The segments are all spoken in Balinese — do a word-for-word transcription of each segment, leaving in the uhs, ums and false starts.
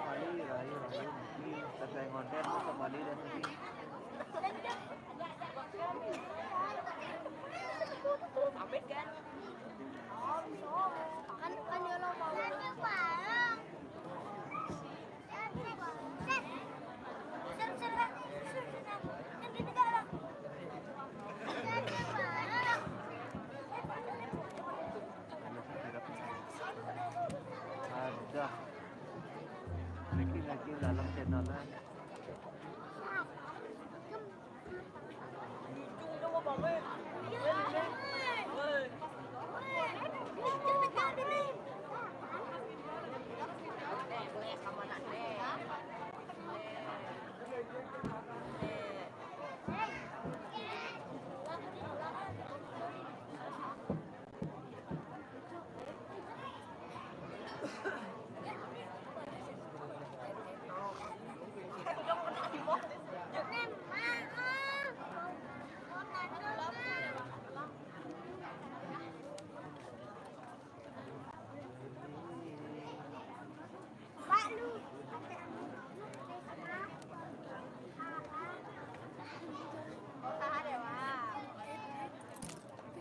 Bali, Bali, Bali. Ini kata yang konten tuh ke Bali dan ini. Pamit kan? Kan, kan dia lo mau. Ada. Lagi, lagi dalam channelnya.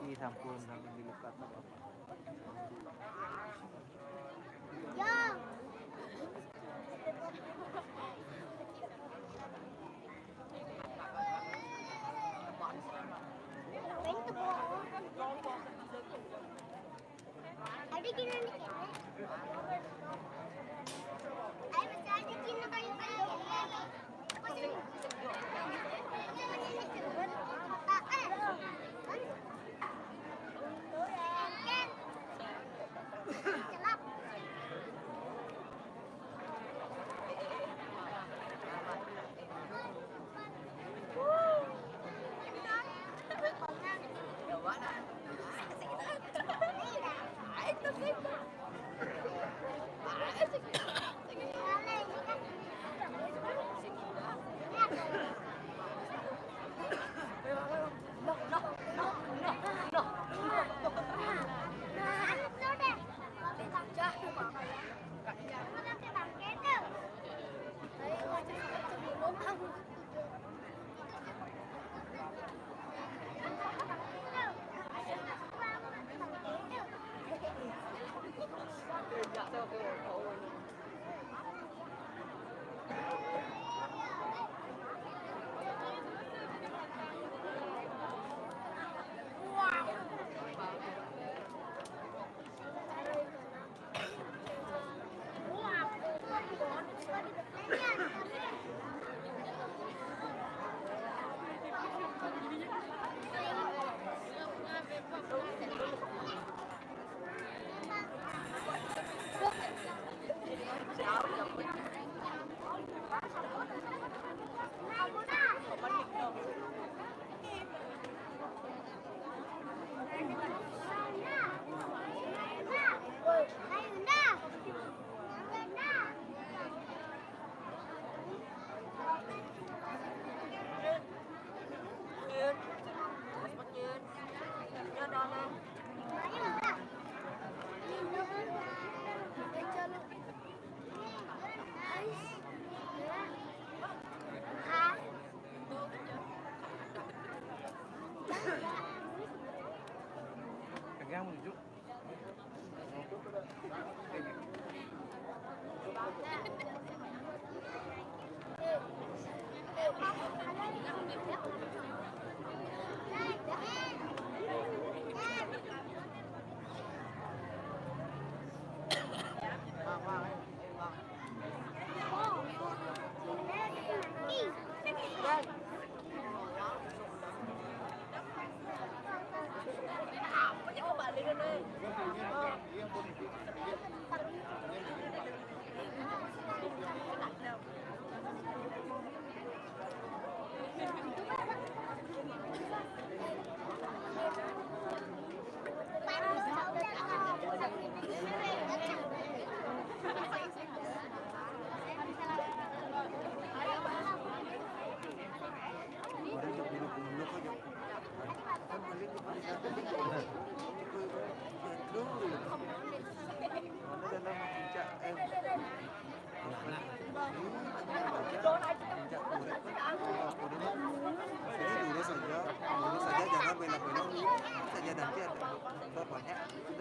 Ih, sampun, sampun dilukat apa? Ada gini nih. Ayo, pecah aja gini kayu-kayu.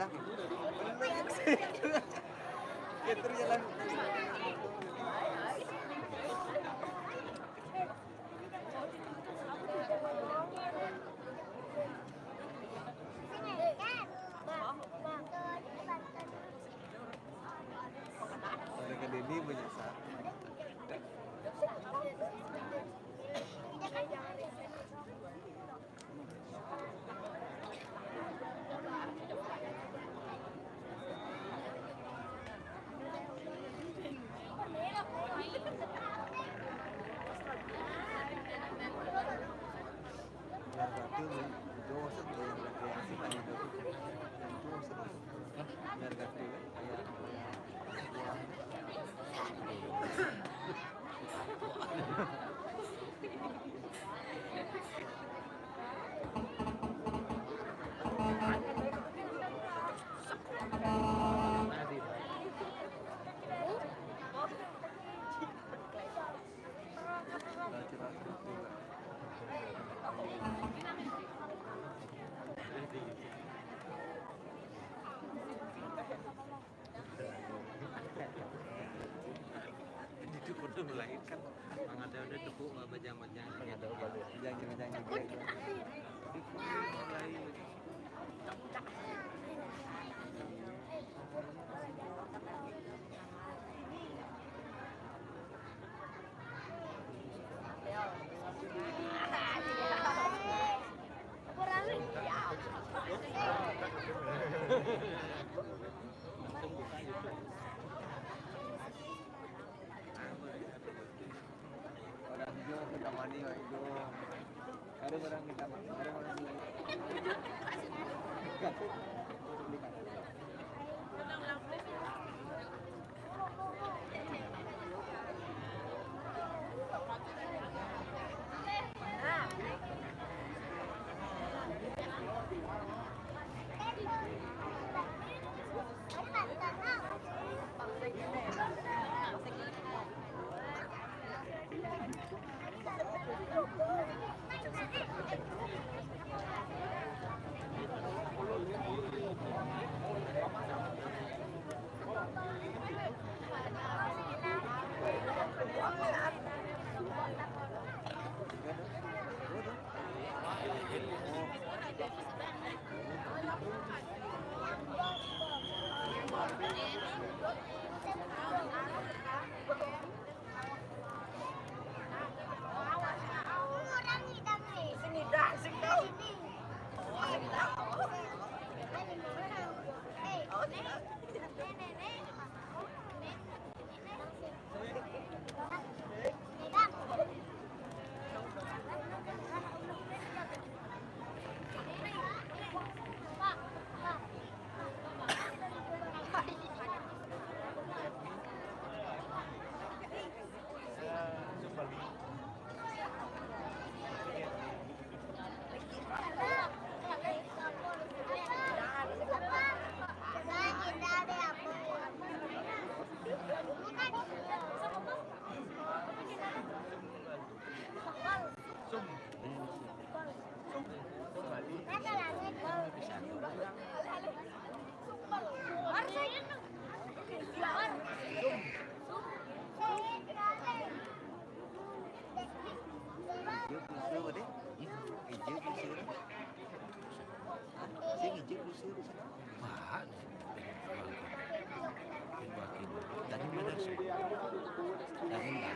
Gitu jalan. Mereka ini banyak sa. Biar gak tuh, itu maksudnya yang rekreasi kan itu. Itu maksudnya. Biar gak tuh, ya. Itu kudu melahirkan. Mang ada udah tepuk bajang-bajang. Jangan, jangan, jangan. Orang hijau kita mani, orang hijau. Ada orang kita mani, ada orang hijau. Hijau kusir. Hah? Sing hijau kusir. Wah. Tadi benar sih. Tadi benar.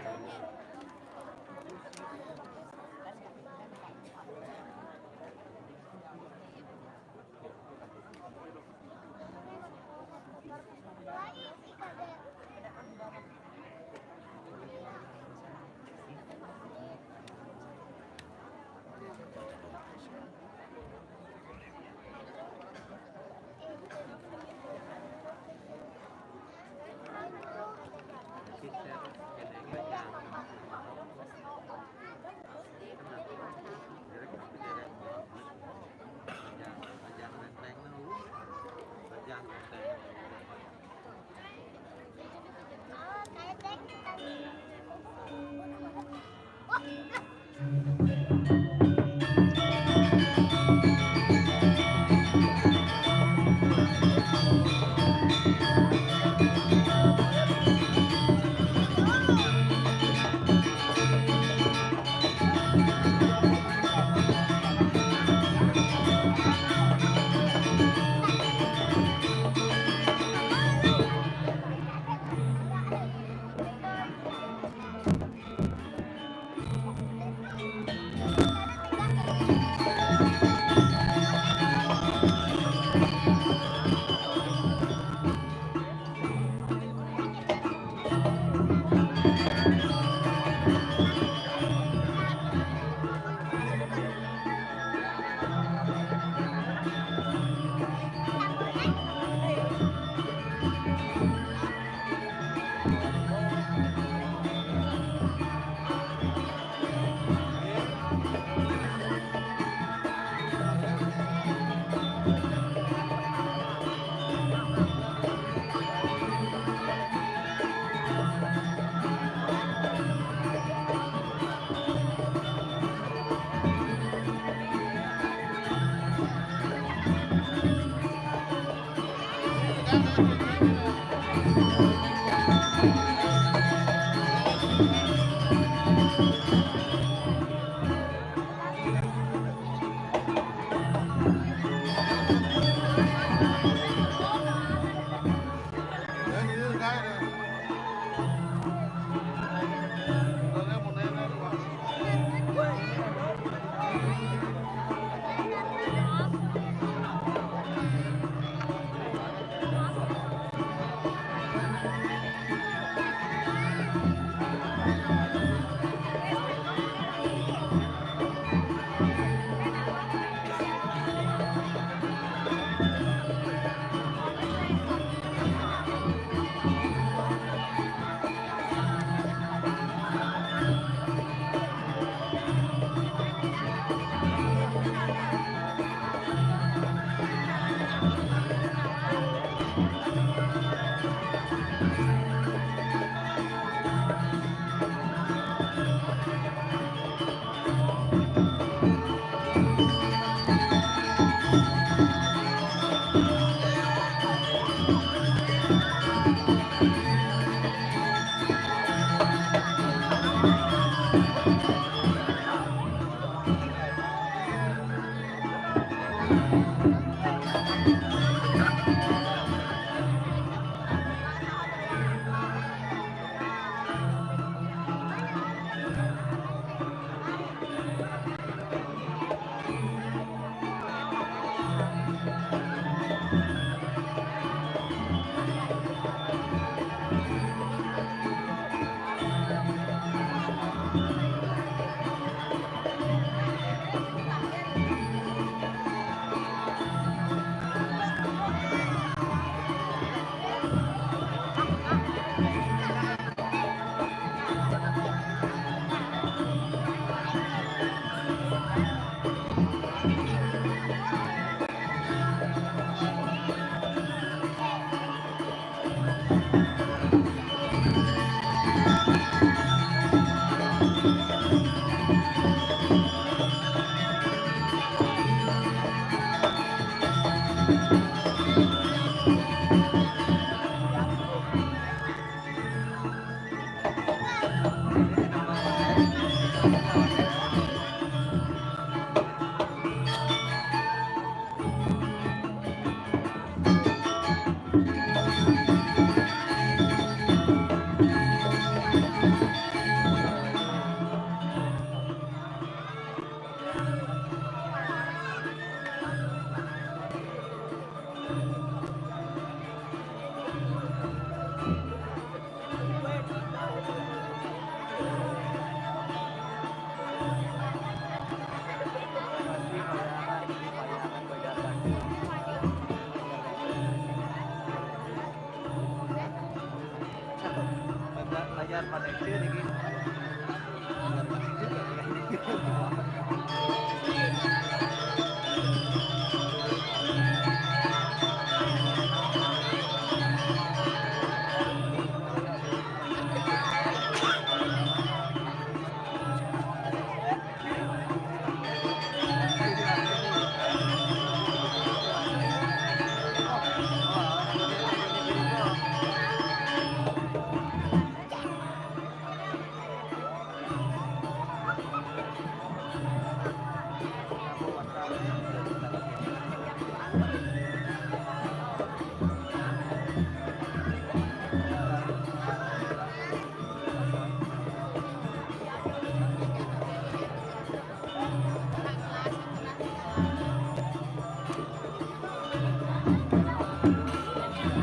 Bayar pada itu lagi.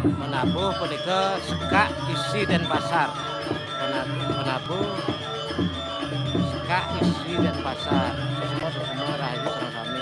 Penabuh punika sekak isi Denpasar. Pena-, penabuh sekak isi Denpasar. Sesama-sesama rahayu sareng sami.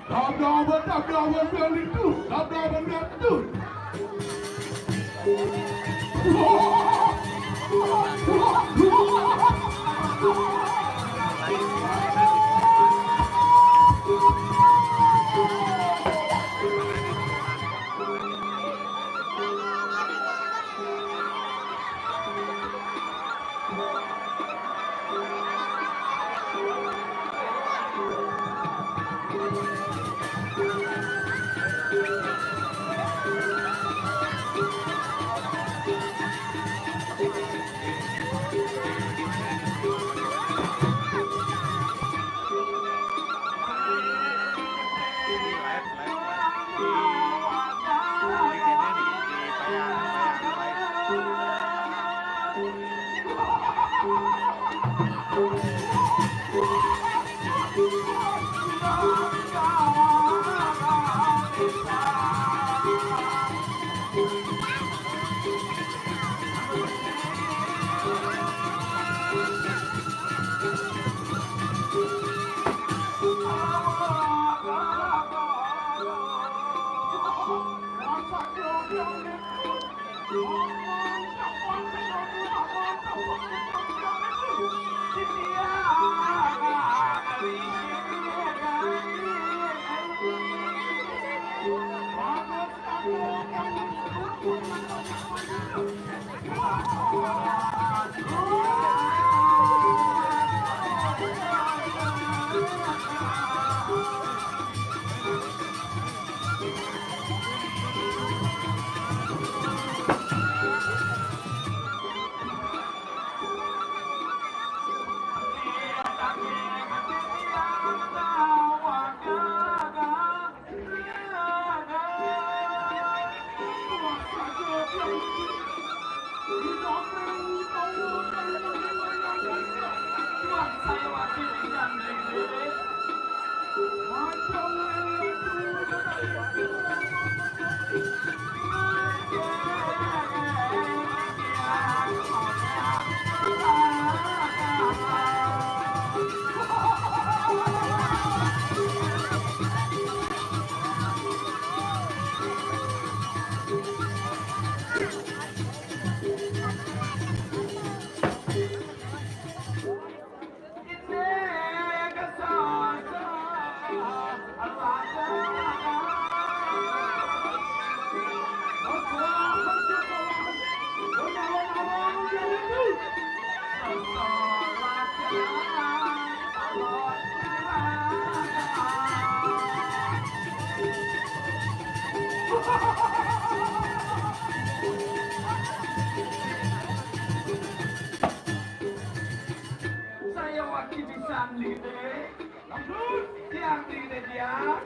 Tap dawan, tap dawan, biar itu. Tap dawan, biar itu. Saya wakil pisan, Lide. Tiang, Lide, tiang.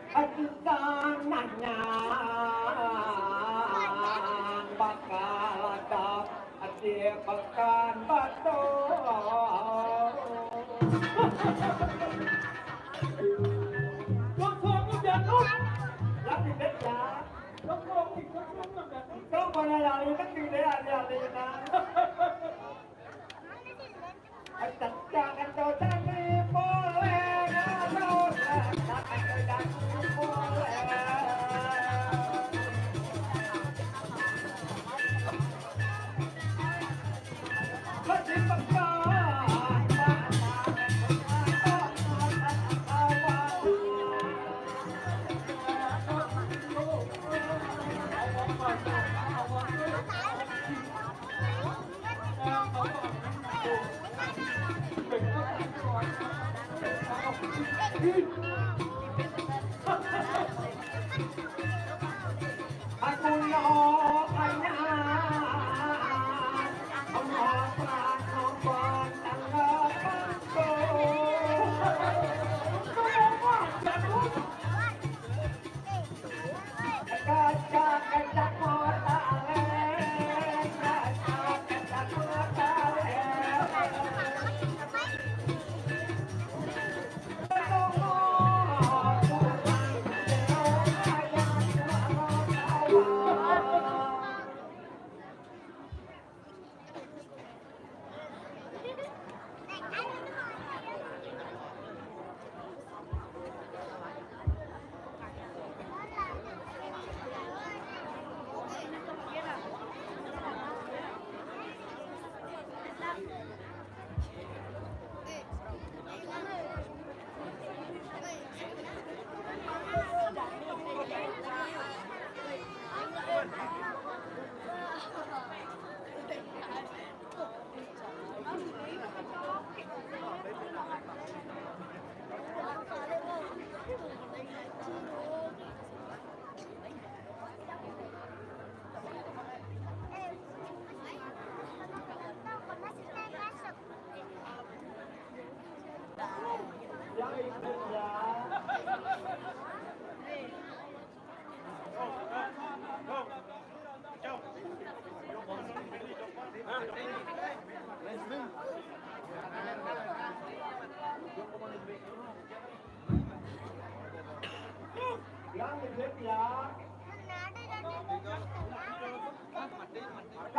Aduh, tanahnya bakal ada di Pekanbaru. Dosanya jatuh. Lah, tidak ya. Dosanya jatuh. Kau mana lari kan tidak ada, ada.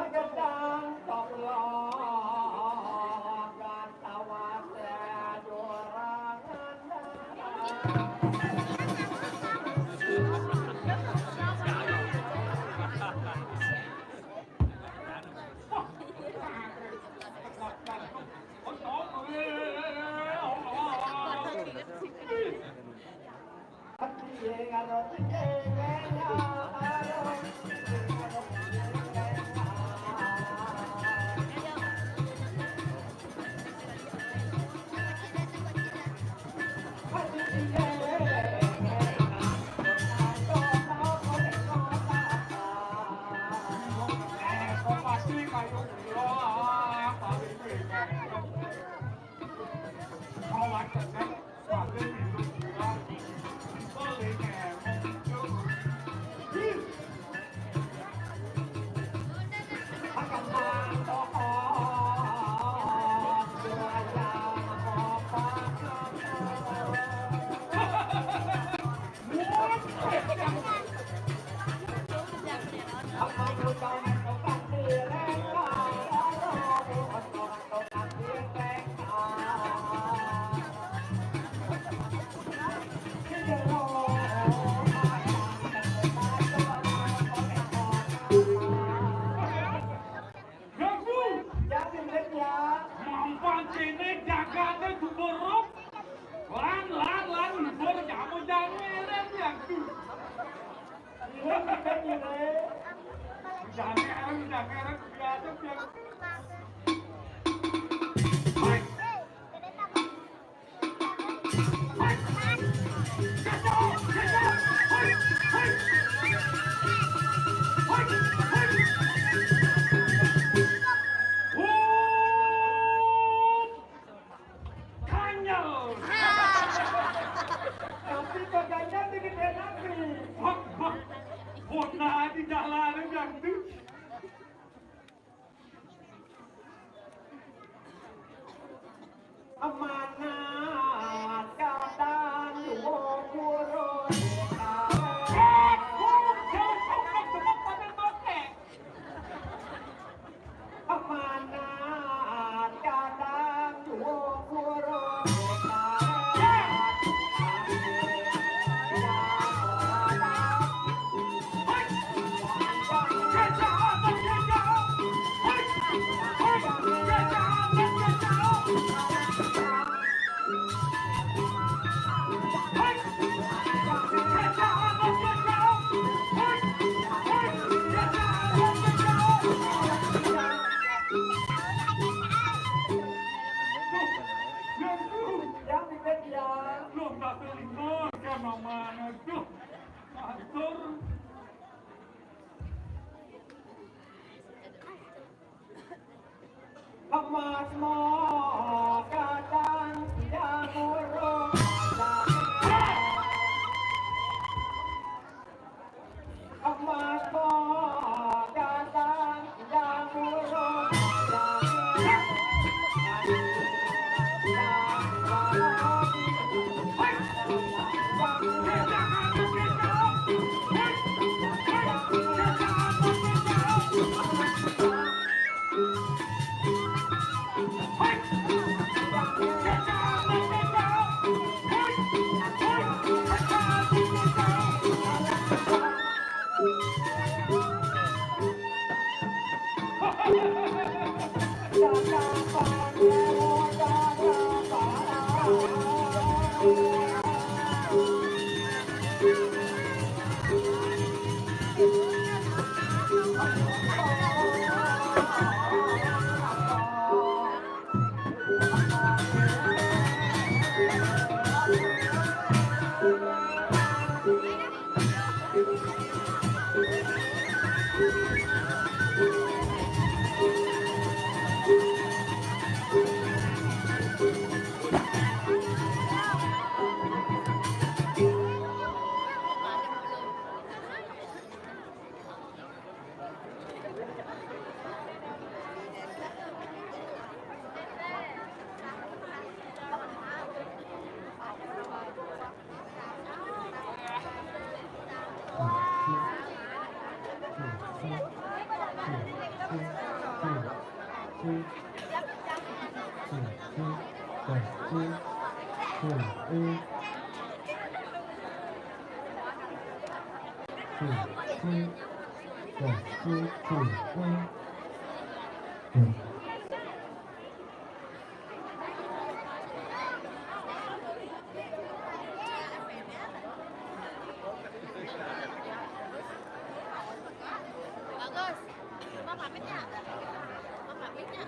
Gedang tolong katawa sedurangan. Ganggu. Jatin, Rit, ya. Mampan kene jagate duberuk. Lan, lan, lan, duber jamu jange eren yang tu. Iya, iya, iya. Jange eren, jange eren, biasa, biasa. Hai. Kanyel. Tapi kok kanyel dikit enak nih. Wah, wah. Bona di jalanan ganggu. Amanat kadang wong burung. Eh, burung jauh, kok, kok, kok, kok, kok, kok. Amanat kadang wong burung. Loh, tak terima, kan, Maman. Aduh, atur. Emas mo kadang tidak buruk. Emas mo kadang tidak buruk. Bagus. Mama pamit ya. Mama pamit ya.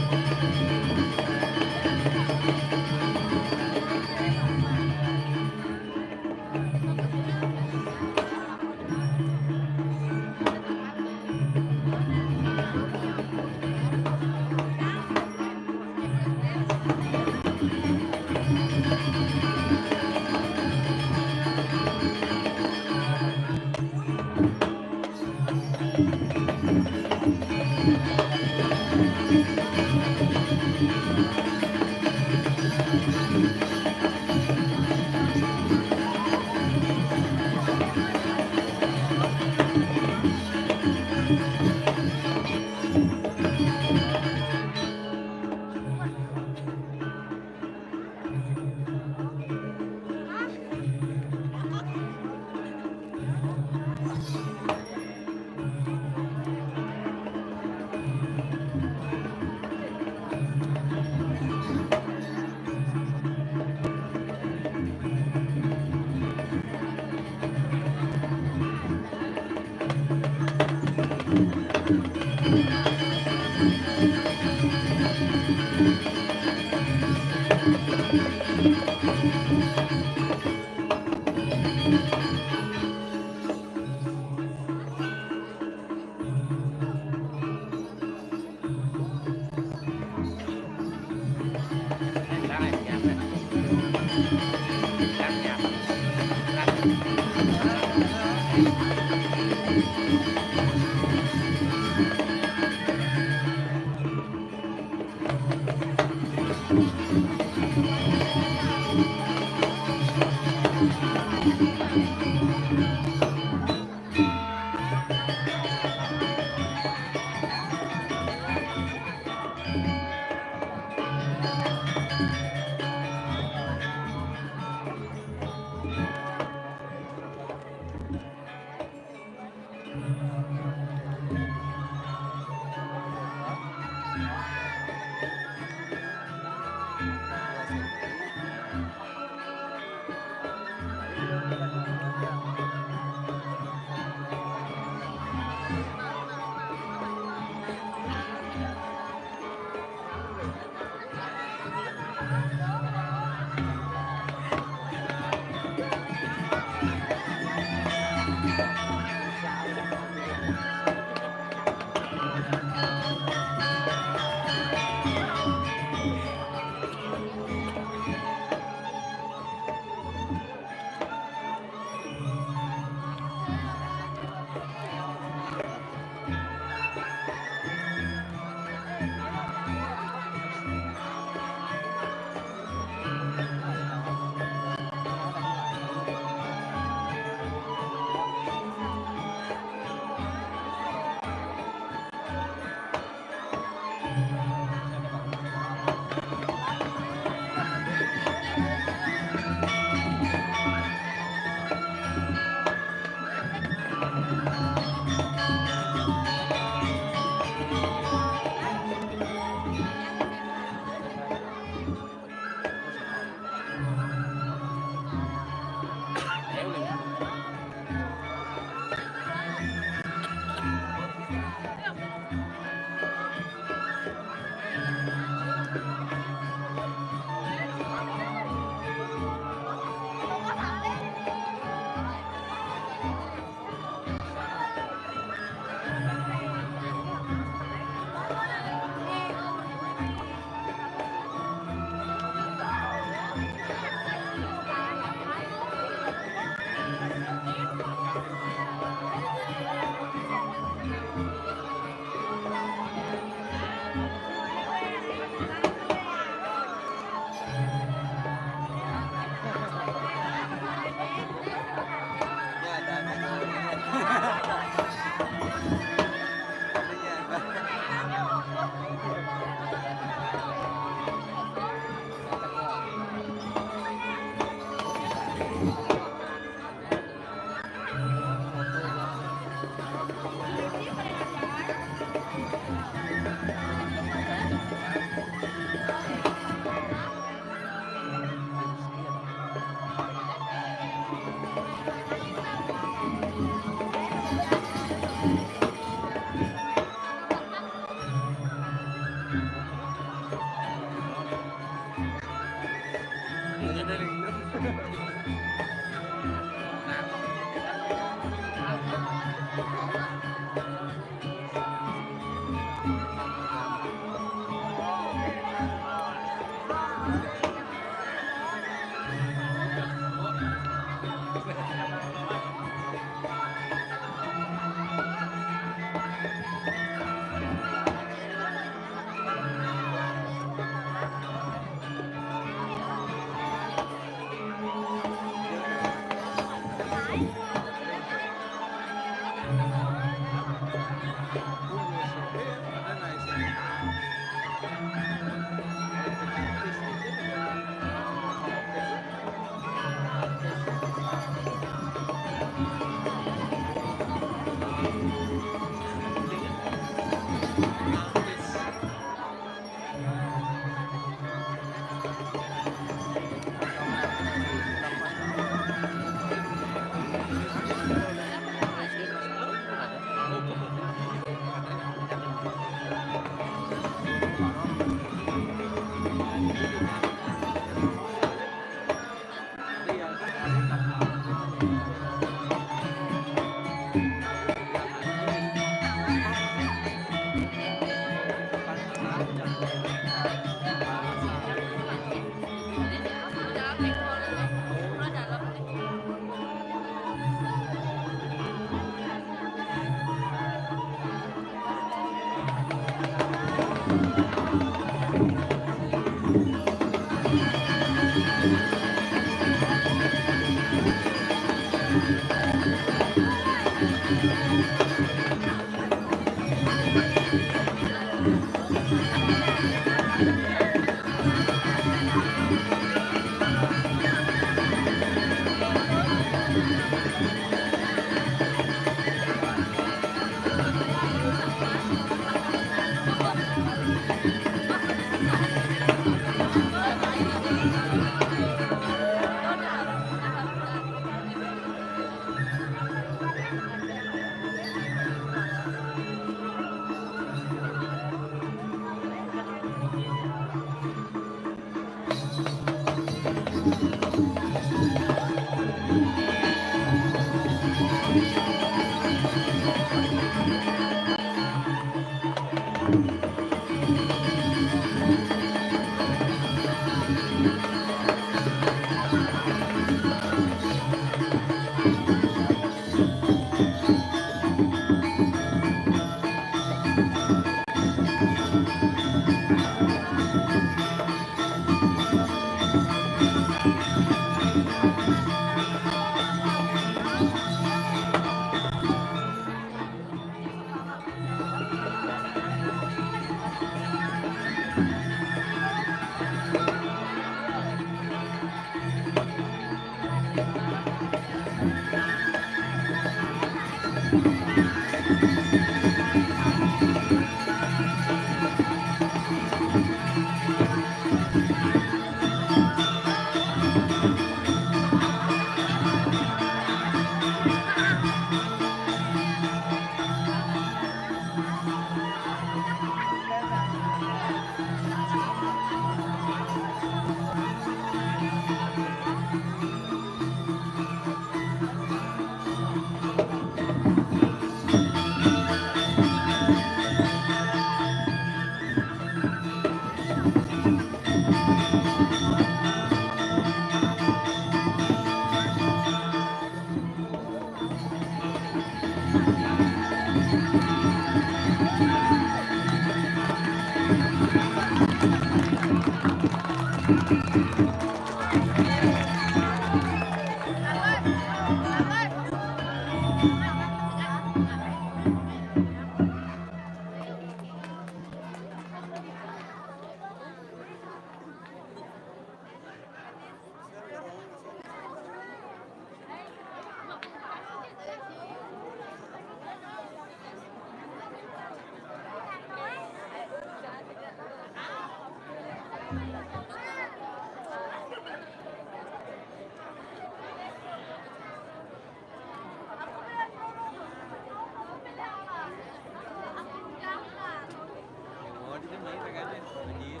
Oh, di sini main kan? Anjir.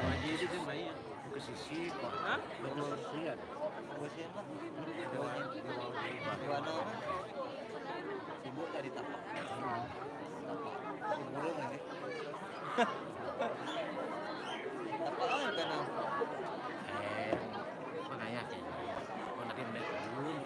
Anjir, di sini main. Ke sisi, Pak. Hah? Betul, siap. Gue siap, Pak. Di mana? Di mana? Di mana? Sibuk tadi tapak. Tapak. Burung ini. Tapak apa, Nang? Eh, makanya. Oh, nanti naik turun.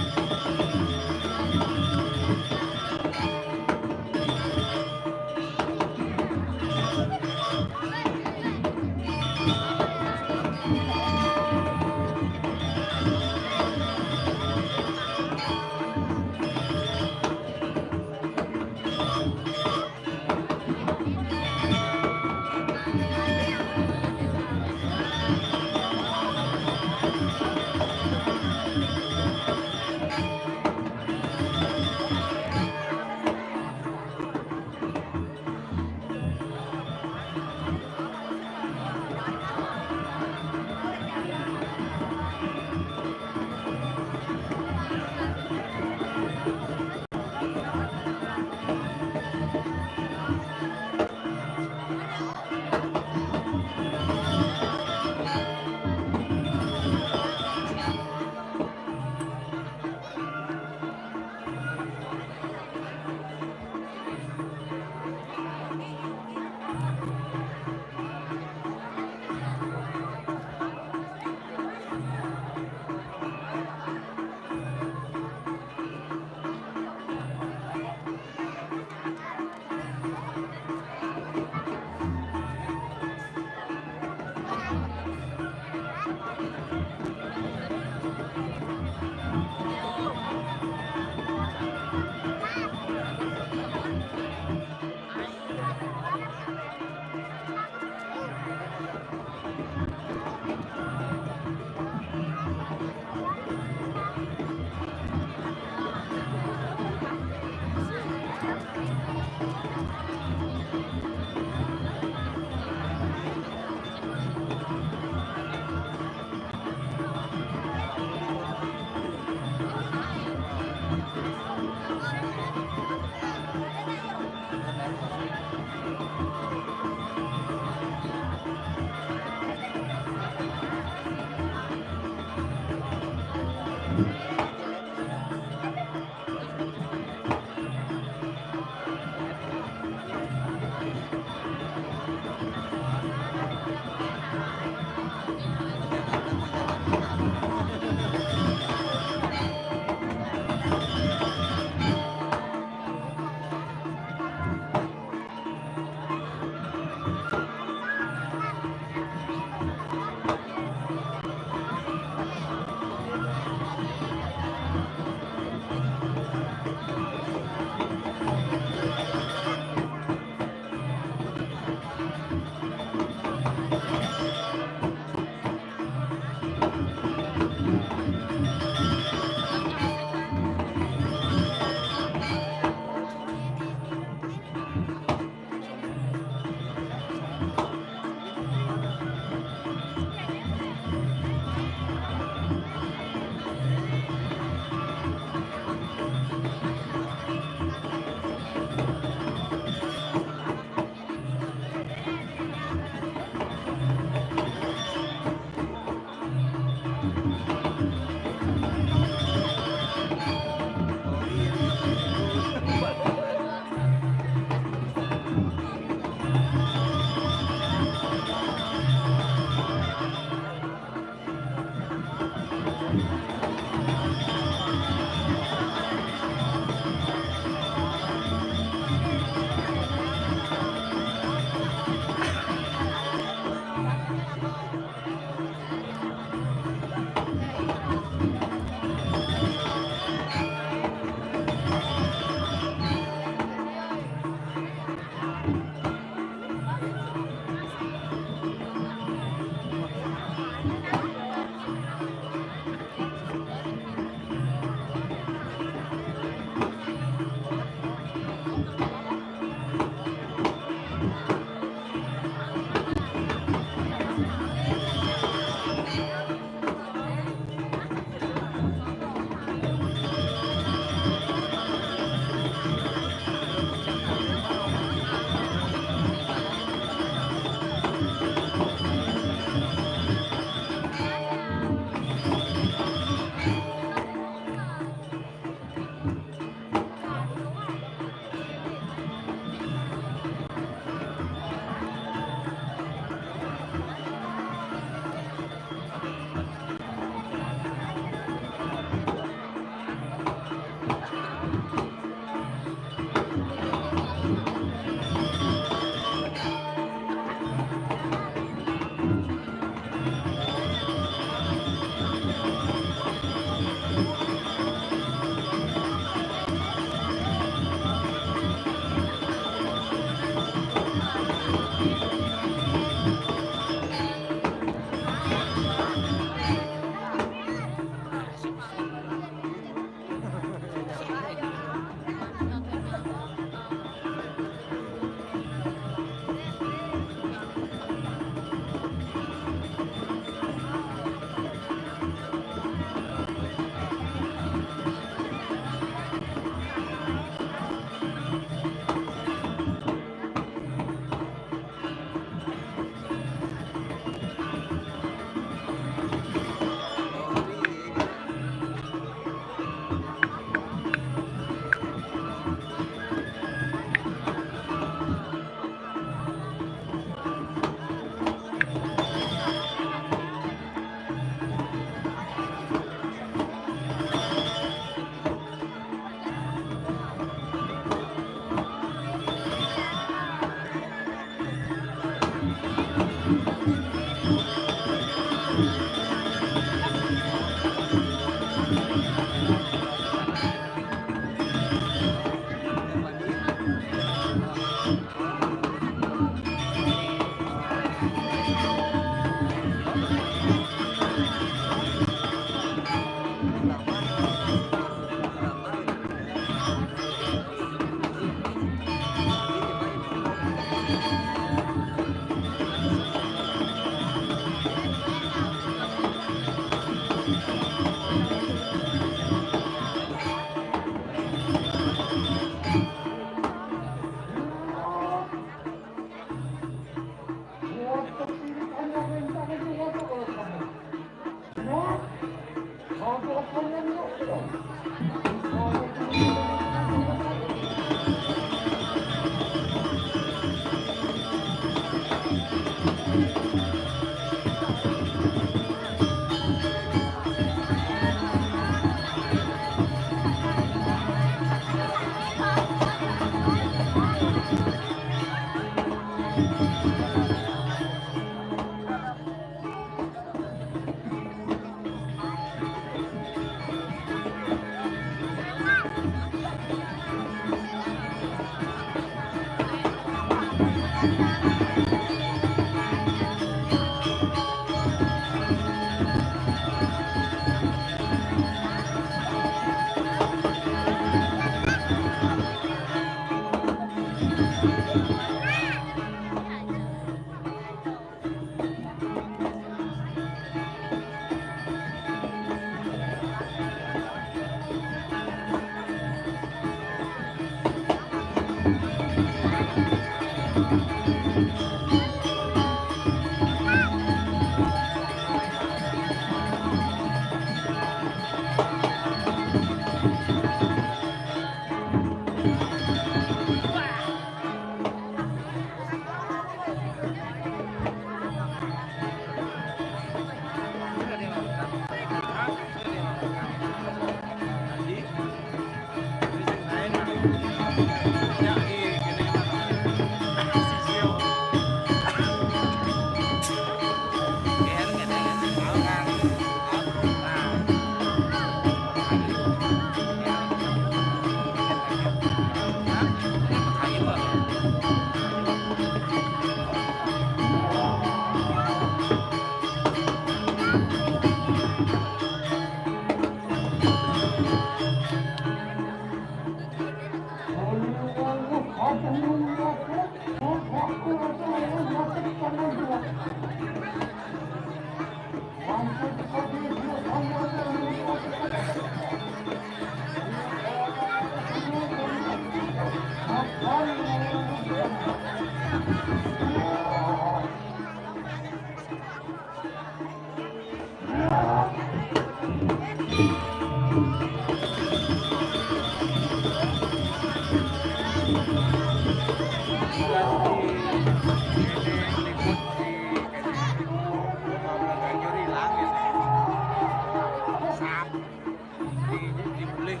Di, di mulih.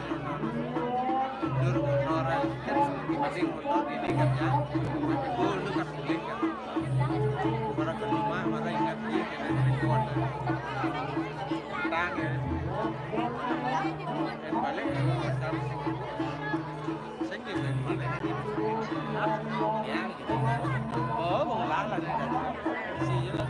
Dur ora kan masing kono di tingkatnya. Tapi gol itu kan mulih kan. Ora ke rumah, maka ingat di kena dari kuat. Tang ya. Dan balik ya, sing di balik. Ya, gitu. Oh, mau lala nih. Sih, ya.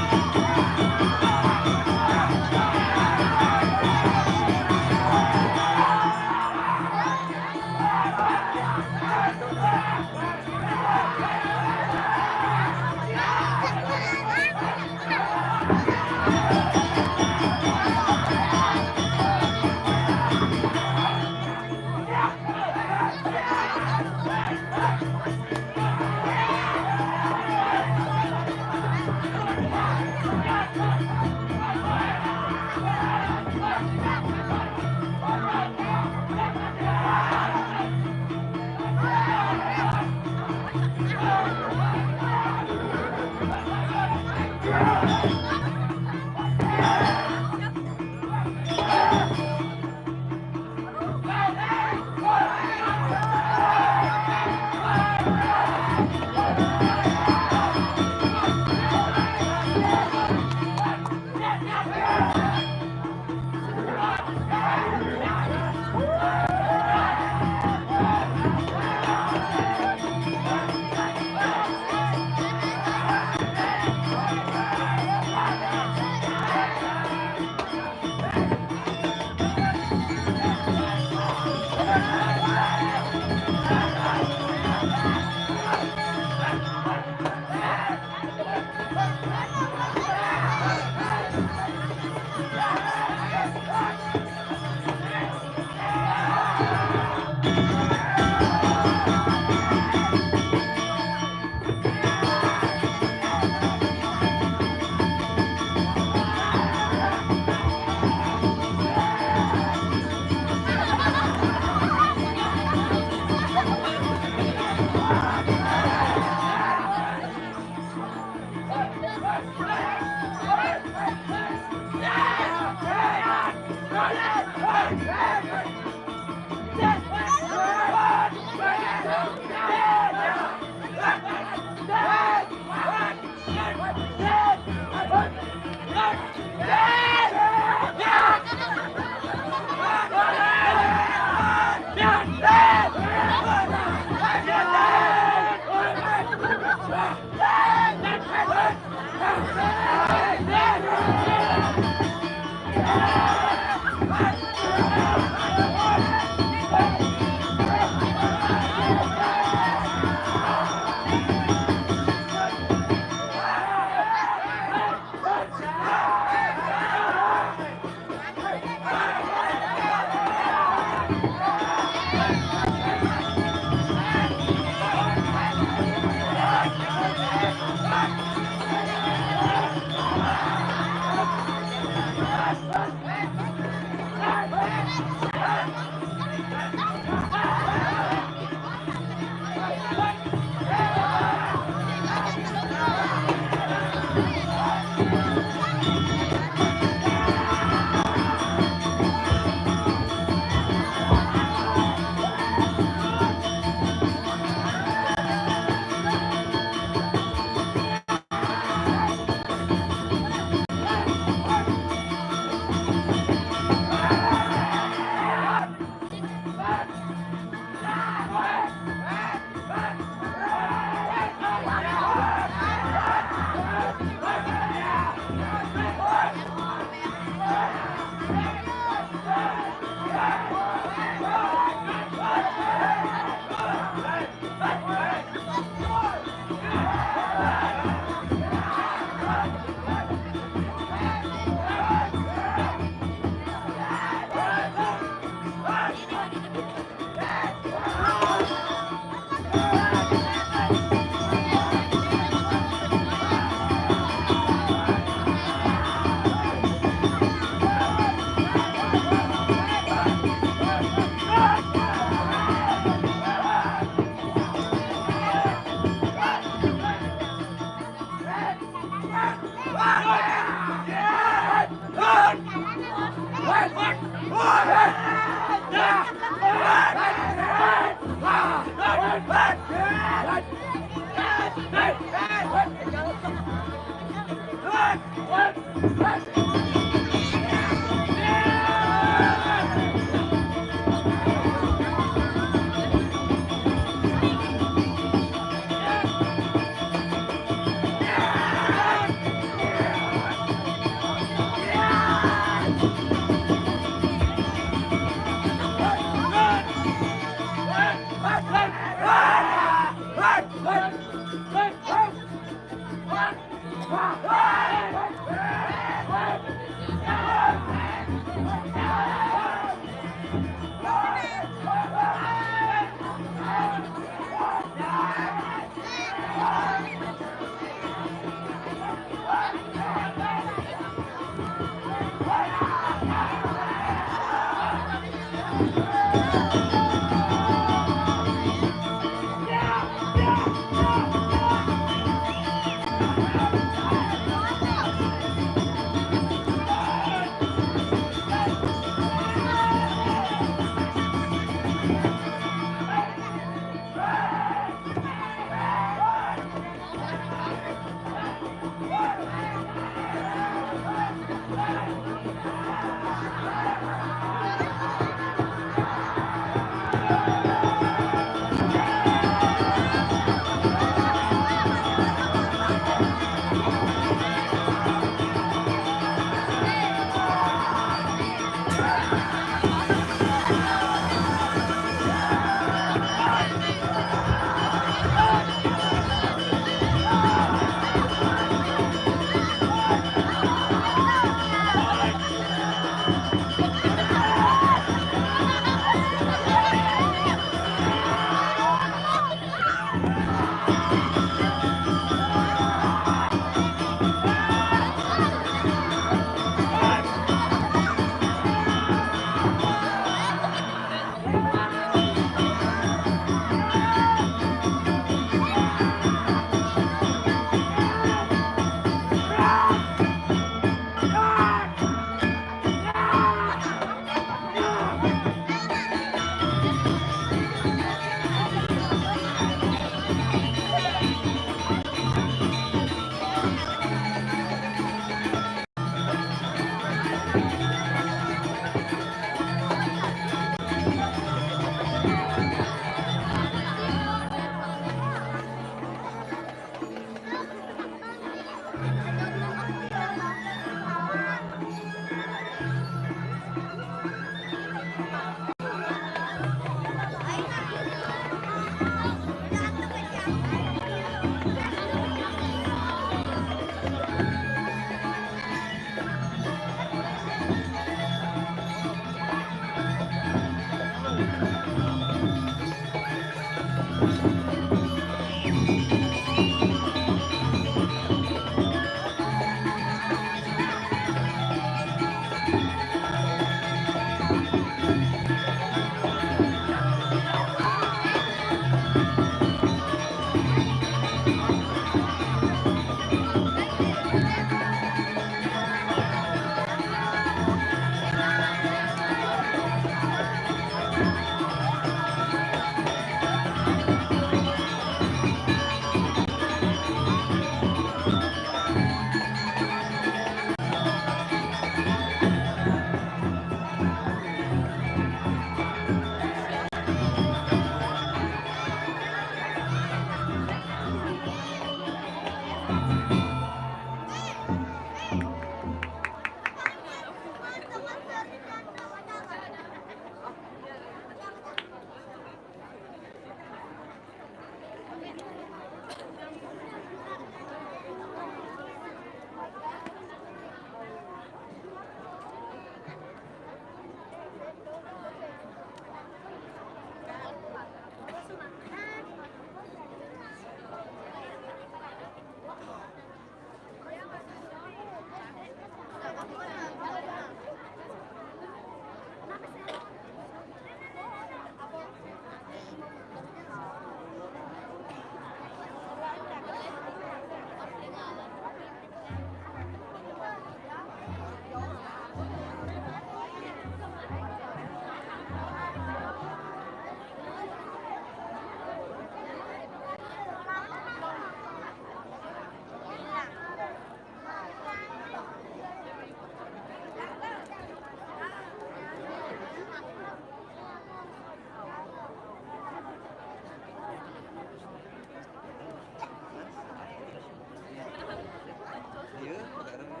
Iya, sekarang ya.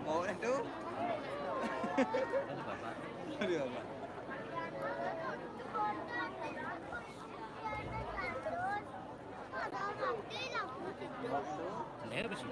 Mau itu? Aduh, apa? Era besi.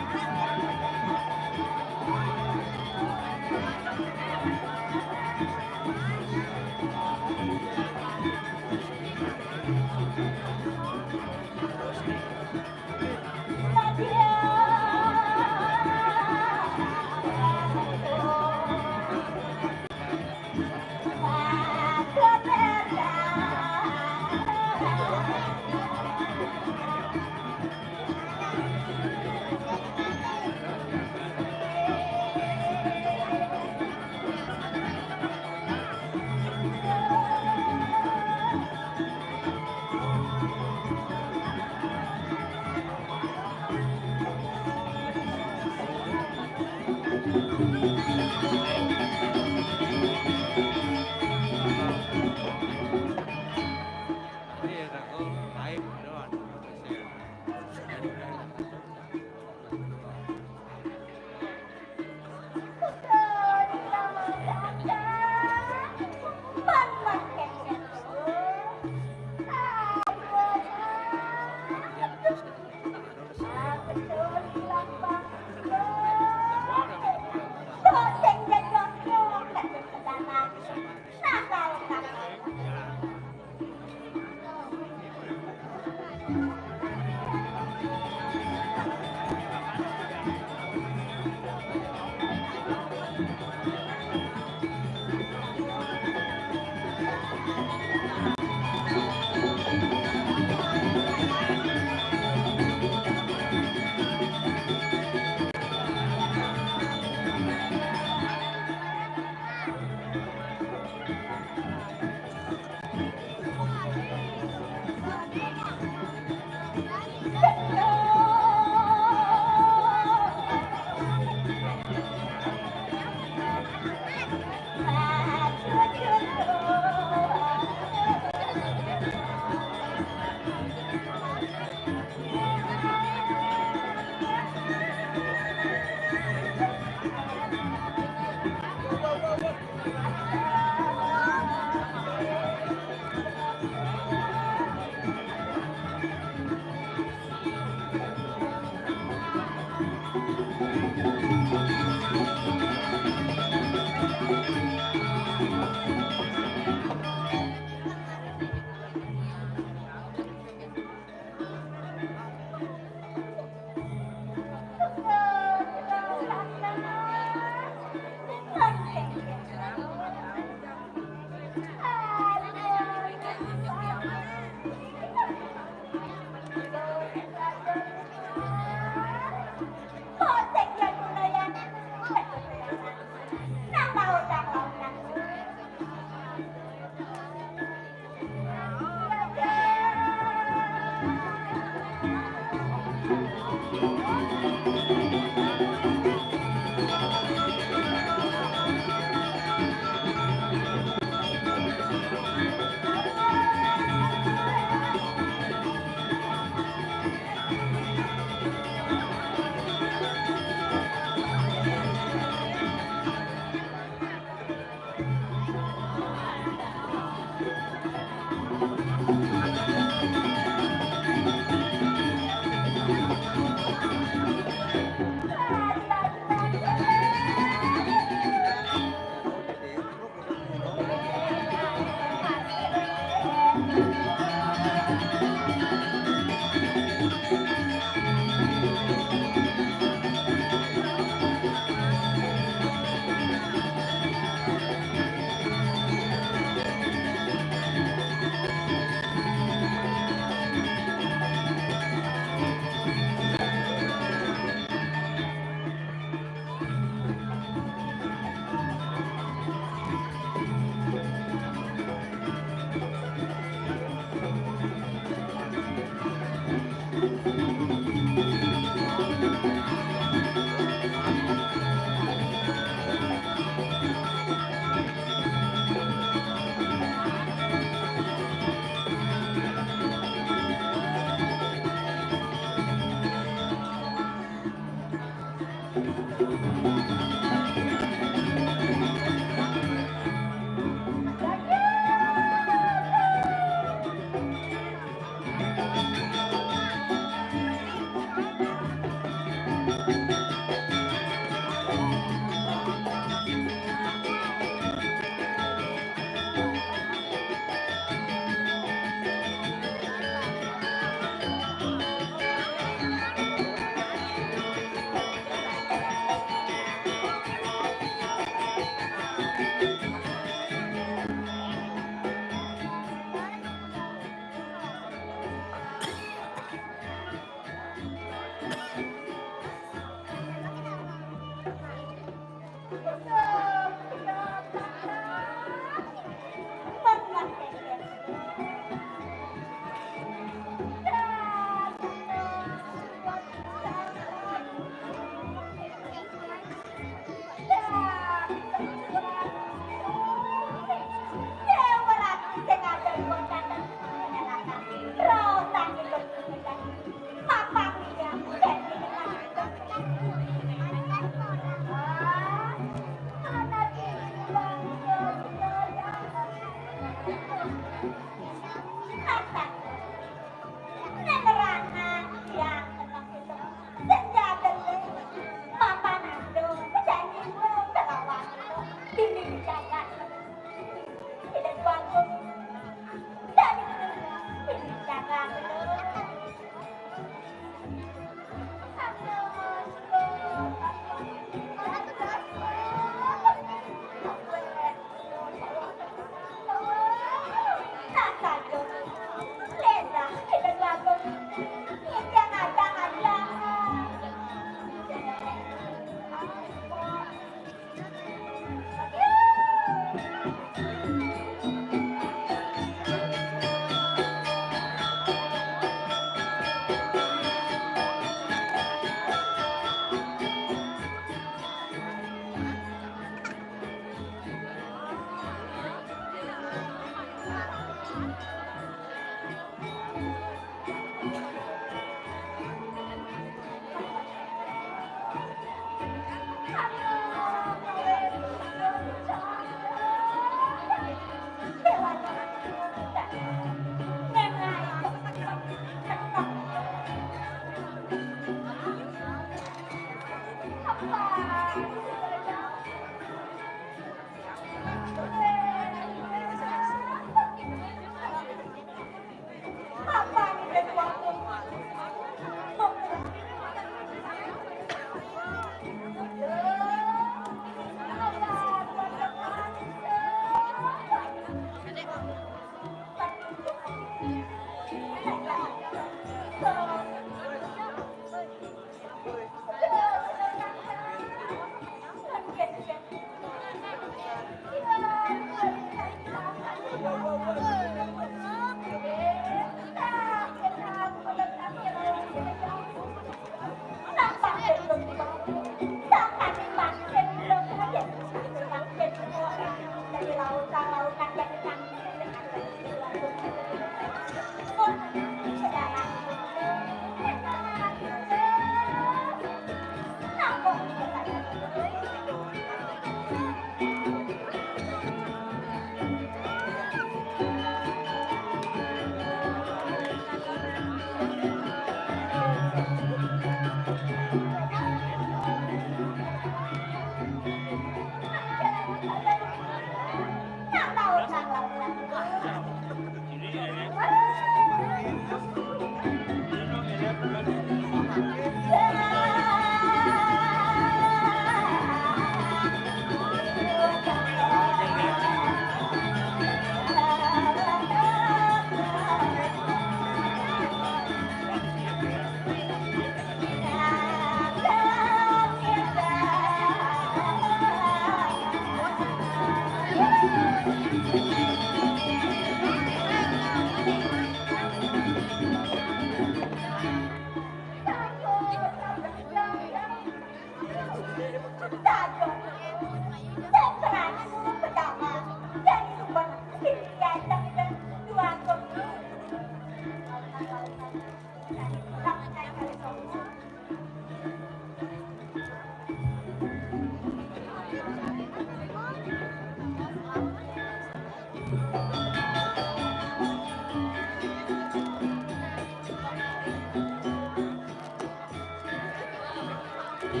Hai,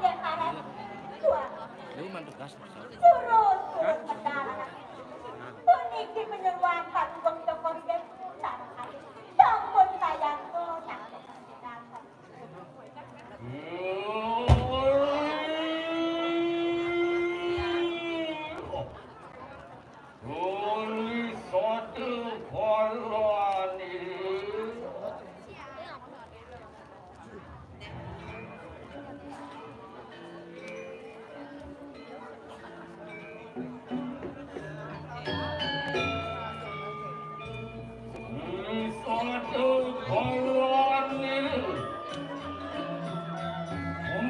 ya, kalah. Tuan. Lu mantu gas, Mas. Turun, turun, mendarat. Puniki penyeruan Patugong Joko Ridha. Sampun tayang, sampun tayang. Tuli satu balani. Satu balani.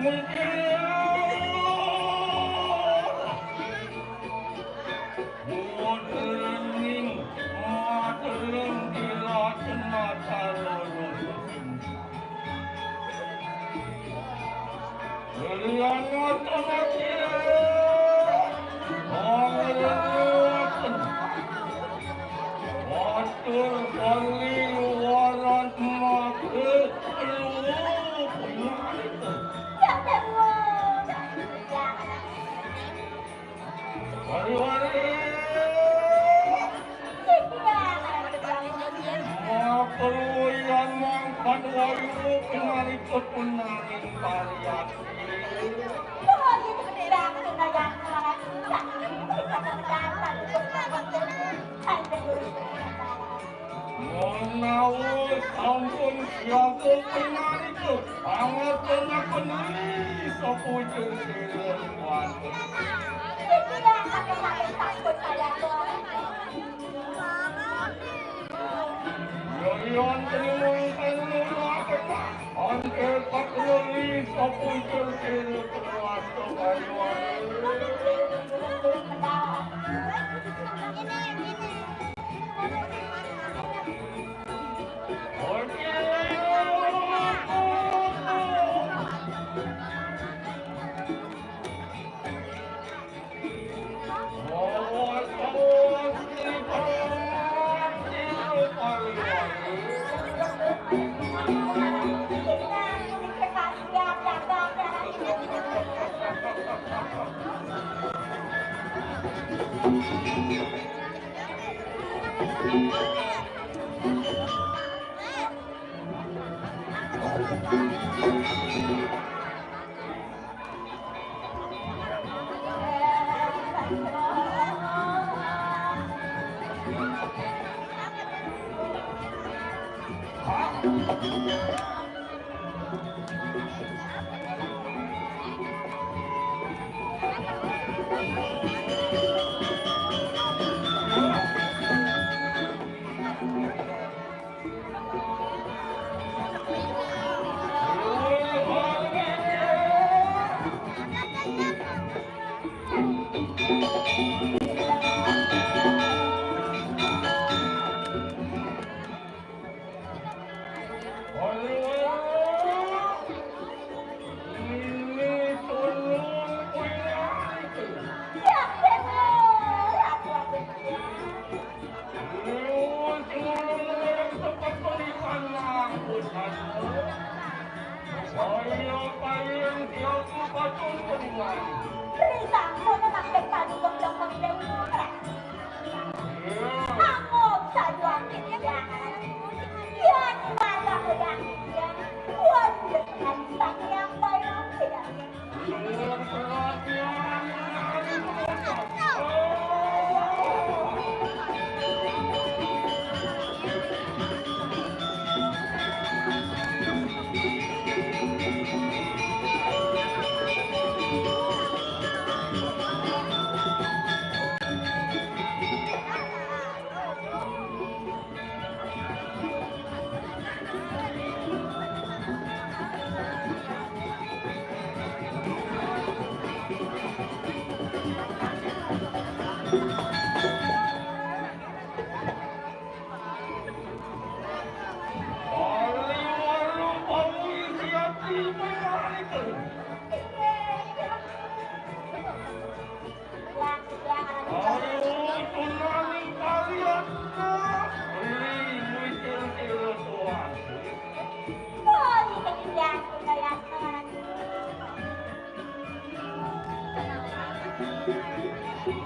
Mungkin Mudraning mateleng dilajenata loro. Liyan ngoten aja. Ngoten. Matur kali warat matur. Wari-wari. Matur wiyan mangkat wayu pinarika punanging pariyati. Menawi sampun siaga pinarika, pangertenipun Rili Sapuja Sira wonten. Yaya trimo ingkang nulakaken, angke pakreli Sapuja Sira termasuk kaliwat.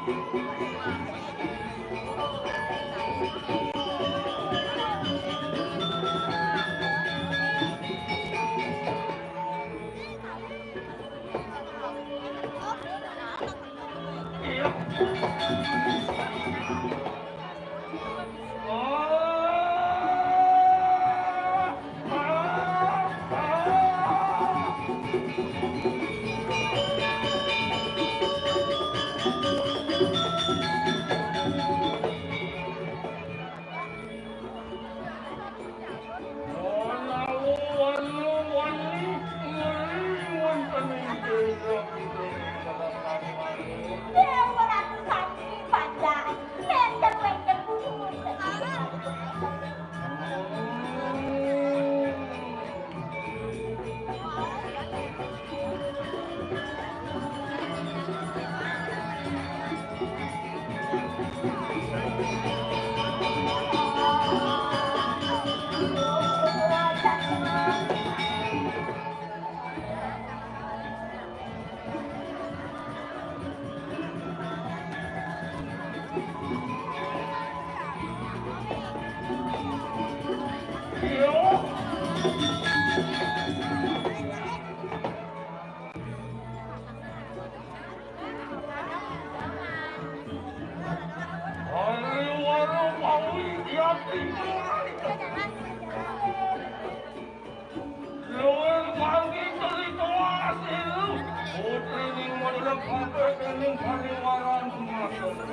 Déwa Ratu Sari Panjang, ngénter-ngénter kudu. Luwih sami cerita asli lu. Putri ning model kabeh dening Pariwaran Sumatera.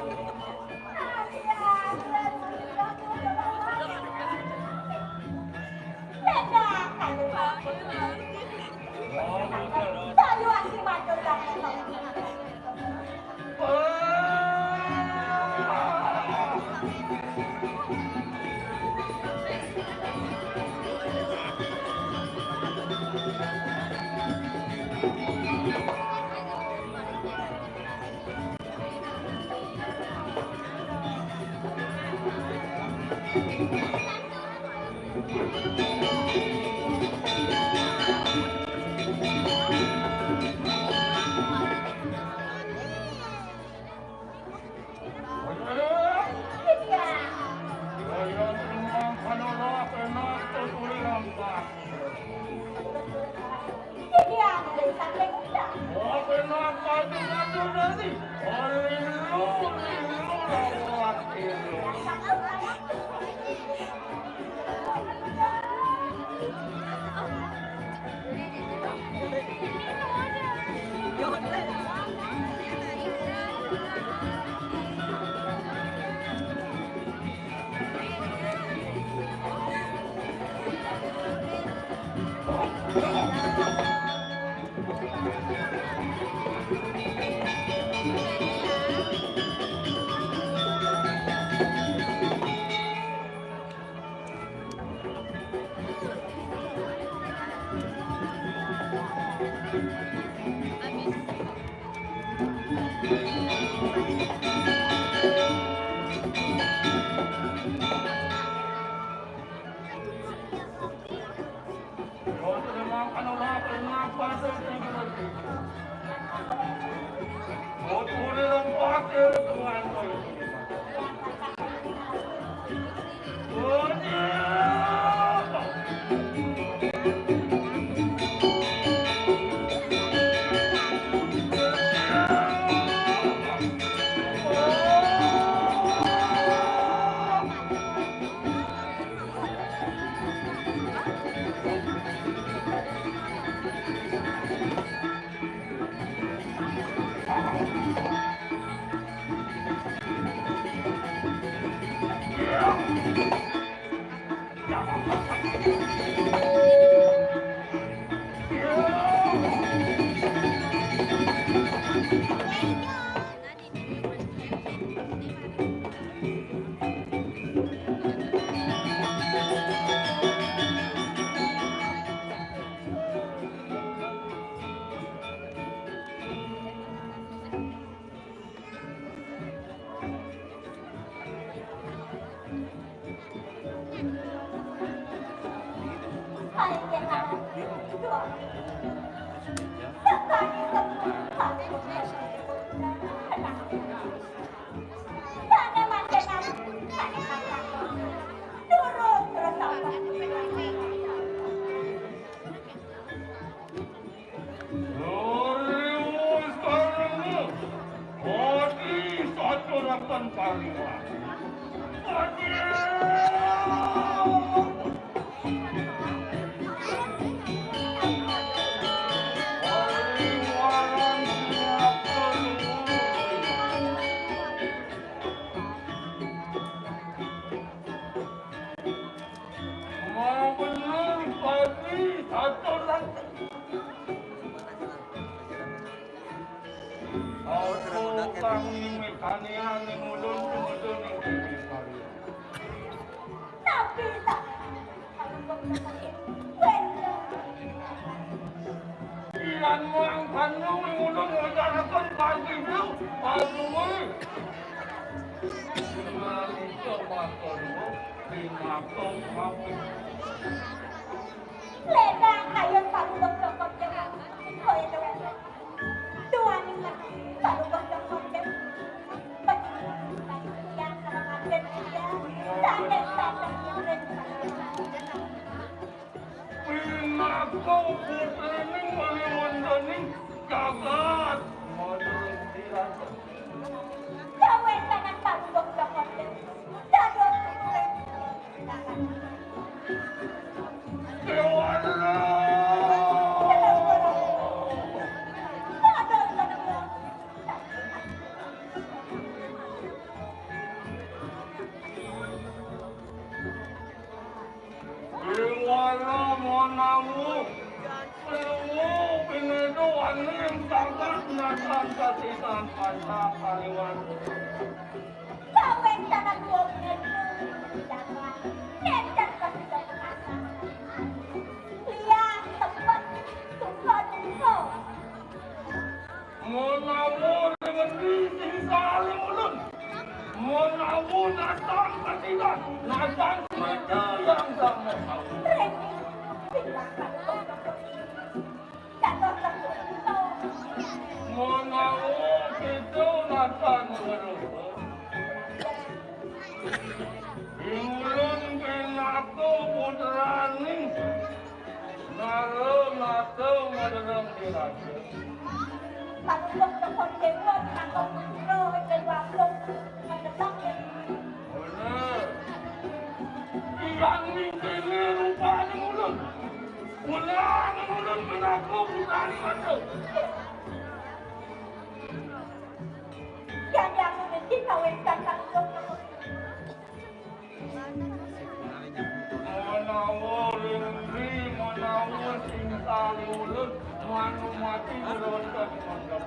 Pariwara. Mau bener pati satu lantai. Aku kang mikanian ning ulun sumedun ing kene kalian. Tapi tak Iyan muang kanu ing ulun ngajaraken pati itu, pati kuwi. Iman itu matur, pinakon mapi. Lena kayun paruwet cokot jero. Kowe tuwes. Tuwani paruwet cokot jero. Bagi yang selamat dia. Sakit datang. Pinaka putrining Waliwandaning jagat. Gawe tanah tanggung jagat. Dados putrine. Dewata. Dados putrine. Ing wara menawi, menawi pinedo aning sangat natan kasisan panca kaliwan. Kawentenan dua pinedo, nenten kasisan penasa. Liang tempat suka duka. Menawa ring endi sing saling ulun? Menawa natan kasidan, natan semeja yang sama. Menawa kita natan merupa. Ulun pinaka putraning Nara mata madereng diraja. Patut telepon dewa, takut putra, dewa belum mendesak ya. Bener. Tiang mingkini rupane ulun. Ulun, ulun pinaka putrane mata. Jadi aku mesti kawinkan takut. Menawa ring ri, menawa sing kali ulun, manumati wonten mangga.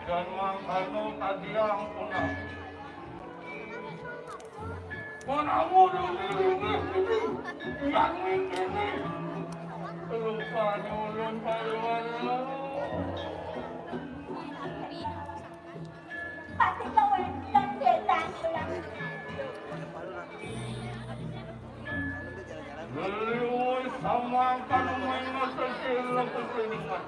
Dan mangkana tadi ampun aku. Menawa demi-demi ini, yang mikirnya. Rupanya ulun pariwara. Pasti kau yang sedang pulang. Beliau sama kan main masa kecil, lepas ini, Mas.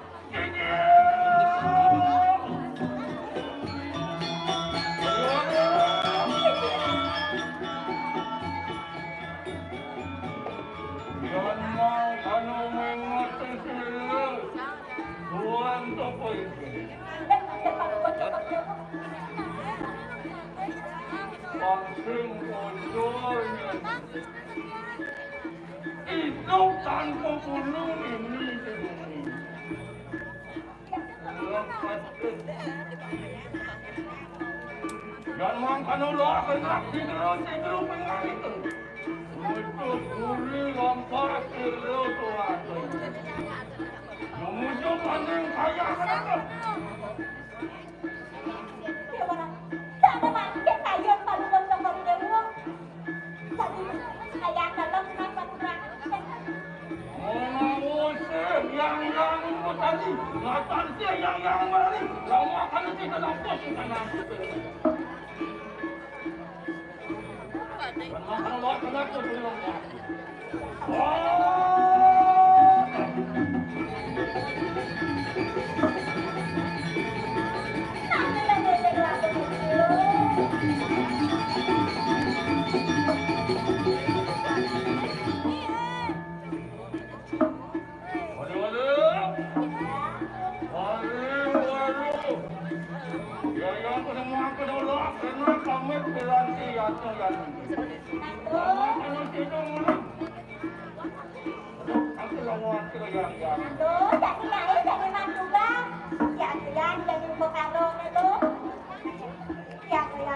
Hidup tanpa gunung ini. Yan mangkana ulah kena sidro-sidro pengalitan. Musuh kuli lampak sidro tuan. Musuh paning kaya kenapa? Sama mangke kaya paluan sama dewa. Tadi kaya dalam kenapa kurang. Menawa sih yang yang tadi, matan sih yang yang mari, lama kan kita dapat kita nanti. Kenapa lewat kenapa belum ya? Oh! Waduh, waduh. Aduh, jadi naik, jadi mantuga. Ya, ya, jadi buka dong itu. Ya, ya.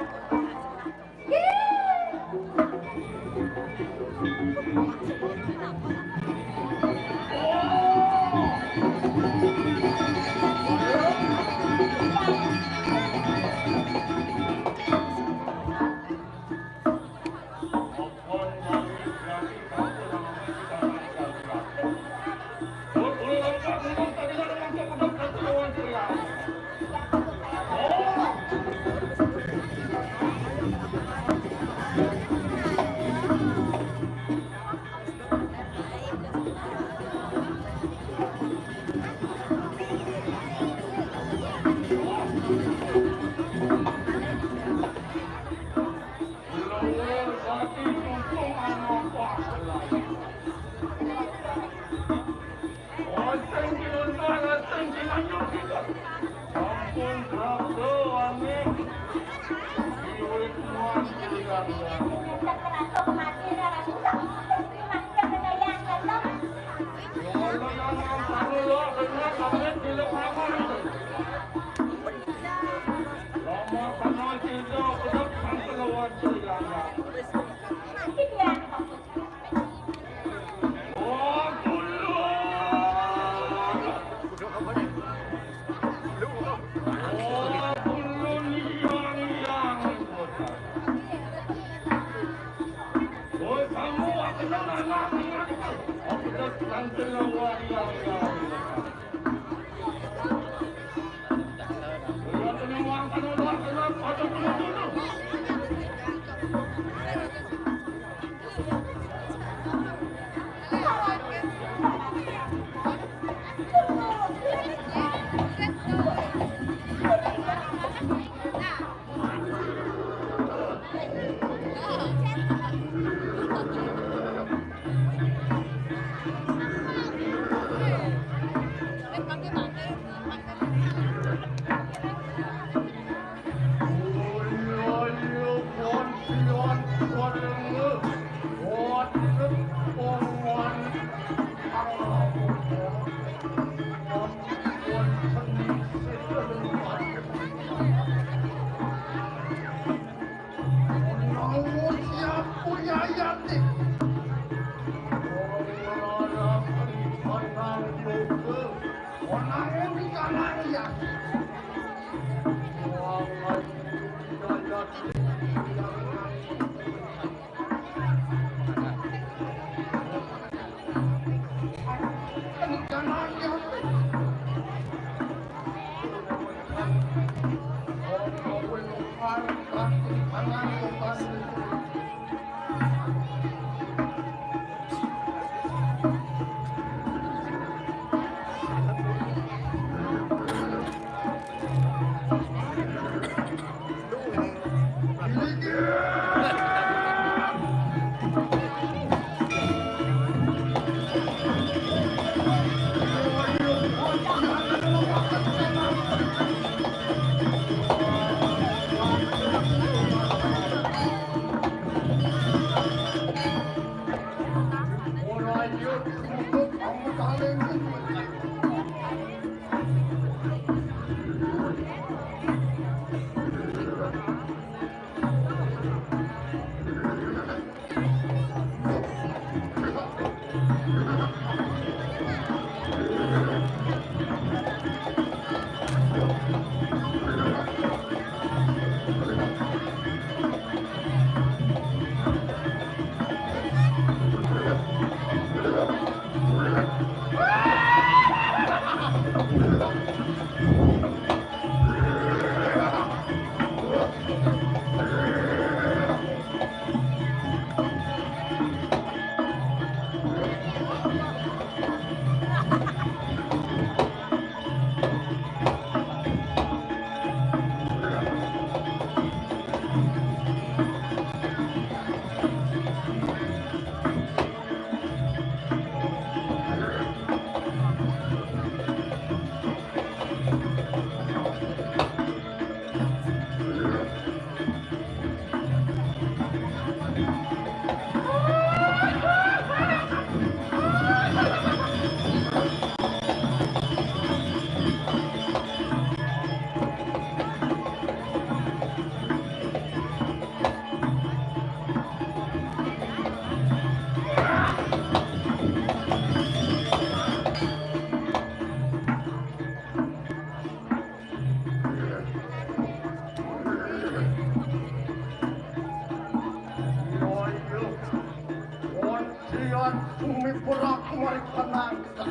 Sumibra aku mari kanang kita.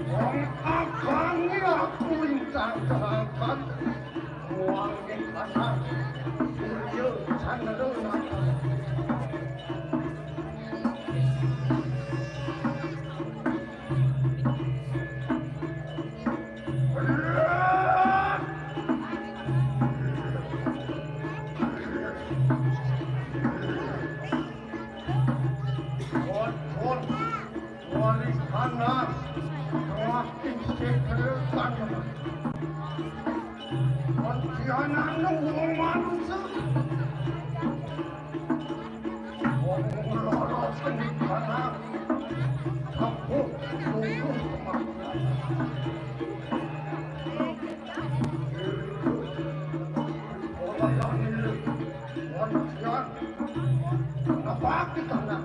Wong akangi aku intang terangkan. Wong di kanang. Suryo candero nata. Wali kana, wah, insik kereta. Antiana nunggu manusia. Wong loro seni kana, kampung lurus. Wong yang ini, wong yang, kenapa kita nak?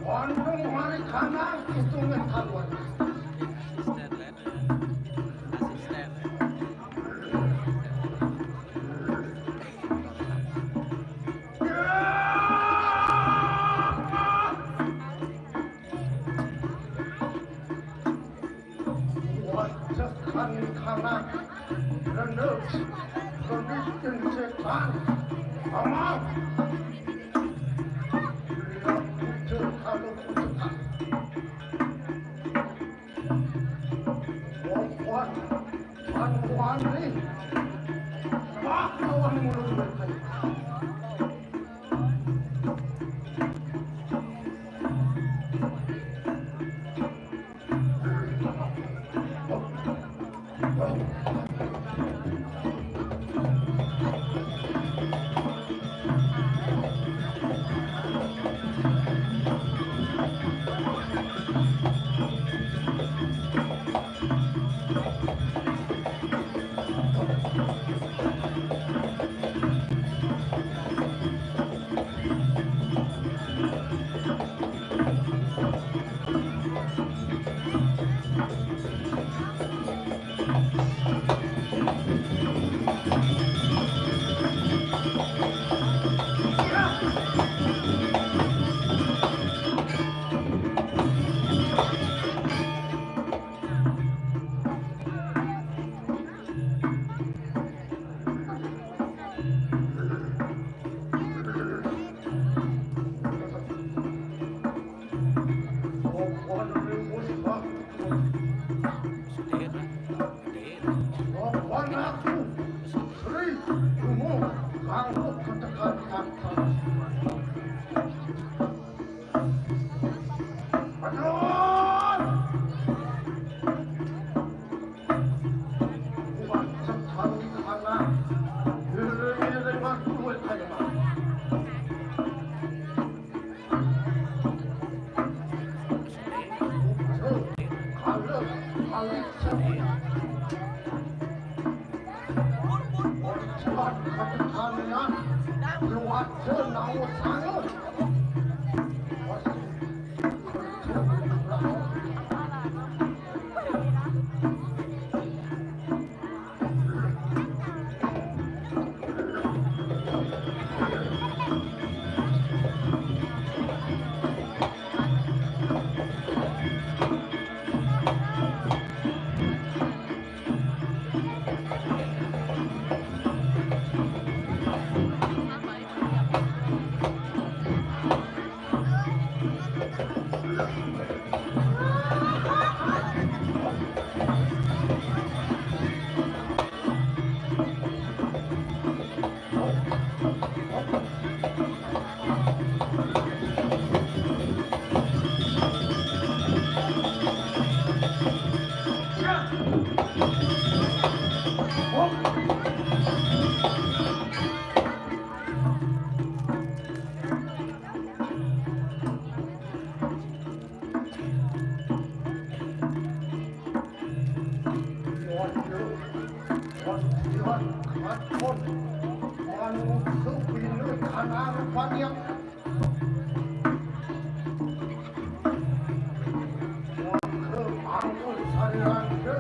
Wandung hari kanan itu ngetahuan. Wajakan kana rendel, pemimpin setan, amal. Dia kucil kalau kucil. Wong kuat, wong kuat nih. Wah, lawan mulutnya. Manungsa pinuh kanang paniak. Maka anggur sariran ke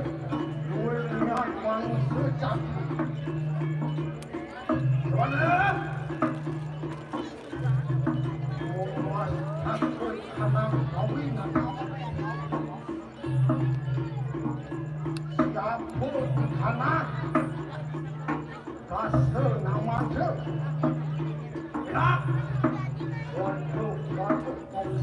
duwe niat manungsa jati. Wana! Omas takut kanang kawinan. Siapa di kanang? Kasar nama je. Ya. Waduh, waduh, waduh.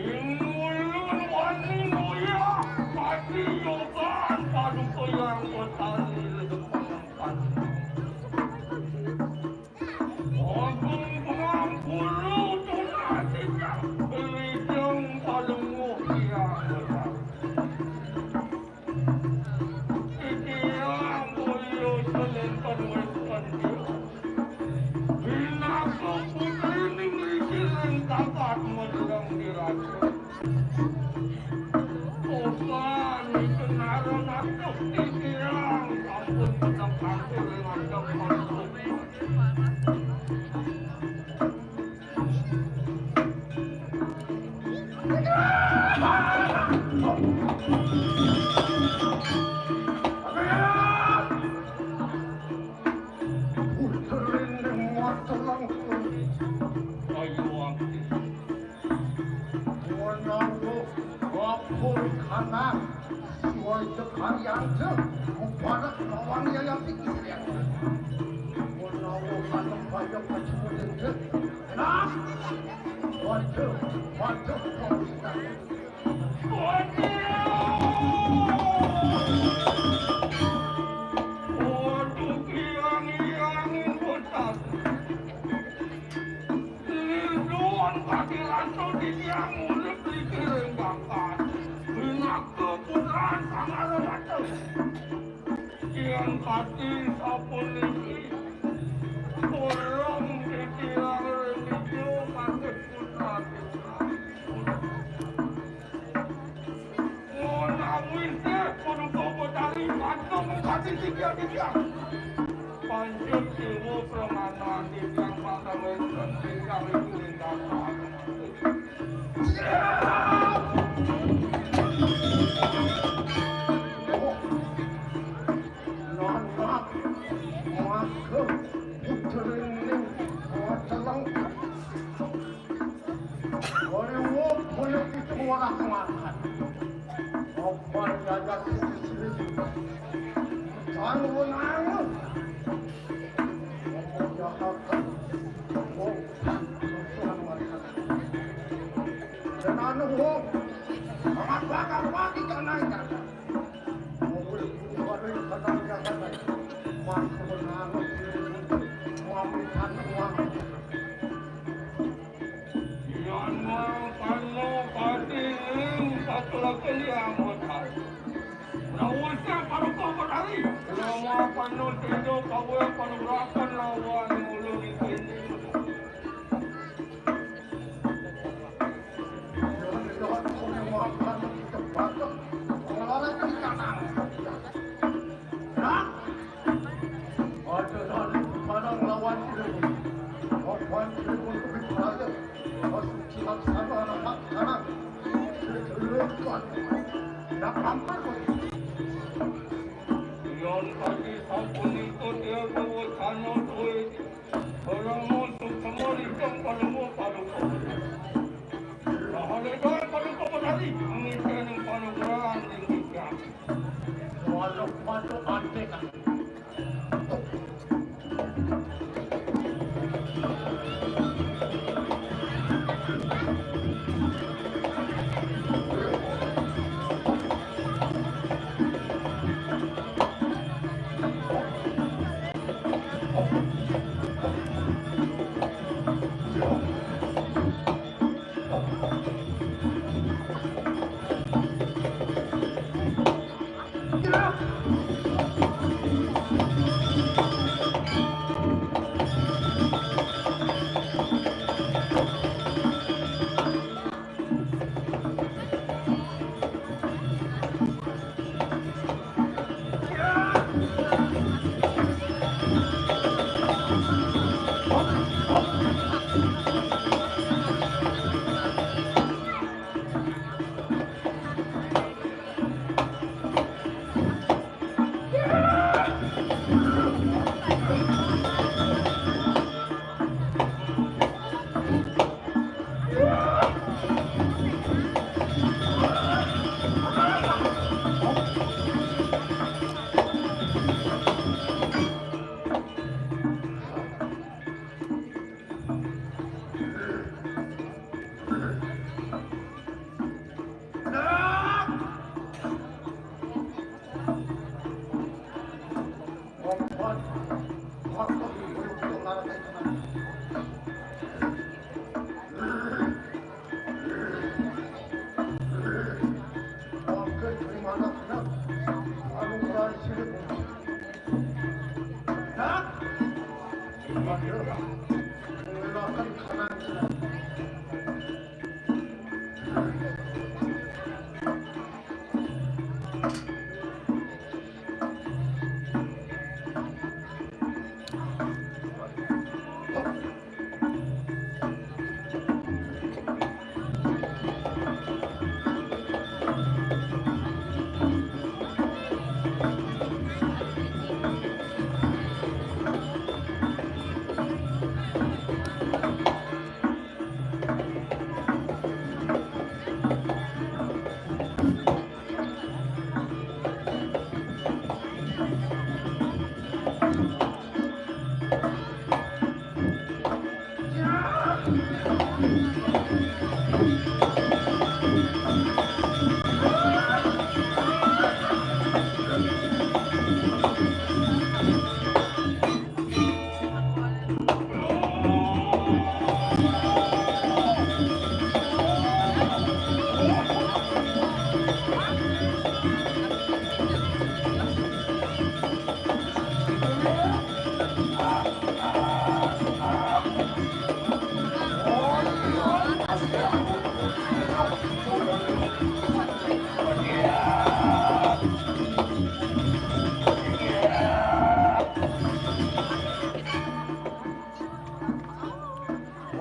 Ing ulun wani nguyah, pati yogan paduka Hyang Betari ring panampan. Agung Pangulu tunas titiang, wijing palungguh Hyang Betari. Titiang boya salintan wénten. Pinaka putrining riki ring jagat Madura Diraja. Opan ikenaran atuh titiang sampun peteng kangkul ring ajeng Panglima. Menawa apa kanak Suwai tekaryanca, mubarak lawan Yayan Pikir. Menawa kanem kaya kacimudin, nah, waduh, waduh, waduh. Waduh, kiang-kiangin bocah. Ridwan kadi rasa titiang urip riki ring bakat. Pinaka putran Sang Arawata. Tiang kadi sapuniki. Kurung titiang ring ijo kadi putra titiang. Menawi sih Paduka Betari mantun mengkati tiga-tiga. Panjur siwa pramanan titiang mangkawénten titiang ring linggaran. Nanak maka putrining Watelengkah. Kaya wong kaya pitung welas makan. Opan jagat sini-sini. Kang wenang. Opo jahakan. Wong kang musuhan makan. Dan anu wong. Amat bakal mati kanai jagat. Wong kuwi kuwi kanai jagat. Mas wenang. Wong pisan wong. Yan mangkana pati ing patleken Hyang Betari. Rawuhé Paduka Betari. Rama panus ida kawé panugrahan lawan ulun ing kéné. Yan mangkana kita batek. Pengelola kan kanang. Nah, ada dari sekarang lawan Cirebon. Lawan Cirebon lebih bahaya. Masuk cilak sana anak-anak. Sejelukan. Nak pampar kau. Yan kadi sapunika dia kawacana duwé. Parama suksma rijang parama paduka. Rahaledan paduka Betari, ngicénin panugrahan ring titiang. Waduh, waduh, antik.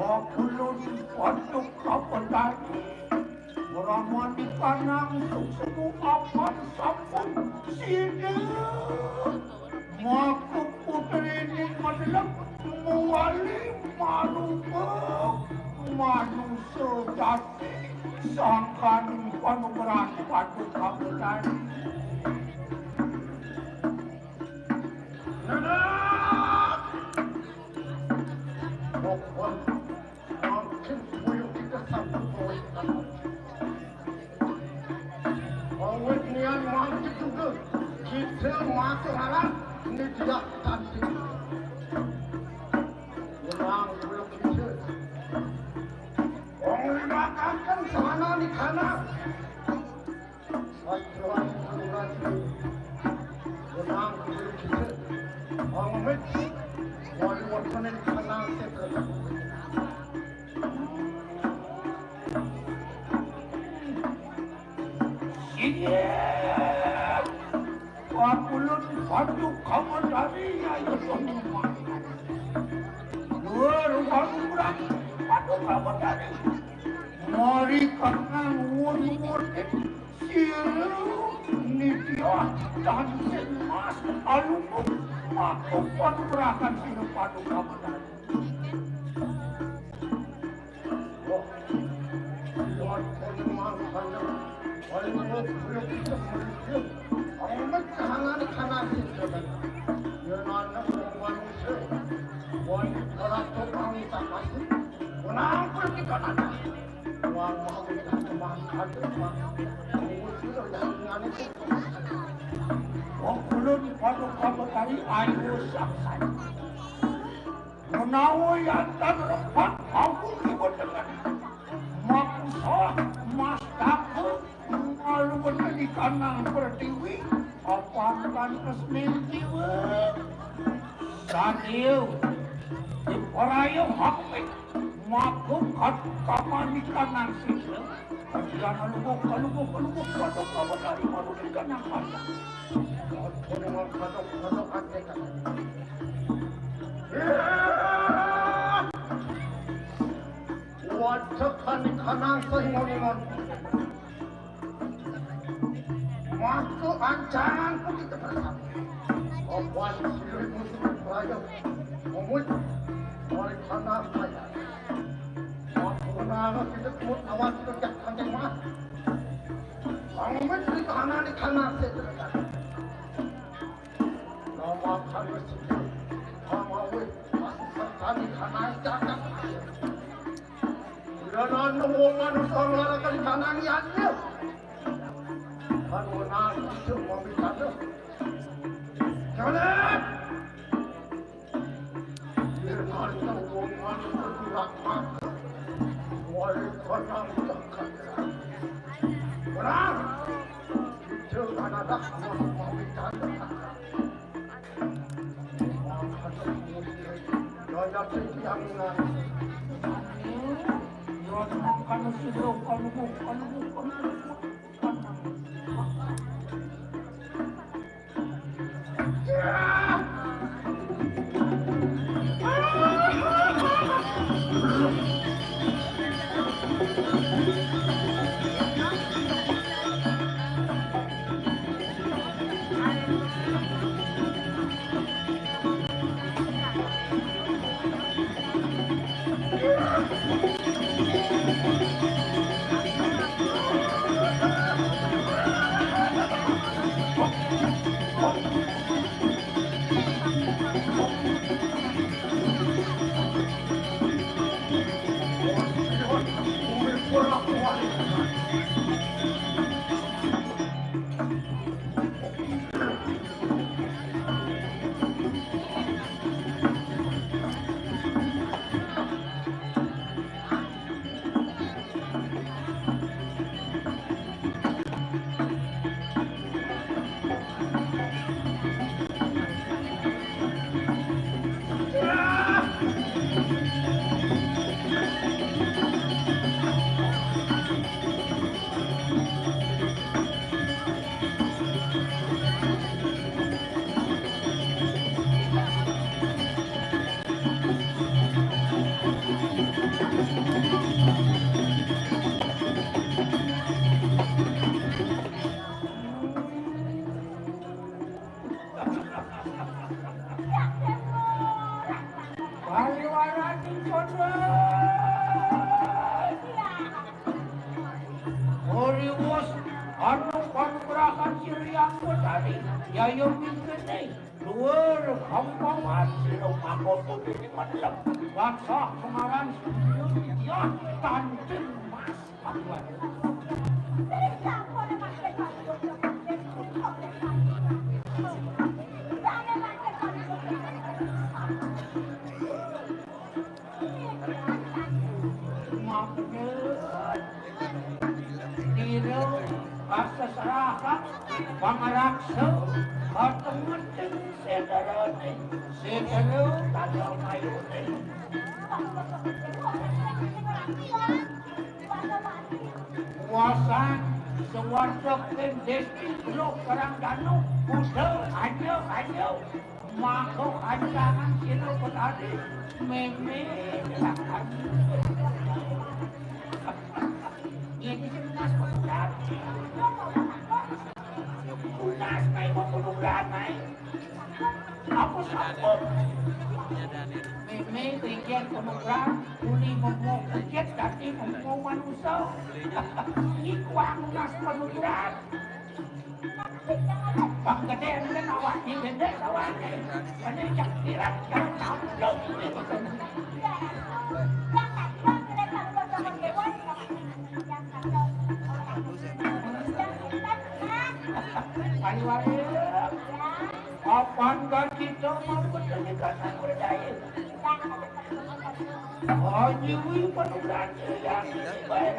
Wakulun Paduka Betari, Rama di kanang suksemu apan sampun sida. Maka putrining madelep muali marupa manusa jati sangkaning panugrahan Paduka Betari. Nenek! Mangkin semua kita sambut oleh kita. Awit nian mangkin juga kita matur alam ini tidak tadi. Menang belum kita. Wong lima kangkang sana di kanan. Inggih. Pakulun Paduka Betari, ayo semua. Dua rumah umrah Paduka Betari. Mari kanang wun-wun sira nitya dan sing mas alumut aku panugrahan sira Paduka Betari. Wah, liwat kono mangkana. Ayo, ayo, kita menuju. Amat kahanan kanan kita. Yen ana wong manusia, wani kalato kami tak kasih. Menang pun kita nada. Wong mau kita kemangkan, Pak. Mengusir yang ngani itu. Wong kulun Paduka Betari ayo saksai. Menawi antar rempah aku ribut dengan makusah mastaka ngaluwet di kanang pertiwi, apan kantos mimpiwe. Satiu, diparayuh aku Maka kat kamanikan nang sila. Kadiana lungguh, kalungguh, kalungguh, kadok kawan dari manusia nang kaya. Kadok, kadok, kadok, kadok. Wajakan ikanang saingon-ingon. Maka ancangan ku kita bersama. Awan sirip musuh beraya. Ngomong. Oleh karena saya. Maka nana kita kemut awan kita jak kanjeng mah. Ngomong di kanan, di kanan saya terdekat. Nama kami sendiri. Kamawi. Masih serta di kanan jagat. Ira nang wong manungsa nglarakaning kanangiannya. Kan wenang ijo mamitannya. Jalan! Ira nang wong manungsa durhaka. Wali kanang jagat. Wenang! Ijo kanadak mamitannya. Pariwaraning Cokro. Uriwus anu panugrahan Sri Angkotari, yaya mingkene, luwur kampawan sira mangkoto dening Menlem. Wansah Semarang Sundya, Tanjung Mas. Nira kaseserahan pangraksa katemeting sedarane, sedara kadang mayune. Kuasan Suwarta Kendesti Teluk Karang Danu, Kuda Anya-anya, Mako Kancangan Sila Betari, Meme Lakani. Ini sing tunas pemudaan. Tunas kae mau pemudaan, kae. Apa sapa? Meme ringkih pemudaan, uli memo kecet dadi memo manusa. Iku aku nas pemudaan. Pak gede kan awak di bendek awak. Ini cak tirak, cak tampil. Ayo, ayo. Apan kan kita mau bertemu dengan Ayu Daya? Ayu, panugrahan yang baik.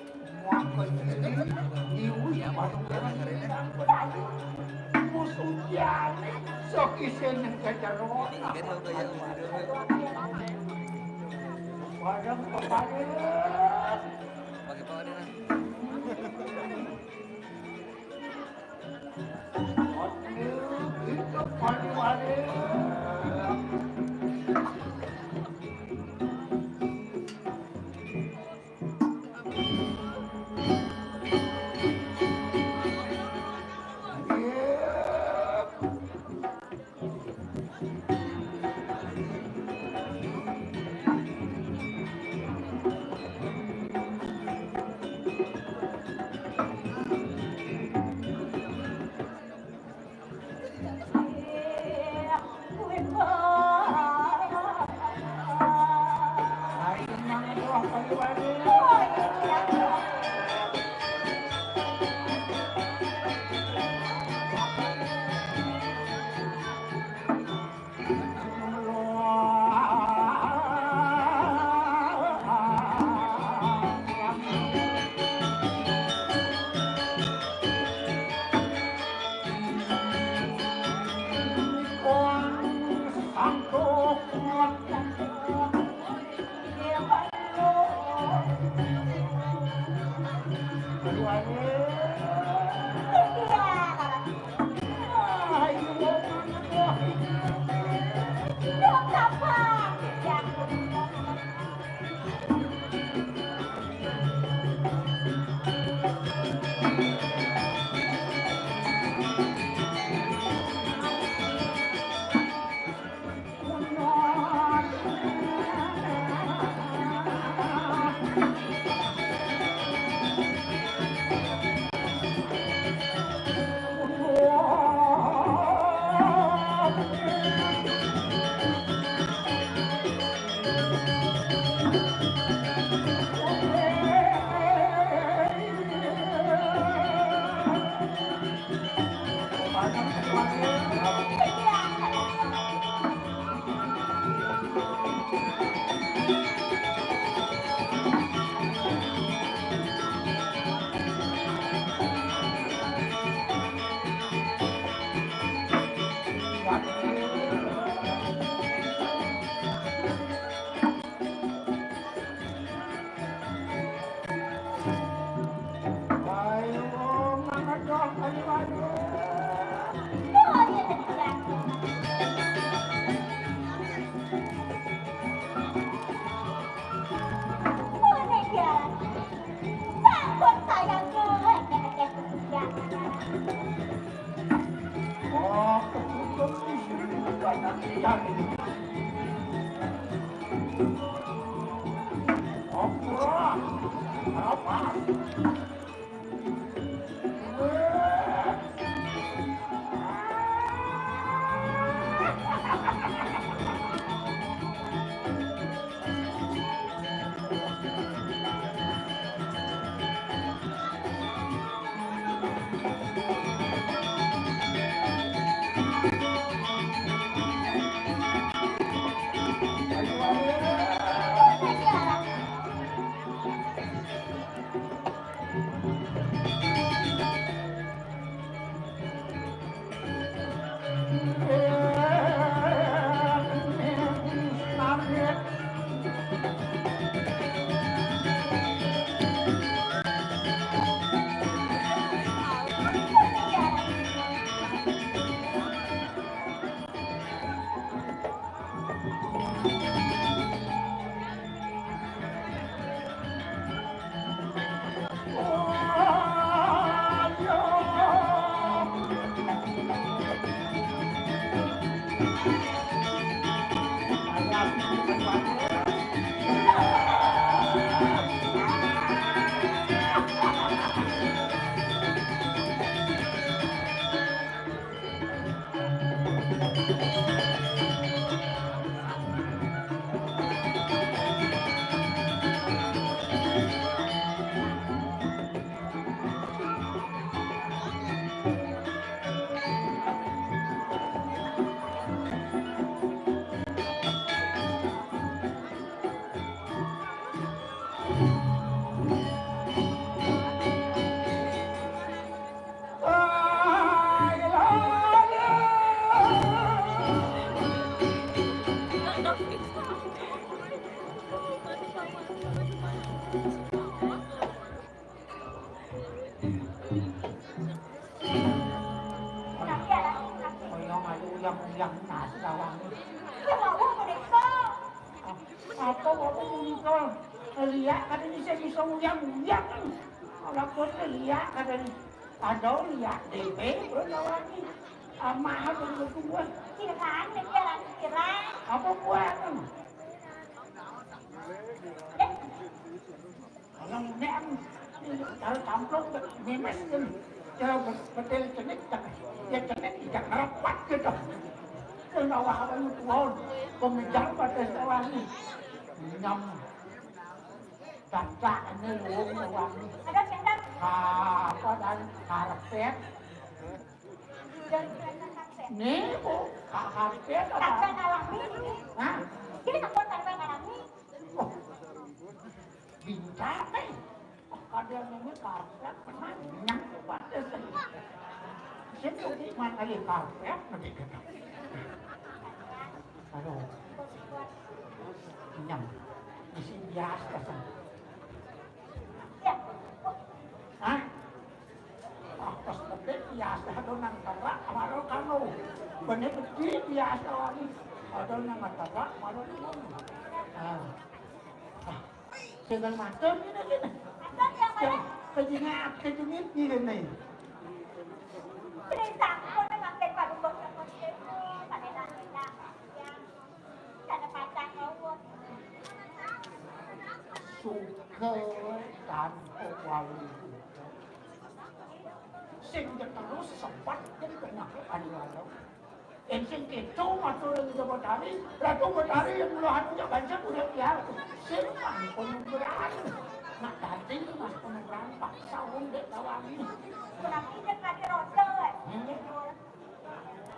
Mangka iki niwi panukaran ingkang paling musuh jane sok isin ning kecero. Padang peparing. Aduh, itu paling paling. Kaya aja uyang-uyang nasi bawang. Apa, apa punika? Liak katanya sing iso uyang-uyang. Ora kuwi liak katanya. Ada liak dhewe, ora lagi. Amah ada kuwi. Kirane, kirane, kirane. Apa kuwi? Kalau nek aku, kalau camplok, memes kan. Kalau betel cenik, tak, ya cenik, tidak rapat gitu. Kalau awak-awak itu, wow, pemegang pada sawah ni. Nyam. Cacak ini luwung wangi. Ada sendal. Apa dan karpet? Dari kereta karpet. Nih, Bu, karpet apa? Karpet alami. Hah? Ini tempat karpet alami. Oh. Bincang, eh. Kadang ini karpet pernah nyang pada sih. Sing tuh mana kali karpet nanti kita. Aduh. Nyang. Isi biasa sih. Hah? Ah, pas gede biasa ada nang terak, malah kamu. Bener gede biasa lagi. Ada nang terak, malah kamu. Ah. Ah. Segala macam ini, ini. Kejingat, kejingat ini. Cerita, aku nak makan pakai bos, pakai nasi. Suka tanpa wali. Sing terus sempat jadi kena anu. Yen sing keto matur ing Ratu Betari, Ratu Betari yang mula anu jak banjur udah pial. Sing mangkon berani. Nak dadi mas pemeran paksa wong dek tawangi. Kurang ingat lagi roda. Hmm.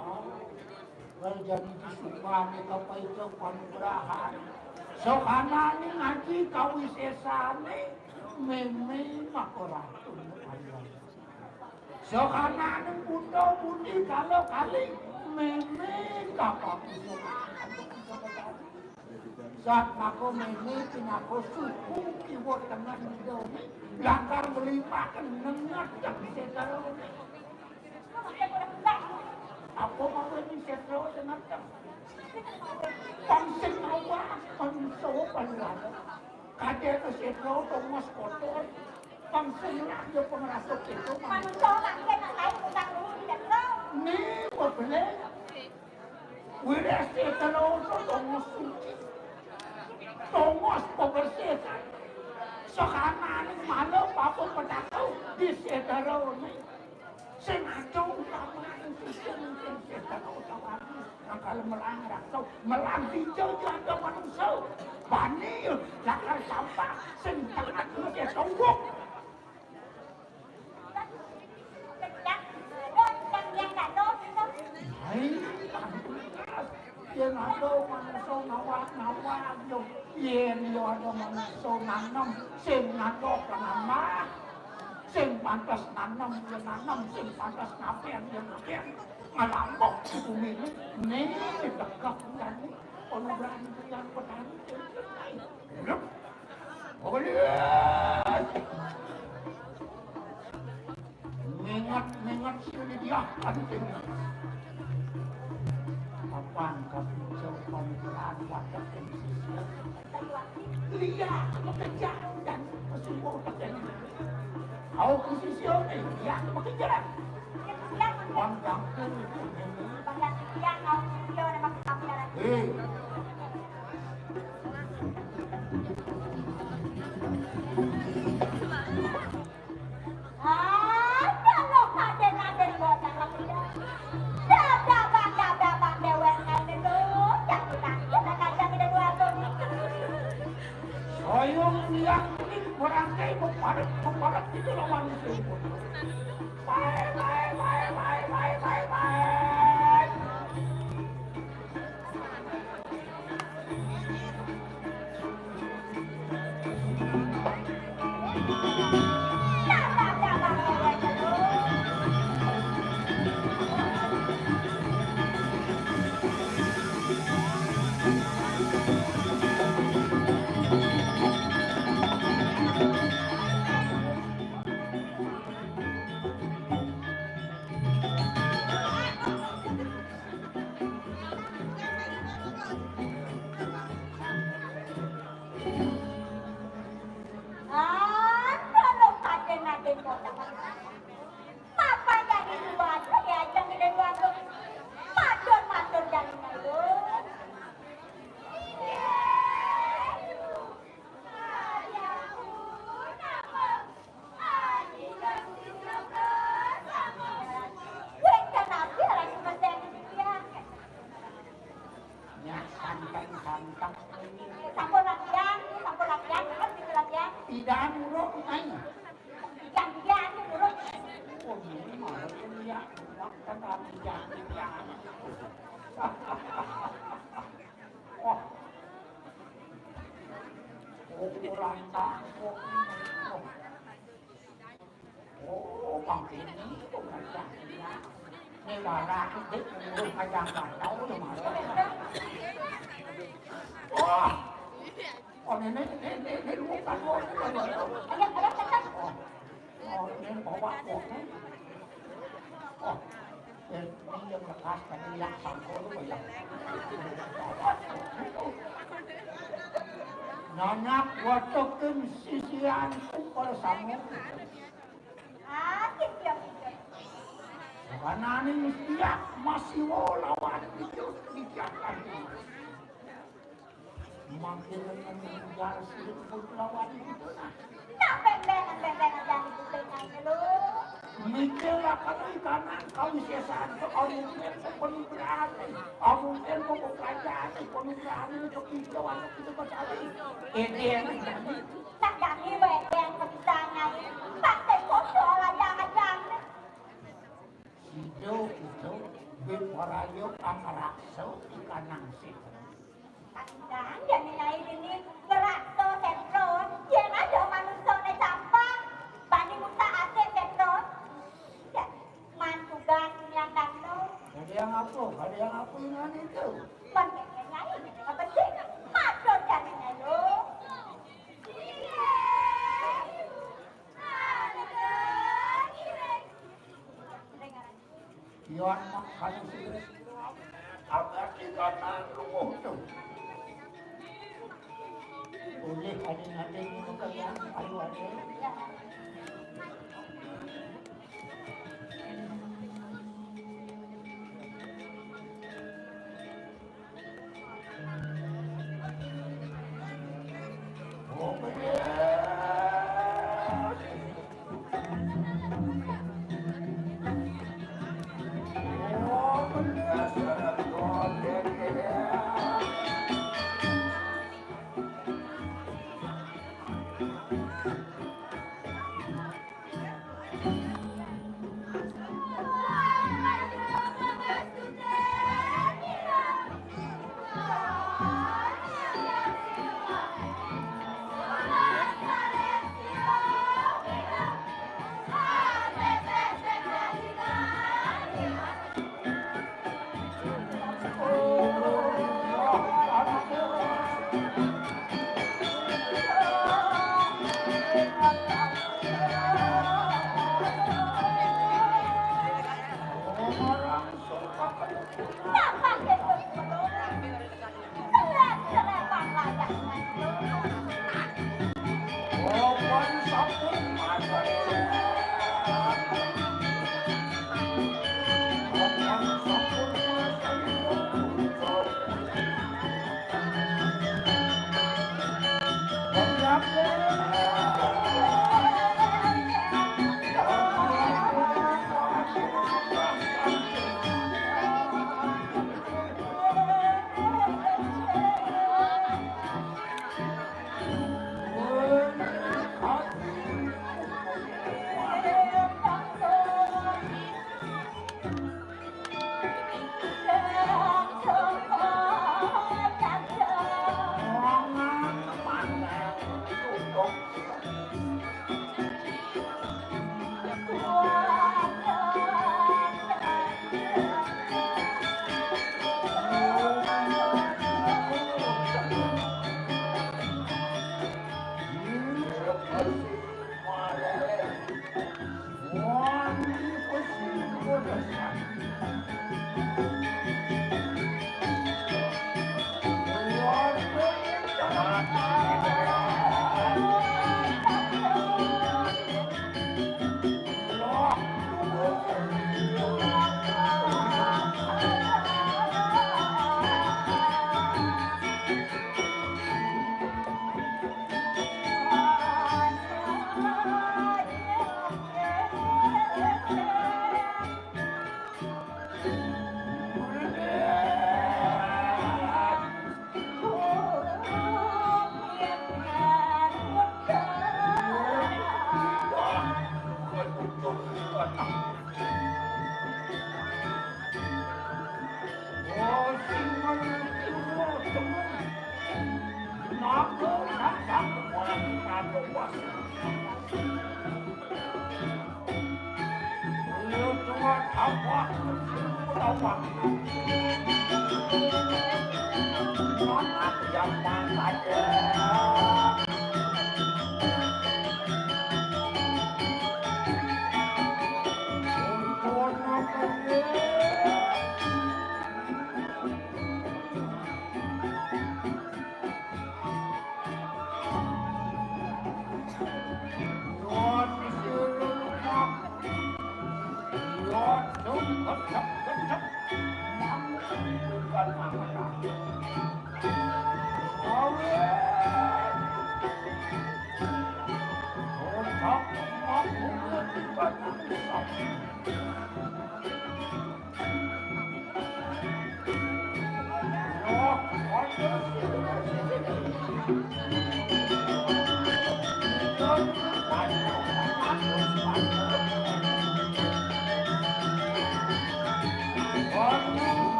Oh. Wal jadi disukani kepaica panugrahan. Sokanane ngaji kawisesane meme makoratu. Sokanane buta budi kala kali meme kapakusukan. Saat mako meme pinako suku kiwa tengah nidone langkar melipaken nengat yang sedalone. Apa mawon sing setra sing ngerti? Pang sing awak, pang sawa, pang lada. Kadek setra tongos kotor. Pang sing lah ya pengrasa kita, pang. Manusia makin lain utang dulu tidak tahu. Nih, bebele. Wiris setra tongos suci. Tongos kebersihan. Sekarang malam apa penakau di setra ini. Sing aja utamané sing, sing, sing setan utawané. Bakal melang raksa, melang hijau janda manusia. Bani lakar sampah sing tengah terus ya tongkok. Hai, pantes. Yén ada manungsa ngawak-ngawak yo, yén yo ada manungsa nanem, sing ngadok nambah, sing pantes nanem yo nanem, sing pantes ngabén yo ngabén, ngelambok di bumi ini, nih tegak jani, ono berani yang petani. Oleh. Mingat-mingat sini dia penting. Kapan kapincang pamikiran wadah ing sisya? Liya, makejang dan kesuwun. Kau ku sisya ni, liya makejang. Bang Jangkung itu. Bang Jangkung, liya, kau ku sisya, nama Yang kuning merangkai memparet, memparet itulah manusia itu. Baik, baik, baik, baik, baik, baik, baik. Ah, kalau paden-aden kota. Mapa jadi dua aja ya, jangan ada dua tuh. Matur, matur, jangan dulu. Wénten napi ras mesen dia? Nyak santang-santang. Sampun latihan, sampun latihan, cepet gitu latihan. Tidak buruk, Nyai. Jangan dia anu buruk. Oh, ini malah dia. Bukan latihan, dia. Wah. Oh, kurang tahu. Oh, Bang Bini itu kerja. Ini barang, dia urus kadang-kadang, udah malu. Wah. Oh, ini, ini, ini, ini bukan, bukan, bukan. Ayo, ayo, cepat. Oh. Oh, ini bawa kuahnya. Oh, ini yang lekas tadi yang sangkul itu ya. Nyanak watukin sisian kumpul samu. Ah, sisian itu. Karena ini dia masih mau lawan itu dibiarkan. Makin meninggal sirip putra wali itu nah. Nah, beng-beng, beng-beng aja di kuping aja lu. Mikir lah kalau ikan kau sesat, kau mungkin penuh berani, kau mungkin mau kerajaan penuh berani untuk itu, untuk itu kau cari. Ini yang terjadi. Nah, kami baik yang kepisahnya ini. Pakai foto aja aja. Itu, itu, di Parayu Angrakso ikan nangsit. Kadang jani nyai dini ngerakso setron, yen ada manusa ne campang, bani mutak asik setron. Ya, man tugas nyang dangno. Ada yang apa? Ada yang apa dengan itu? Man kene nyai, apa sih? Matur jani nyai lo. Iya. Yon mak kanu sing abadi kana luwuh tu. Ulih adi nanti ini kalian ayu adi.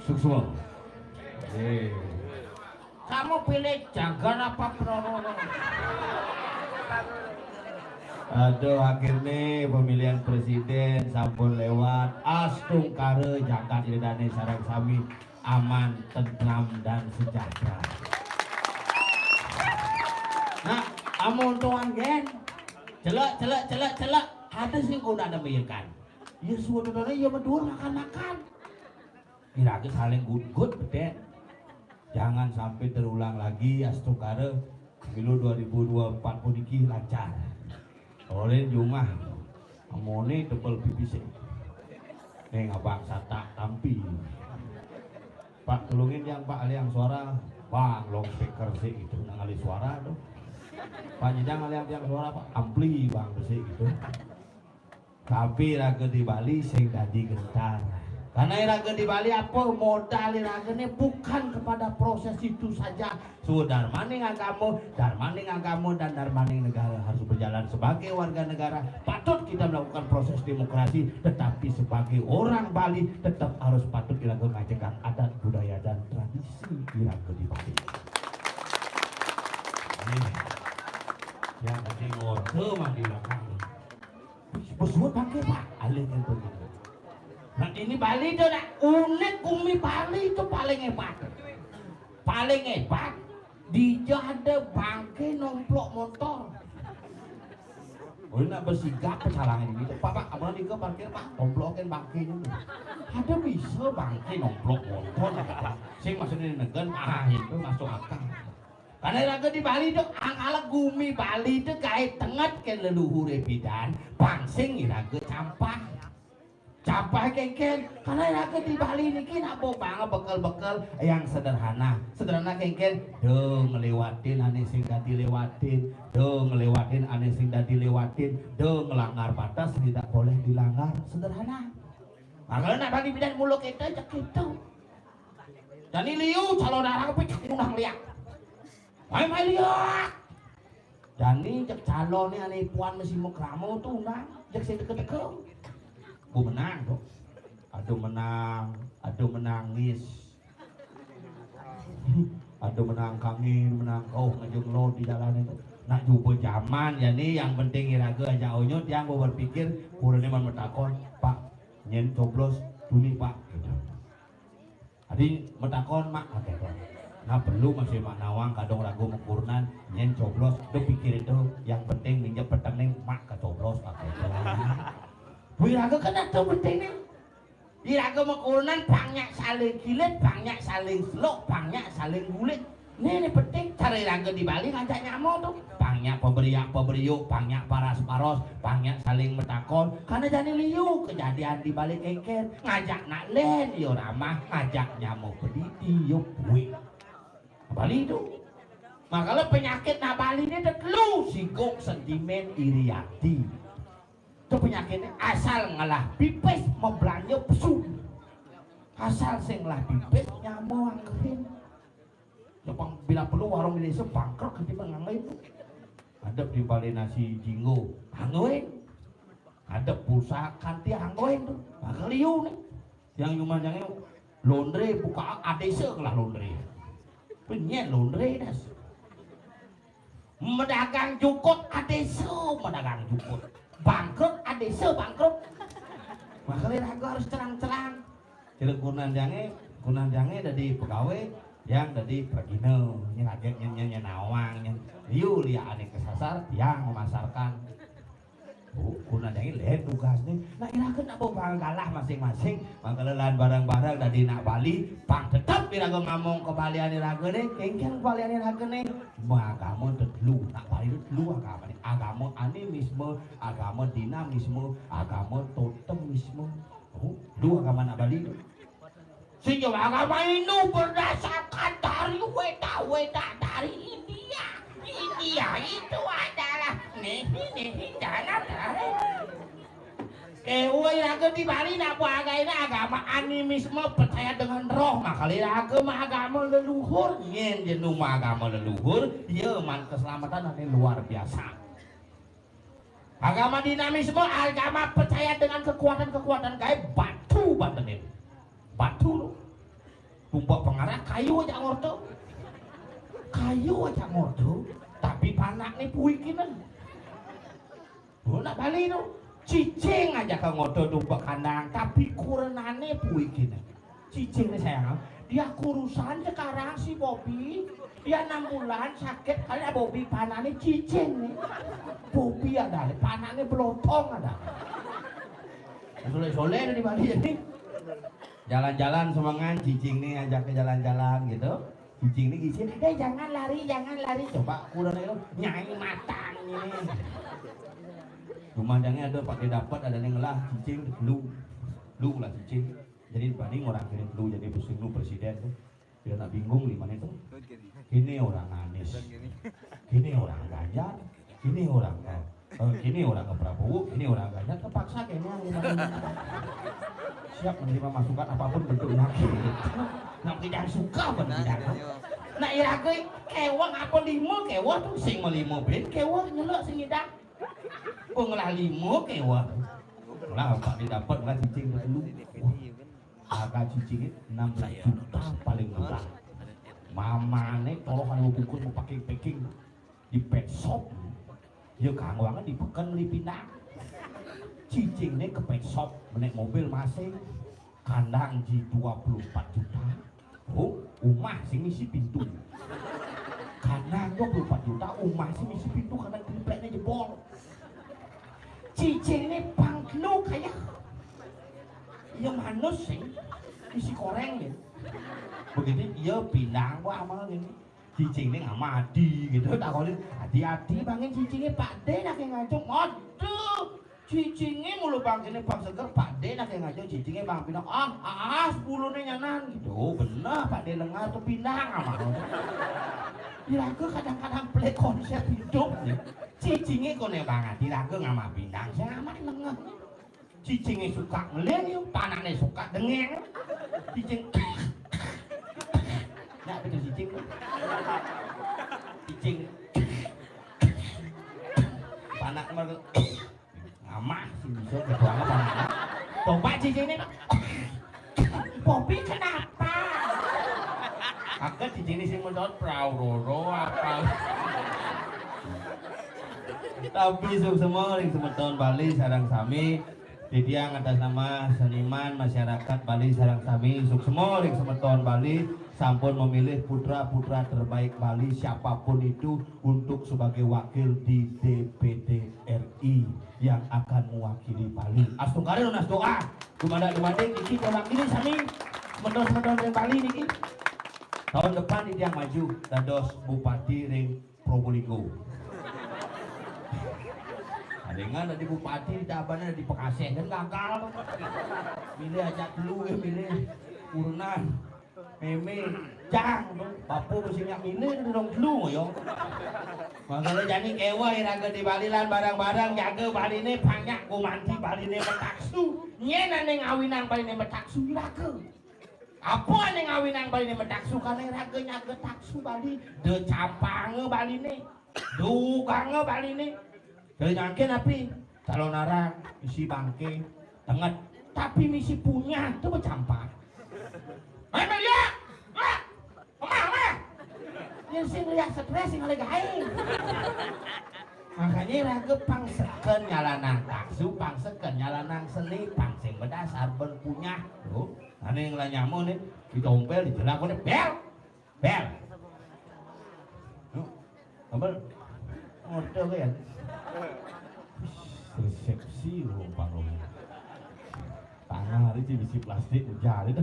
Sukses. Eh. Kamu pilih jagar apa Prabowo? Aduh, akhirnya pemilihan presiden sampun lewat. Astungkara jagat Ida Dane sareng sami aman, tentram, dan sejahtera. Nah, amun tuan gen, celek, celek, celek, celek, ada sing kudu ada meyekan. Ya sudah, ya mendur makan-makan. Iraga saling gutgut, beten. Jangan sampai terulang lagi, astungkara, pemilu dua ribu dua puluh empat puniki lancar. Oleh jumah, amone tebel pipis. Ning abang satak tampi. Pak, tulungin yang Pak aliang suara, bang, long speaker sih gitu, nang alih suara tuh. Pak Nyidang aliang tiang suara, Pak, ampli bang sih gitu. Tapi raga di Bali sing dadi gentar. Karena raga di Bali apa? Modal raga ini bukan kepada proses itu saja. Sudarmaning agama, darmaning agama, dan darmaning negara harus berjalan sebagai warga negara. Patut kita melakukan proses demokrasi, tetapi sebagai orang Bali tetap harus patut raga ngajegang adat, budaya, dan tradisi raga di Bali. Nih, yang penting order mah di belakang. Suwun bangké, Pak. Alih kénten. Nah, ini Bali to, nak, unik, gumi Bali to paling hébat. Paling hébat, dija ada bangké nomplok montor. Oh, nak besigap pecalangan ini. Pak, Pak, amun nika parkir, Pak, nomplokkan bangké ini. Ada bisa bangké nomplok montor, Pak. Sing maksudnya negen, ah, itu masuk akal. Karena raga di Bali to, angkala gumi Bali to gaé tenget kén leluhuré pidan, pang sing iraga campah. Campah kénkén, karena raga di Bali niki nak bawa banget bekel-bekel yang sederhana. Sederhana kénkén, do ngelewatin ané sing dadi lewatin, do ngelewatin ané sing dadi lewatin, do ngelanggar batas sing tidak boleh dilanggar. Sederhana. Makanya nak Bali pidan mula kita, cek itu. Jani liu, calon arang picak undang liak. Mai, mai liak. Jani cek calonné ané puan mesti mau krama to undang, cek sing teka-teka. Bu menang to. Aduh menang, aduh menangis. Aduh menang kangin, menang kauh ngejeng lo di jalan itu. Nak jubah zaman jani, yang penting iraga aja onyot, yang mau berpikir, kurangnya mau bertakon, Pak, nyén coblos, tuni, Pak. Gitu. Adi matakon, Mak, pakai to. Nah, perlu masih Mak nawang kadung ragu makurenan, nyén coblos, do pikir itu, yang penting minjep peteng nih, Mak kacoblos, pakai to. Wih, raga kan ada penting nih. Iraga makurenan, pang nyak saling kilit, pang nyak saling seluk, pang nyak saling gulit. Né, né penting, cara iraga di Bali ngajak nyama to. Pang nyak paberiak-paberiuk, pang nyak paras-paros, pang nyak saling matakon. Karena jani liu kejadian di Bali kénkén. Ngajak nak lén, yo ramah, ngajak nyama pedidi, yo puing. Bali to. Makanya penyakit nak Bali né ada telu, sigok, sentimen, iri ati. To penyakitné asal ngelah pipis, mabelanja pesu. Asal sing ngelah pipis, nyama anggehin. Coba bila perlu warung di désa bangkrut kanti pangangge to. Ada di balé nasi jinggo, anggehin. Ada pulsa kanti anggehin to. Angge liu né. Yang cuma yang laundry buka A D C lah laundry. Penyet laundry das. Madagang jukut A D C, madagang jukut. Bangkrut A D C, bangkrut. Makanya raga harus terang-terang. Jelek kurenan jangé, kurenan jangé dadi pegawai, yang dadi pragina, nyén lagé nyén, nyén, nyén nawang, nyén liu liak ané kesasar, yang memasarkan. Oh, kurenan jangé lén tugasné. Nah, iraga nak bawa galah masing-masing, mangkala lan bareng-bareng dadi nak Bali, pang tetep iraga ngamong kebalian iragané, kénkén kebalian iragané. Agama tetelu, nak Bali tetelu agamané. Agama animisme, agama dinamisme, agama totemisme. Oh, dua agama nak Bali. Sing agama Hindu berdasarkan dari Weda, Weda dari India. India itu adalah nehi, nehi, dana, dana. Kéweh iraga di Bali nak beragama animisme, percaya dengan roh, makanya iraga mah agama leluhur, nyén jenu mah agama leluhur, ya man keselamatan ané luar biasa. Agama dinamisme, agama percaya dengan kekuatan-kekuatan gaib, batu bantenin. Batu to. Tumpek pengarah, kayu aja ngorta. Kayu aja ngorta, tapi panakné puikinan. Lu nak Bali to. Cicing aja ka ngorta tumpek kandang, tapi kurenané puikinan. Cicing nih sayang, dia kurusan sekarang si Bobi. Dia enam bulan sakit, kali Bobi panakné cicing nih. Bobi ada, panakné belotong ada. Soleh-soleh di Bali ini. Jalan-jalan semengan, cicing nih ajak ke jalan-jalan gitu. Cicing nih izin, "Eh, jangan lari, jangan lari." Coba kurang itu nyai matang ini. Rumah jangé ada pakai dapat, ada yang ngelah cicing, lu, lu lah cicing. Jadi bani orang kini lu jadi pusing lu presiden tuh. Dia nak bingung di mana itu. Ini orang Anies, ini orang Ganjar, ini orang, eh, eh, ini orang Prabowo, ini orang Ganjar, terpaksa kayaknya yang lima ini. Siap menerima masukan apapun bentuknya. Nah, tidak suka pun tidak. Nah, iraga kéweh apa lima kéweh to, sing malima bin kéweh nyeluk sing ngidang. Kok ngelah lima kéweh. Lah, Pak, didapat ngelah cicing dulu. Wah, agak cicing enam belas juta paling murah. Mamané toroh anu bungkus mau packing-packing di pet shop. Ya kanggo banget di peken beli pindang. Cicingné kepésot, menék mobil masing, kandang ji dua puluh empat juta. Oh, omah sing misi pintu. Kandang dua puluh empat juta, omah sing misi pintu, kandang triplekné jebol. Cicingné pang gelo kaya. Ya manus sing misi koréng ya. Begitu dia pindah, wah, amal ini. Cicingné ngamah adi gitu, takonin, "Adi-adi, bangin cicingé Pak Dé nak ngajung." Aduh, cicingé mulu bangkiné pang seger, Pak Dé nak ngajung, cicingé bang pindah. "Ah, ah, sepuluhné nyanan." Gitu. Oh, bener, Pak Dé lengar tuh pindah ngamah. Iraga kadang-kadang pelik konsep hidup nih. Cicingé koné bang adi, iraga ngamah pindah, sing ngamah lengar. Cicingé suka ngeling, yo, panakné suka dengéng. Cicing. Nak betul cicing. Cicing. Panak nomor ngamah sing bisa ketua apa? Coba cicingé. Popi kenapa? Aku cicingé sing menurut prau roro apa? Tapi suksma ring semeton Bali sareng sami. Titiang atas nama seniman masyarakat Bali sareng sami, suksma ring semeton Bali sampun memilih putra-putra terbaik Bali siapapun itu untuk sebagai wakil di D P D R I yang akan mewakili Bali. Astungkara nunas doa. Dumadak dumadik niki mewakili sami semeton-semeton ring Bali niki. Tahun depan titiang maju dados bupati ring Probolinggo. Palingan dadi bupati di Tabanan, dadi Pekasih kan gagal. Milih aja telu ya, milih urenan. Mémé, cang, bapu mesti nyak milih tu dong telu ya. Makanya jani kéweh iraga di Bali lan bareng-bareng jaga Baliné, banyak gumanti Baliné mataksu. Nyén ané ngawinang Baliné mataksu iraga. Apa ané ngawinang Baliné mataksu, karena iraga nyaga taksu Bali, da campanga Baliné, da uganga Baliné. Da nyangkin api, calonarang, misi bangké, tenget. Tapi misi punyah tu bacampang. Mai, mai, ya! Ah! Emah, emah! Yang sing lihat stres, sing oleh gaé. Makanya iraga pang seken nyalanang taksu, pang seken nyalanang seni, pang sing badasar ben punyah. Tuh. Ané ngelah nyama né, ditompél, dijelak, udah, bel! Bel! Tuh. Tompél. Ngerti apa ya? Resepsi rumpang rumah. Tanah hari ci bisi plastik ujar itu.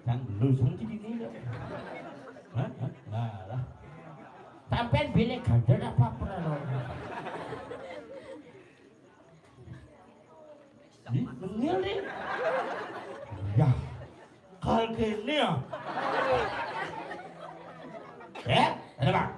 Yang belum sih ini. Hah? Hah? Nah, lah. Sampean bini gandel apa pernah lo? Ih, nengil nih. Ya, kal kéné ya. Eh, ada, Bang?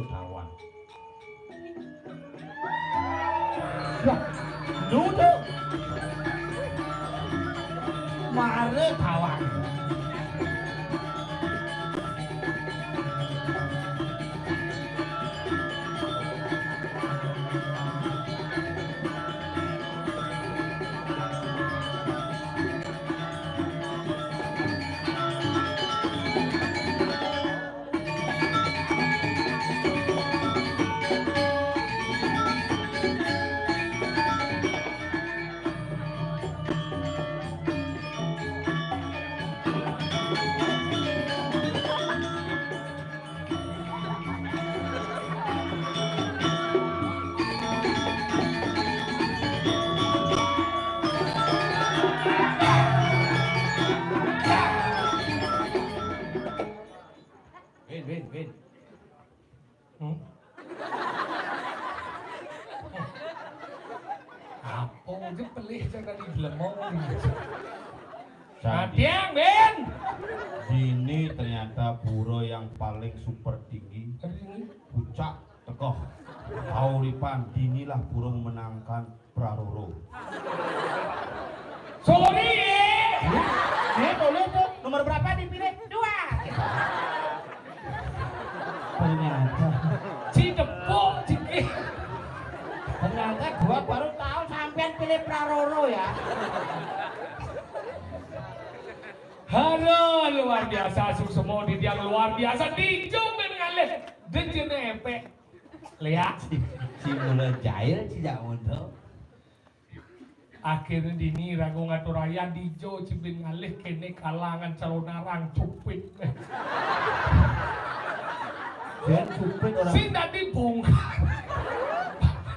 Tawang. Wah, nuduh. Mare tawang. Win, win, win. Hmm? Apa aja pelih jangan digelemong. Candi. Adiang, Ben. Dini ternyata pura yang paling super tinggi. Aduh, ini. Puncak tekoh. Kauripan, dinilah pura memenangkan Praroro. Sorry, eh. Eh, boleh tuh. Nomor berapa dipilih? Dua. Ternyata. Cidepuk, cidepuk. Ternyata gua baru tahu sampean pilih Praroro ya. Halo, luar biasa, suksema titiang luar biasa. Dijung ben ngalih. Dejene epek. Lihat. Si, si mula jail, si jak muda. Akhirnya dini raga ngatur ayah dijo cibin ngalih kene kalangan calon arang cupit. Dan cupit orang. Sing dadi bongkar.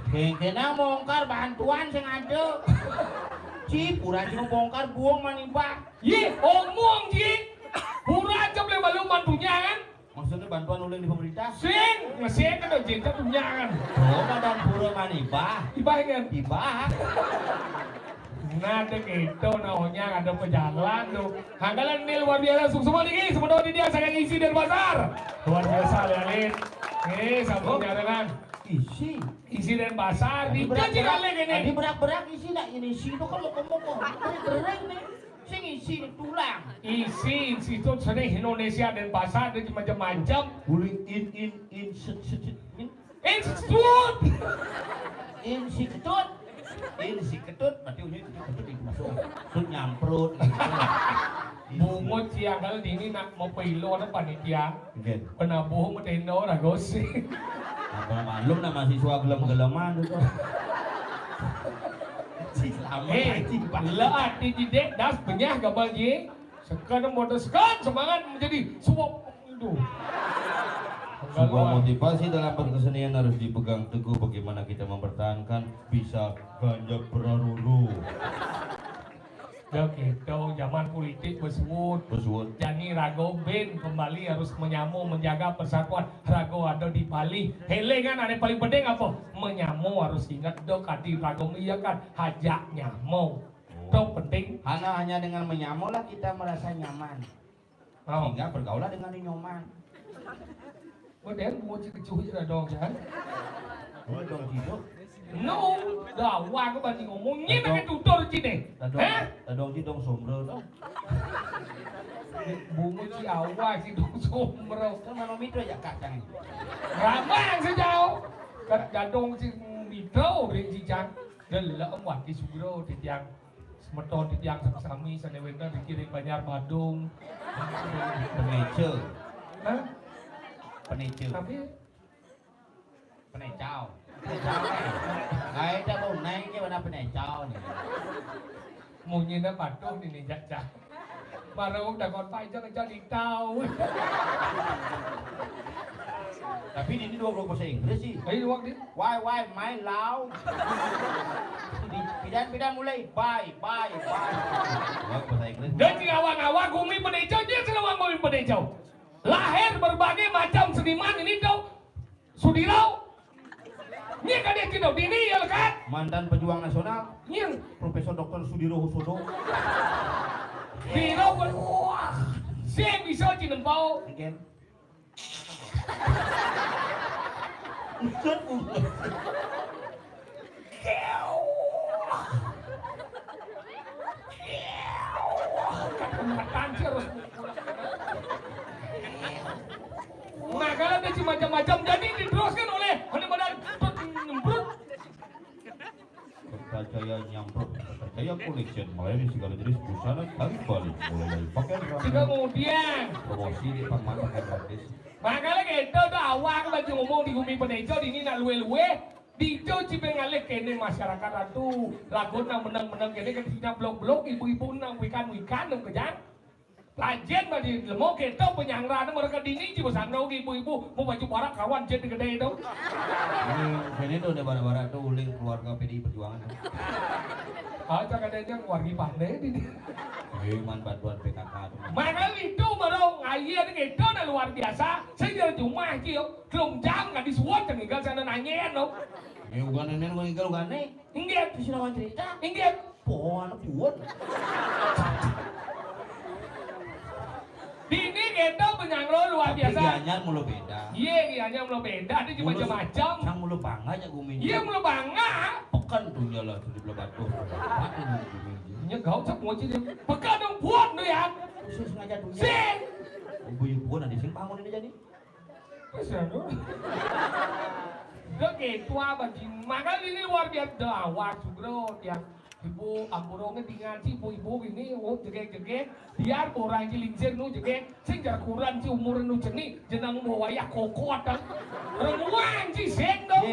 Kene bongkar bantuan sing ada. Ci, pura cuma bongkar buang manibah. Ye, omong ji. Pura aja boleh malu mantunya kan? Maksudnya bantuan oleh di pemerintah? Sing, ngesing kan udah cinta punya kan. Oh, badan pura manibah. Ibah kan? Ibah. Nah, ada gitu, nah, onyang ada pejalan tuh. Hanggalan ini luar biasa, suksema tinggi, semeton di dia saya isi Denpasar. Luar biasa, Lelin. Eh, sampun nyarangan. Isi. Isi Denpasar, tadi dijanji berak-berak, kali ini. Tadi berak-berak isi nak ini isi itu kan mau ngomong. Kering nih. Sing isi tulang. Isi institut seni Indonesia Denpasar ada macam-macam. Boleh in, in, in, sit, sit, sit, in. Institut. Insiktut. Insiktut, berarti unya itu ketut itu masuk. Tut nyamprut. Bungut siang kali dini nak mau pilo ada panitia. Nggih. Penabuh medendo raga sih. Apa maklum nah mahasiswa gelem-geleman itu. Si selamat. Eh, anjing, Pak. Lah ati jidek das benyah gabal ji. Sekan motor sekan semangat menjadi suap itu. Sebuah motivasi dalam berkesenian harus dipegang teguh bagaimana kita mempertahankan bisa ganjak beraruru. Dah gitu, zaman politik bersuut. Bersuut. Jani raga ben kembali harus menyambung menjaga persatuan raga ada di Bali. Helengan ada paling penting apa? Menyambung harus ingat dok adi raga iya kan hajak nyambung. Oh. Itu penting. Hanya, hanya dengan menyambung lah kita merasa nyaman. Oh. Sehingga bergaullah dengan nyoman. Model mau cik kecuh je dah dong kan. Oh, dong hidup. No, dah awak ke banding ngomong ni pakai tutur cik ni. Hah? Dadong ji dong sombro dong. Bungut si awak si dong sombro. Kan mana mitra ya kacang ni. Ramang sejauh. Kat dadong si mitra beri cicang. Dalam wati sugro titiang. Semeton titiang sami sane wenten dikiring Banjar Badung. Peneca. Hah? Peneca. Tapi Penecau. Penecau. Kae ta bau naik ke mana penecau ni. Munyi na patuh ni ni jaja. Baru dah kon pai jangan jadi tahu. Tapi ini dua guru bahasa Inggris sih. Ayo waktu. Why, why, my love. Pidan, pidan mulai. Bye, bye, bye. Wah, bahasa Inggris. Dan di awak-awak gumi penecau, dia senang gumi penecau. Lahir berbagai macam seniman ini tau. Sudirau. Ni kadeh kita dini ya lekat. Mantan pejuang nasional. Ni Profesor Doktor Sudiro Husodo. Biro ber- Wah. Saya bisa cinempau. Again. Usun, usun. Ketan sih harus. Nah, kalau ada si macam-macam, jadi diteruskan oleh, oleh badan nyemprot. Kertajaya nyamprot, Kertajaya Collection melayani segala jenis busana dari Bali, mulai dari pakaian Sehingga kemudian promosi di pangmata gratis. Makanya kita udah awal lagi ngomong di Gumi Penejo di ini nak luwe-luwe. Dijo cipe ngalih kene masyarakat atu lagu nang menang-menang kene kan sina blok-blok ibu-ibu nang wikan-wikan nang kejang. Lajen badi lemo keto penyangrane mereka dini ci besando ibu-ibu mau baju barak kawan jet gede itu. Ini kene tuh ada barak-barak tuh uling keluarga P D I Perjuangan. Aja kadang wargi pandai di. Memang bantuan P K K tuh. Makanya itu baru aye ada keto na luar biasa. Saya jadi cuma ci yo. Telung jam kan disuwun teng ninggal sana nanyen lo. Ini bukan nenek bukan ninggal bukan nih. Inggih. Di sini cerita. Inggih. Pohon buat. Dini kita penyangro luar biasa. Gianyar mulu beda. Iya, gianyar mulu beda. Ada macam-macam. Sang mulu bangga ya gumi. Iya, mulu bangga. Pekan tuh ya lah, di Blebatuh. Apa tuh gumi? Nya gau cak moci dia. Pekan dong buat tuh ya. Khusus ngajak dunia. Sing. Ibu-ibu nanti sing bangun ini jadi. Wis anu. Udah gitu apa sih? Makanya ini luar biasa. Dah, awak sugro tiang ibu ampurongnya tinggal si ibu-ibu ini, oh jegek-jegek. Biar orang ci lingsir nu jegek. Sing jar kuran ci umur nu jeni, jenang mau wayah kokot. Remuan ci sing dong.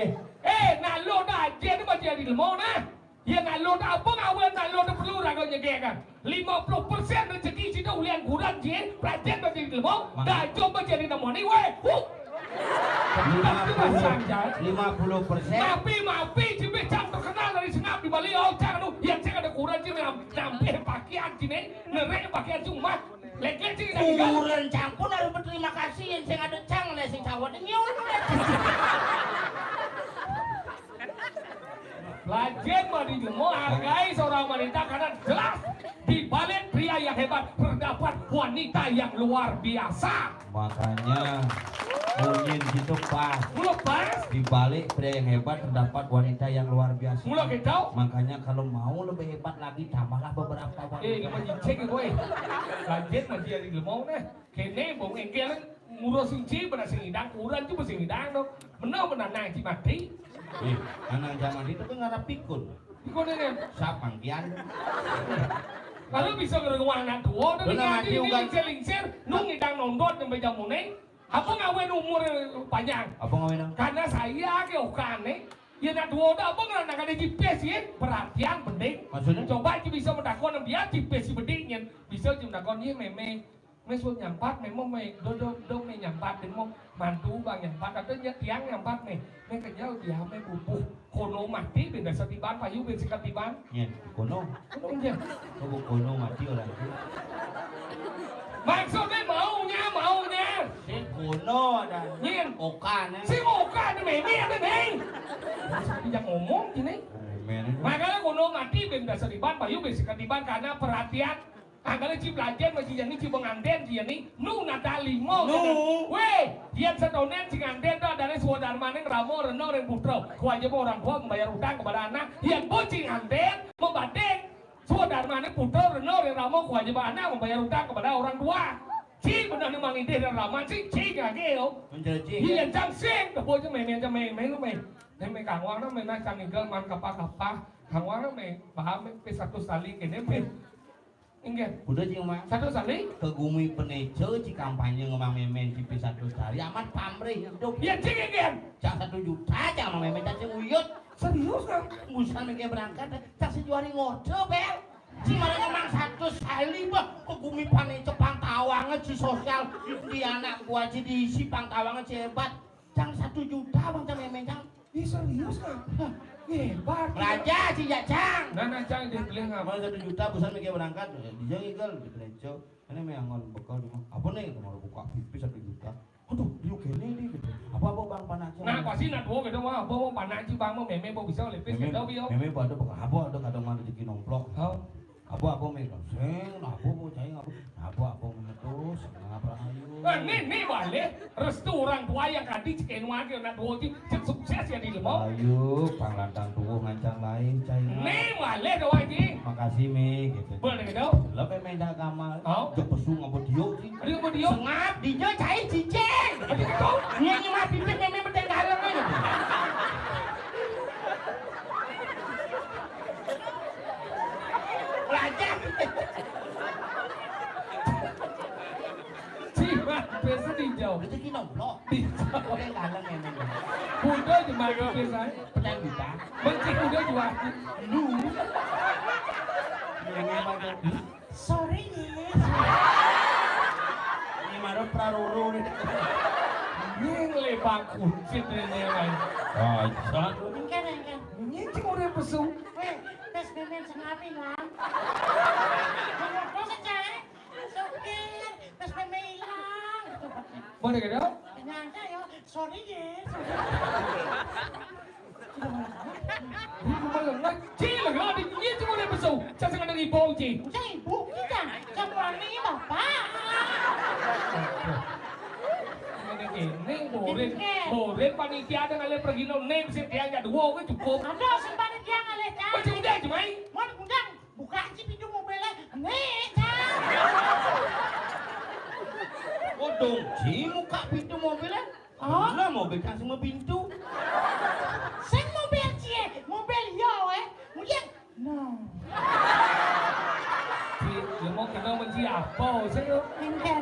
Eh, nah lo dah aja ni masih ada lemau nah. Yen alon apa ngawen alon perlu raga nyegekan. Lima puluh persen rezeki sida ulian kurang jin, prajen bagi ilmu, dah coba jadi nemoni weh. Huh. Lima puluh, lima puluh persen. Mapi, mapi, cibik cang terkenal dari sengap di Bali, oh cang tu, yang cang ada kurang cing nam, nampih pakaian cine, nerek pakaian cuma, lek-lek cing dah tinggal. Kurang cang pun harus berterima kasih yang sing ada cang lek sing cawat nyul. Lajeng badi jemo hargai seorang wanita karena jelas di balik pria yang hebat terdapat wanita yang luar biasa. Makanya munyin gitu pas. Mula pas. Di balik pria yang hebat terdapat wanita yang luar biasa. Mula gitu. Makanya kalau mau lebih hebat lagi tambahlah beberapa wanita. Eh, ini mah cicing gue. Lajeng badi ari jemo nih. Kene bong engkel ngurus sing ci bena sing idang, kuran ci bena sing idang dong. Menang bena nang ci mati. Eh, anak zaman itu kan ngarap pikun. Pikun ini. Siapa kian? Lalu bisa ngerengwah anak tua, tapi bener, nanti mati ini ugan. Lingsir-lingsir, nung idang nondot sampai jamune. Apa ngawen umur panjang? Apa ngawen? Karena saya ke okane, ya nak dua udah apa ngerana kada jipes ya, perhatian penting. Maksudnya? Coba ci bisa mendakon biar jipes si bedingin, bisa ci mendakon ya meme. Mes wong nyampat, memo me, do, do, do me nyampat, demo mantu bang nyampat, atau nya-, tiang nyampat me, me kenyal dia me bubuh, kono mati, benda setiban, payu, ben sikat tiban. Nyen, kono. Kono nyen. Kono, kono mati orang itu. Maksudnya maunya, maunya. Si kono ada. Nyen. Okan, eh. Si okan, meme ada, Neng. Masa dia ngomong gini? Meme itu. Makanya kono mati, benda setiban, payu, ben sikat tiban, karena perhatian. Angkala ci belajar ma ci jani ci pengantin ci jani nu nata lima. Nu. Weh, yen setonen ci ngantin to adane swadarmane ngrama rena ring putra. Kewajiban orang tua membayar utang kepada anak. Yen pun ci ngantin membanding swadarmane putra rena ring rama kewajiban anak membayar utang kepada orang tua. Ci benar ni mangidih dan rama ci ci ngage yo. Menjadi ci. Yen cang sing kebo ci meme cang meme meme. Meme kangwang na meme cang ninggal man kapa-kapa. Kangwang na me paham me pe satu sali kene me. Inggih. Udah cing mah. Satu sali. Ke gumi penejo ci kampanye ngemang memen ci pi satu sari amat pamrih hidup. Iya cing inggih. Cak satu juta cak ngemang memen cak cing uyut. Serius kan? Busan mengke berangkat cak sejuari ngode bel. Ci malah ngemang satu sali bah ke gumi panejo pangtawange ci sosial di anak gua ci diisi pangtawange ci hebat. Cang satu juta bang cang memen cang. Ih, serius, Kang? Hebat. Raja, si Jajang. Nah, nah, Cang, dia beli nggak? Mau satu juta, busan mikir berangkat. Eh, dia ngigel, di Beleco. Ini me angon bekal di mana? Apa nih? Mau buka pipis satu juta. Aduh, dia kene nih gitu. Apa, apa bang panak aja? Nah, pasti nak dua gitu mah. Apa mau panak aja bang mau meme mau bisa oleh pis gitu bio. Meme pada bekal apa? Ada kadang mana rezeki nomplok. Oh. Apa, apa me? Sing, apa mau cai apa? Apa, apa me terus? Ngapa ayo? Né, né malih restu orang tua yang kadi cekén wagi anak dua ci, cek sukses ya di lemo. Ayo, panglantang tuwuh ngancang lain, cai. Né malih doa ci. Makasih, Mi, gitu. Boleh gitu. Lo kayak main gamal. Oh. Jok pesu ngapa diuk ci. Aduh, ngapa diuk? Sengap, dinya cai cicing. Aduh, gitu. Nya nyemat bibit mémé beteng dalem aja. Belajar. Cih, Mas, biasa dijauh. Rezeki nomplok. Dijauh. Orang dalam memang. Kuda je mati biasa. Petang juta. Benci kuda jual. Lu. Yang apa tuh? Sorry, Yes. Ini marah praroro nih. Ini lebak kucit ini, Mas. Aja. Engke, engke. Ini cuma udah pesu. Weh, tes bensin sing api, Lang. Ngomong terus aja, eh. Sopir, tes bensin hilang. Mana kena? Nyangka ya, sorry ya, sorry. Ini cuma lengah, cil lengah, di ini cuma udah pesu. Saya sangat dari bau, Ci. Saya ibu, kita. Saya berani, Bapak. Ini, ini, murid, murid panitia ada ngalih pergi no, nih, mesti dia aja dua, gue cukup. Ada sing panitia ngalih, Cak. Macam udah, Ci, mai. Mau undang, buka aja pintu mobilnya. Nih, Cak. Bodong, Ci, muka pintu mobilnya. Oh? Lah, mobil kan semua pintu. Sing mobil cie, mobil yo, eh. Kemudian, no. Ci, ya mau kena menci apa, sih, lo? Engke.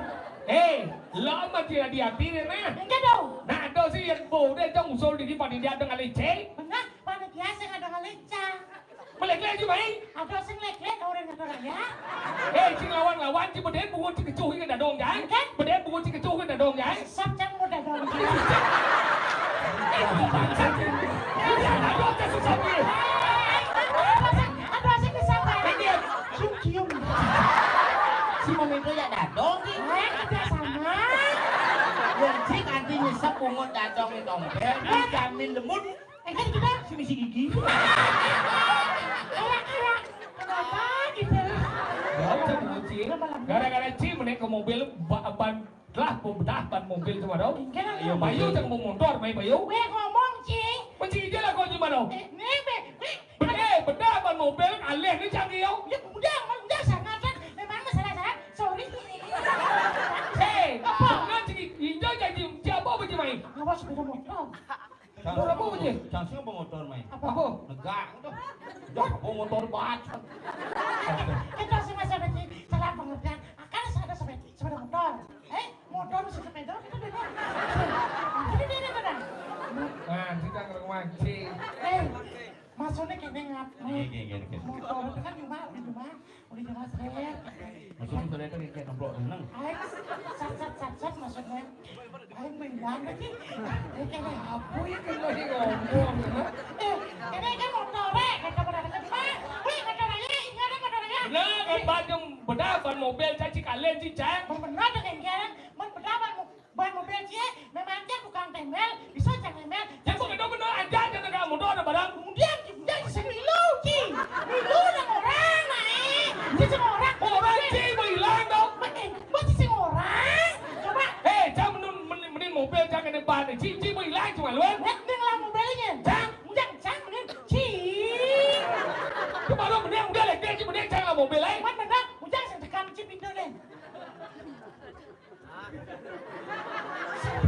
Eh, lo amat ci hati-hati deh, nah. Engke dong. Nah, ada sih yang boleh dong usul di panitia ada ngalih, Ci. Benar, panitia sing ada ngalih, Cak. Melek-lek aja, mai. Ada sing lek-lek, orang ada raya. Eh, sing lawan-lawan, ci bedén bungut ci kecuh ingat dadong, Cak. Engke. Bedén bungut ci kecuh ingat dadong, Cak. Sesat, Cak, mau dadong. Aduh, Cak, susah, Ci. Aduh, sing, aduh, sing kesat, Cak. Ini. Cium-cium. Si momento ya dadong, Ci. Eh, tidak sama. Wong ci kanti nyesep bungut dadong ning tompel, dijamin lemut. Eh, kan kita. Si misi gigi. Alah, alah. Kenapa gitu? Bocah kucing. Gara-gara Ci menek ke mobil ba- ban lah, bedah ban mobil cuma dong. Engke dong. Ayo, Bayu, jangan mau motor, mai Bayu. Weh, ngomong, Ci. Menci aja lah kau cuma dong. Eh, nih, be, be. Bedah, bedah ban mobil, alih ni canggih yo. Ya, udah, udah, sangat, sangat. Memang masalah saya. Sorry. Hei, apa? Jangan Ci, hijau janji, siapa apa Ci mai? Awas, sepeda motor. Motor apa, Ci? Cang sing apa motor, mai? Apa? Apa? Negak, tuh. Dah, apa motor bacot? Itu sih, Mas, ada, Ci, salah pengertian. Akan ada sepeda, sepeda motor. Eh, motor mesti sepeda, kita beda. Jadi beda, beda. Nah, kita ngerti, Ci. Eh, maksudnya gini, Ngap. Gini, gini, gini, gini. Motor itu kan cuma, cuma Udah jelas, Ren. Maksudnya sudah itu kayak nemplok renang. Aing sat, sat, sat, sat, maksudnya. Aing main banget sih. Aing kayak apa ya, kayak lagi ngomong, ha? Eh, ini kan motor, eh, kata pada kata, "Pak, wih, motor aja, ini ada motor aja." Benar, kan, Pak, yang benar, ban mobil, caci kalian, Ci, Cang. Benar, benar, dengan kalian, benar, ban mo-, Ban mobil cie, memang cie tukang tempel, bisa cang tempel. Cie, bukan dong, bener aja, jangan kamu doang ada barang. Kemudian, kemudian sing milu, Ci. Milu nang orang, nah, eh. Ci sing orang. Orang, Ci, mau hilang dong. Eh, buat sing orang. Coba. Eh, jangan menun, menin, menin mobil, jangan kena ban. Ci, Ci, mau hilang, cuma lu, eh. Lihat, nih, ngelang mobilnya. Cang. Ujang, Cang, menin. Ci. Coba lu, menin, udah, lihat, Ci, menin, jangan mobil, eh. Cuman bener, ujang, sing tekan, Ci, pintu, nih.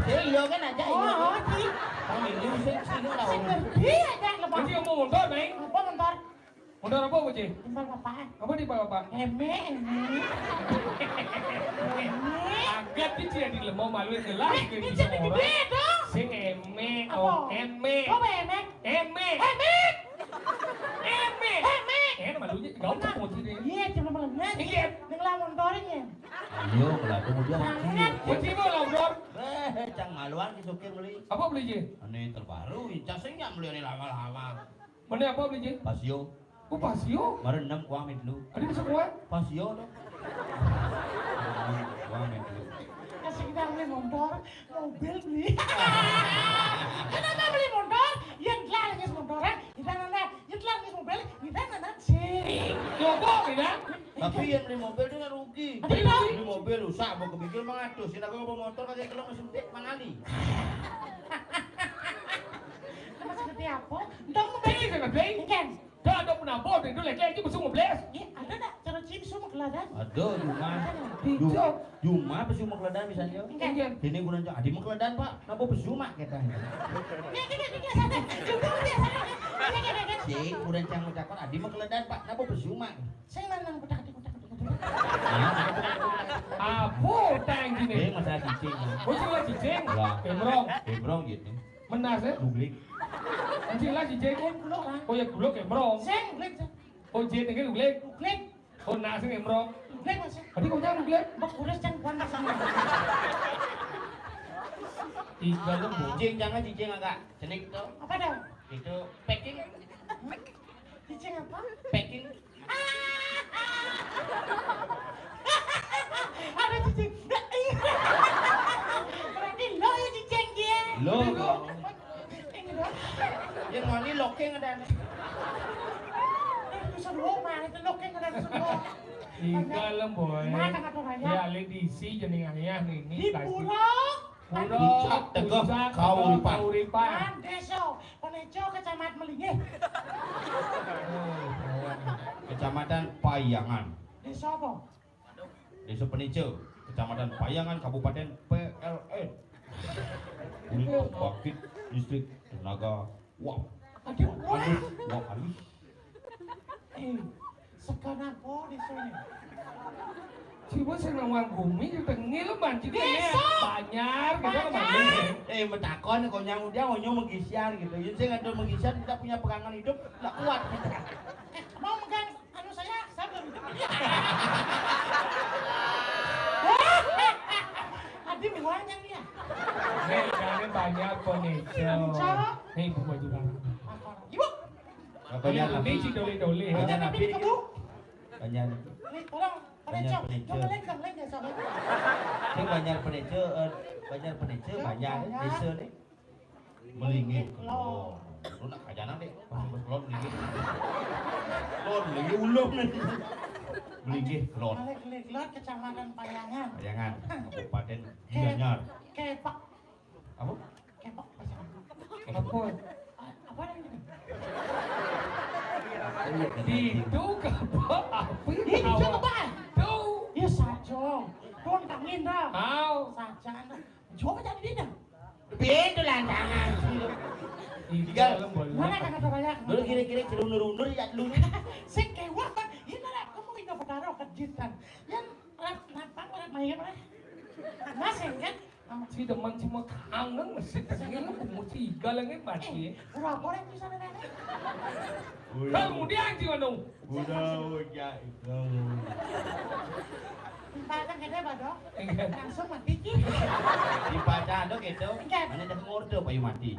Iya, iya kan aja, iya. Oh, oh, Ci. Kang Indi sing sini lah. Sing ngerti aja, lepas. Berarti kamu motor, Neng? Apa motor? Motor apa, Bu Ci? Timbal bapak. Apa timbal bapak? Eme, eme. Eme. Agak Ci ya di lemah malu jelas. Eh, ini jadi gede dong. Sing eme, apa? Oh, eme. Apa eme? Eme. Eme. Eme. Eh, malunya gak usah, Bu Ci, deh. Iya, cuma malamnya. Iya. Neng lawan motornya. Iya, kalau aku mau dia. Sangat. Kunci mau lobor. Eh, cang maluan ki sopir beli. Apa beli, Ci? Ini terbaru, cang sing yang beli ini lama-lama. Mana apa beli, Ci? Pasio. Oh, Pasio? Kemarin enam kuah mit lu. Ada bisa kuat? Pasio tuh. Kuah mit lu. Kasih kita beli motor, mobil beli. Kenapa beli motor? Yang jelas motor, eh? Kita nana, yang jelas mobil, kita nana sih. Yo, kok beda? Tapi yang beli mobil itu kan rugi. Ih, Aduh, ini mobil rusak, mau kebikil mangatus. Sing aku bawa motor kagak kelok sempit mangali. Mas ngerti apa? Entong mau beli sana, Bli. Engken. Dah ada penampo, itu lek-lek itu besuk ngebles. Iya, ada tak cara cip semua keladan? Ada, cuma. Ada. Ju-, Dijok. Cuma besuk mau keladan misalnya. Engken. Ini guna cak, adi mau keladan, Pak. Napa besuk mak kita? Iya, iya, iya, iya, sana. Coba dia sana. Iya, iya, iya. Si, guna cang ucapkan, adi mau keladan, Pak. Napa besuk mak? Sing lanang kutak-kutik, kutak-kutik, kutak-kutik. Apa tang gini? Eh, masalah cicing. Oh, sing lah cicing. Lah. Emrong. Emrong gitu. Menas, ya? Guglik. Sing lah cicing. Gulok, lah. Oh, ya gulok emrong. Sing, guglik, sing. Oh, jit iki guglik. Guglik. Oh, nas sing emrong. Guglik, Mas. Tadi kau jangan guglik. Mbak Gures, jangan kuan, Mas. Tiga lu, Bu. Cicing, jangan cicing agak cenik tuh. Apa dong? Itu packing. Cicing apa? Packing. Ada cicing. Berarti lo ya cicing dia. Lo. Ini lo. Yang mau ini locking ada nih. Eh, susah dulu, mana itu locking ada susah dulu. Tinggal lem, boy. Mana kata raya? Ya, le diisi jeneng ayah nih, ini. Di tadi. Pura. Pura, Puncak Tegeh, Puncak Kauripan. Kauripan. Kan desa Penejo, Kecamatan Melinggih. Oh, kawan. Kecamatan Payangan. Desa apa? Desa Penejo, Kecamatan Payangan, Kabupaten P L N. Unit pembangkit listrik tenaga uap. Aduh, wah. Alus, uap alus. Eh, sekarang apa di sini? Coba sing nawang bumi, tengil banjir ya. Desa. Banjar, kita ke Banjar. Banjar. Eh, betakon, kau nyang udah, kau nyang mengisian gitu. Jadi saya nggak ada mengisian, kita punya pegangan hidup, nggak kuat kita. Eh, mau megang anu saya, saya belum hidup. Adi, buang yang dia. Nih, jangan banyak penicu. Penicu. Nih, buku baju barang. Apa? Ibu. Banjar Nabi. Ini si dole-dole. Banjar Nabi. Ibu. Banjar. Ini orang Banjar Penicu. Penicu. Coba lagi, lagi ya, sama. Ini Banjar Penicu, eh, Banjar Penicu, ya, Banjar, Banjar. Desa nih. Melinggih Kelon. Lu nak kajana deh, pas bos Kelon Melinggih. Kelon Melinggih ulung nih. Melinggih Kelon. Balik Melinggih Kelon, Kecamatan Payangan. Payangan, Kabupaten Gianyar. Kepak. Apa? Kepak. Apa? Apa namanya? Itu kepak apa? Itu kepak. Tuh. Ya saja. Pun tak minta. Au. Saja. Coba jadi dia. Beda lantangan. Tinggal. Mana kagak terbayar? Dulu kira-kira celunur-unur ya dulu. Sing kewak, Bang. Ini lah, kamu ingat perkara kejutan. Yang rap, rap, rap, rap, main apa? Mas, yang kan? Si demen semua kangen, mesti tengil, umur tiga lagi mati. Eh, ora boleh bisa nenek. Kemudian gimana? Udah, udah, itu. Dipacang kene, Pak, Dok. Iya. Langsung mati ki. Dipacang, Dok, gitu. Enggak. Mana dah ngordo, payu mati.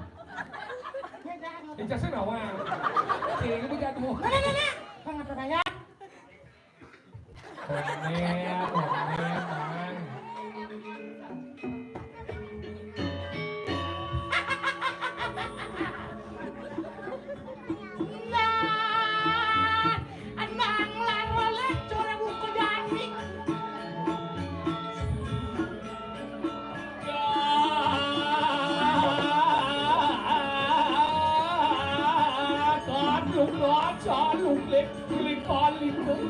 Ya, jangan ngordo. Ijazah nawa. Sing iku jatuh. Mana, mana? Kok ngatur aja? Konen, konen, Mang. Nah, nang laro lecur buku jani. Kalung raja lunglik, lingkar-lingkung.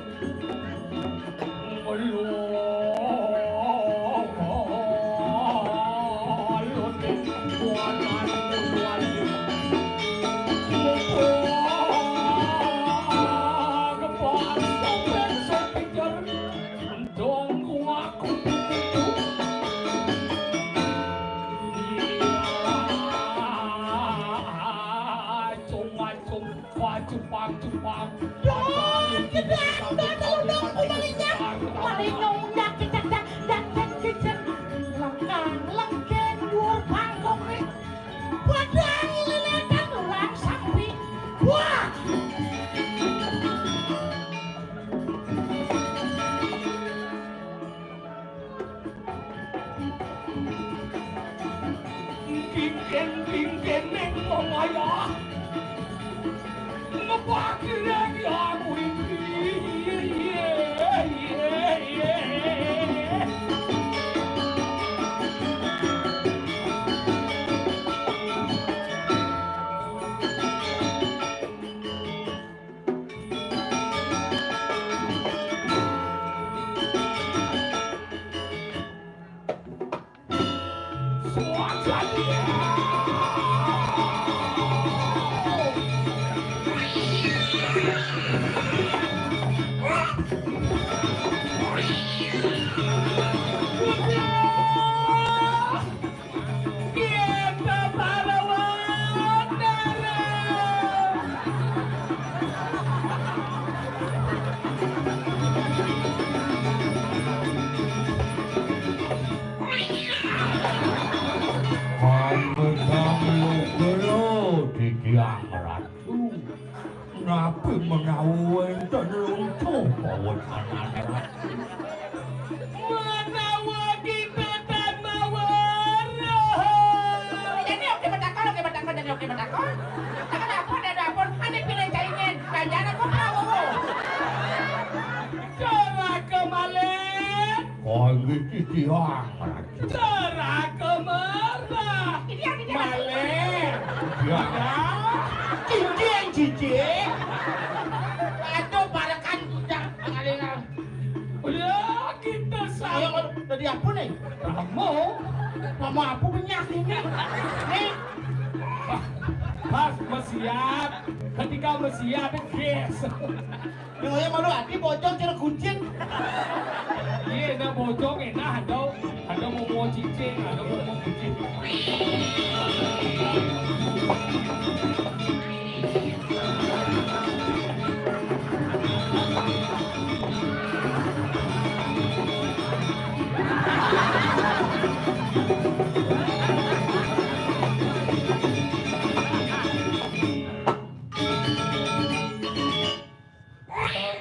Pacupang-cupang. Don, gedang, don, telundung, ku malingnya. Maling nyong, dak, cicak, dak, dak, cek, cicen. Lengkang, lengkeng, dhuwur bangkok, nih. Badang, leletan, ulang, sampi. Wah! Kingken-kingken ning wong wayah. Ngepaki rek ya kuwi. Kita para wanara. Kami kami kula titiang ratu. Napi menawi wénten runtuh pawecanan ratu? Menawi kita tan maweruh. Jadi oké betakon, oké betakon, jadi oké betakon. Takon apa, ada apa? Ada pilih caingin. Ganjaran apa, Pak? Doraka malih. Kangge titiang, Raden. Doraka merah. Ini yang, ini yang. Malih. Ya. Cincin, cincin. Aduh, parekan udah ngalingan. Ya, kita sama. Ayo, tadi apa nih? Kamu. Kamu apa banyak ini? Nih. Pas mesiat. Ketika mesiat, guys. Ning kaya malu ati bocong cara kucing. Iya, nah bocong enak, ada, ada mau mau cicing, ada mau mau kucing.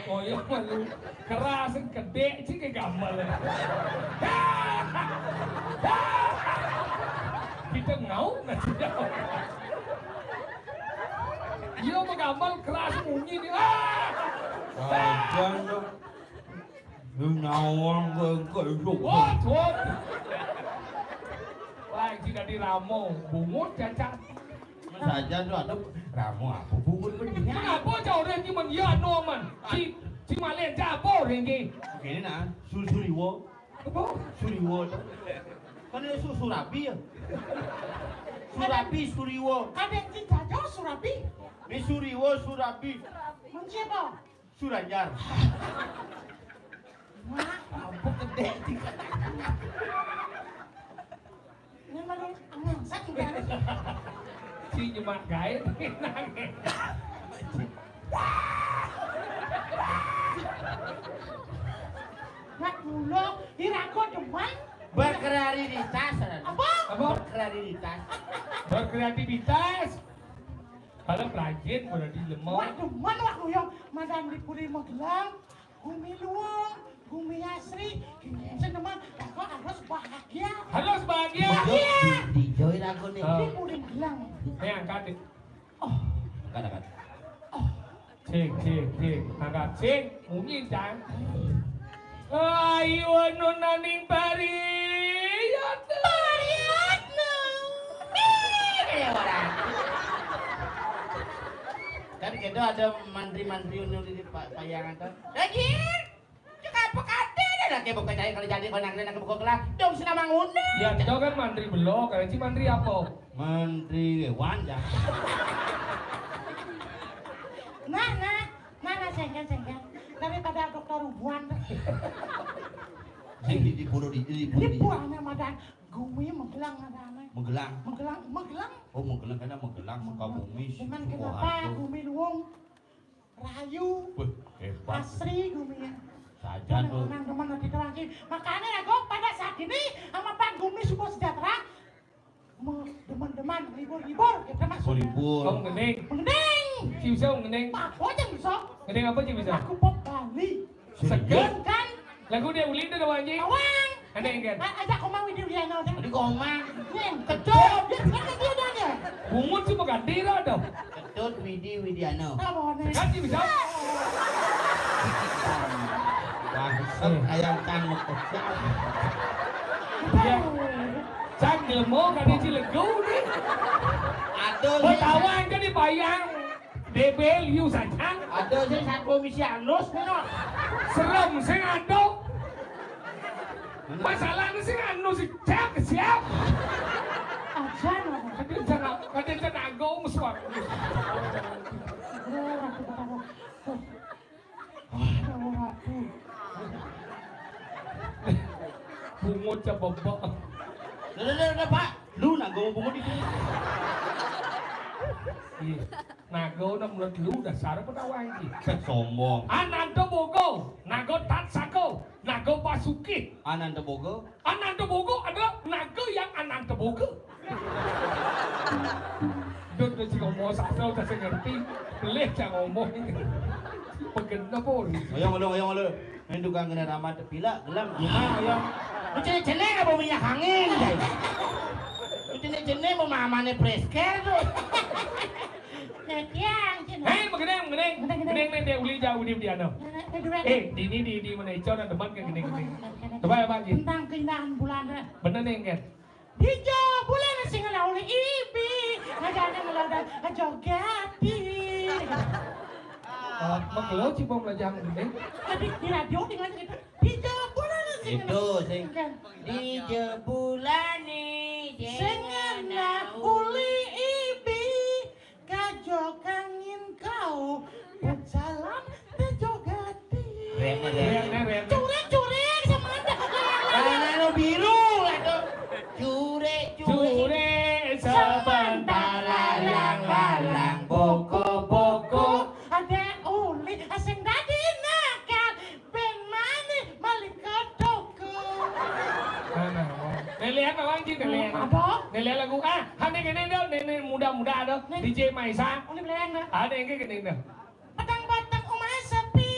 Koyo malu keras gedek sih ke gamel. Kita ngau nggak sih? Iya, gamel keras bunyi nih. Ah! Ajan dong. Lu nyawang ke, ke, lu. Wah, wah. Wah, iki dadi ramo, bungut cacat. Saja tuh ada ramo apa bungut benih. Apa aja orang iki men ya no man. Si si malen apa orang iki? Gini nah, su suriwo. Apa? Suriwo. Kan itu su surabi ya. Surabi suriwo. Kadek kita aja surabi. Ini suriwo surabi. Menciapa? Suranjar. Wah, rambut gedek iki. Ini malu angsa juga. Si nyemak gaé. Nak mulo, irago demen. Berkreativitas. Apa? Apa? Berkreativitas. Berkreativitas. Kalau rajin berarti lemah. Wah, demen wah kuyang. Madam di Puri Magelang, Gumi Luwung, Gumi Asri, Gumi Seneman, aku harus bahagia. Harus bahagia. Iya. Di, di join aku nih. Oh. Di Puri Magelang. Nih angkat nih. Oh. Angkat, angkat. Oh. Cik, cik, cik. Angkat, cik. Mungkin, Cang. Ayu anu naning pariat. Pariatna. Ih, ora. Kan gitu ada mantri-mantri anu di pa-, payangan tuh. Lagi. Cek apa kate deh lagi buka cai kalau jadi konang lagi buka kelah. Dong sing nama ngundang. Ya, itu kan mantri belok, kan si mantri apa? Mantri wan ya. Nah, nah. Nah, nah, sengken, sengken. Daripada dokter Rubuan. Sing di, di pura di, di pura di. Di buahnya madan. Gumi Magelang adane. Magelang. Magelang, Magelang. Oh, Magelang, karena Magelang, Sukabumi, Cuman kenapa Sukoharjo. Gumi Luwung? Rahayu. Wih, hebat. Asri Gumi ya. Saja tuh. Nang demen nanti tuh lagi. Makanya aku pada saat ini sama Pak Gumi Subo Sejahtera. Me-, demen-demen, libur-libur, kita masuk. Libur-libur. Kamu ngening. Ngening. Si bisa ngening. Apa aja bisa? Ngening apa sih bisa? Aku pop Bali. Segen kan? Lagu dia uli itu dong, anjing. Awang. Aneh kan? A-, aja Komang Widi Widiana, aja. Tadi Komang. Nih, Ketut. Dia kan dia dah dia. Bungut sih bukan dia dah. Ketut Widi Widiana. Apa nih? Kan sih bisa. Bangsat, ayam cangkok. Ya. Cang jelema kan dia cilegu nih. Aduh, Betawa kan dibayang. Debel, you saja. Ada sih satu misi anus, no. Serem sih ada. Mana? Masalahnya sih anu sih, siap, siap. Ajan apa? Kadén jangan, kadén jangan ngomong suara. Aduh, aduh, aduh. Aduh, aduh. Bungut ca bebek. Udah, udah, udah, Pak. Lu nago bungut itu. Iya. Nago, nah, menurut lu dasar apa tawa iki? Sombong. Ananta Bogo, nago Tatsako, nago Basuki. Ananta Bogo? Ananta Bogo adalah naga yang Ananta Bogo. Dut, dut, si ngomong sastra udah saya ngerti. Beleh cak ngomong. Pegel apa, Ri? Ayo, ngeluh, ayo, ngeluh. Ini tukang kena ramat, pilak, gelam, gimana, ayo? Lu jenek-jenek apa minyak angin? Lu jenek-jenek mau mamane presker tuh. Nah, tiang, Cina. Hei, begeneng, begeneng. Begeneng, begeneng. Begeneng, nih, dia uli jauh di dia, no. Nah, nah, dua. Eh, di ini, di, di mana, Ico, dan teman ke gini, gini. Coba ya, Pak Haji. Tentang keindahan bulan, Ra. Bener nih, kan? Bener nih, kan? Di jauh bulan sing ngelauli ibi. Ngajak ada ngelodan, ngajogati. Eh, mengelo, Cibom, lajang begeneng. Tapi di radio tinggal gitu. Di jauh bulan sing. Itu, sing. Bukan. Di jebulane sing ngena uli ibi. Kajo kangin kau berjalan di jogati. Rene, rene. Rene, rene. Curek, curek, sama ada. Karena lo biru, itu. Curek, curek. Curek, sebentar lalang, lalang, boko, boko. Ada uli, asing dadi nakal. Ben mani balik ke toko. Nah, nah, oh. Nelian awang ji, nelian. Apa? Nelian lagu. Ah, hane kene dong, nenek muda-muda dong. Nih. D J Maisa. Ini belian dah. Ada yang kayak gini dong. Petang-petang umah sepi.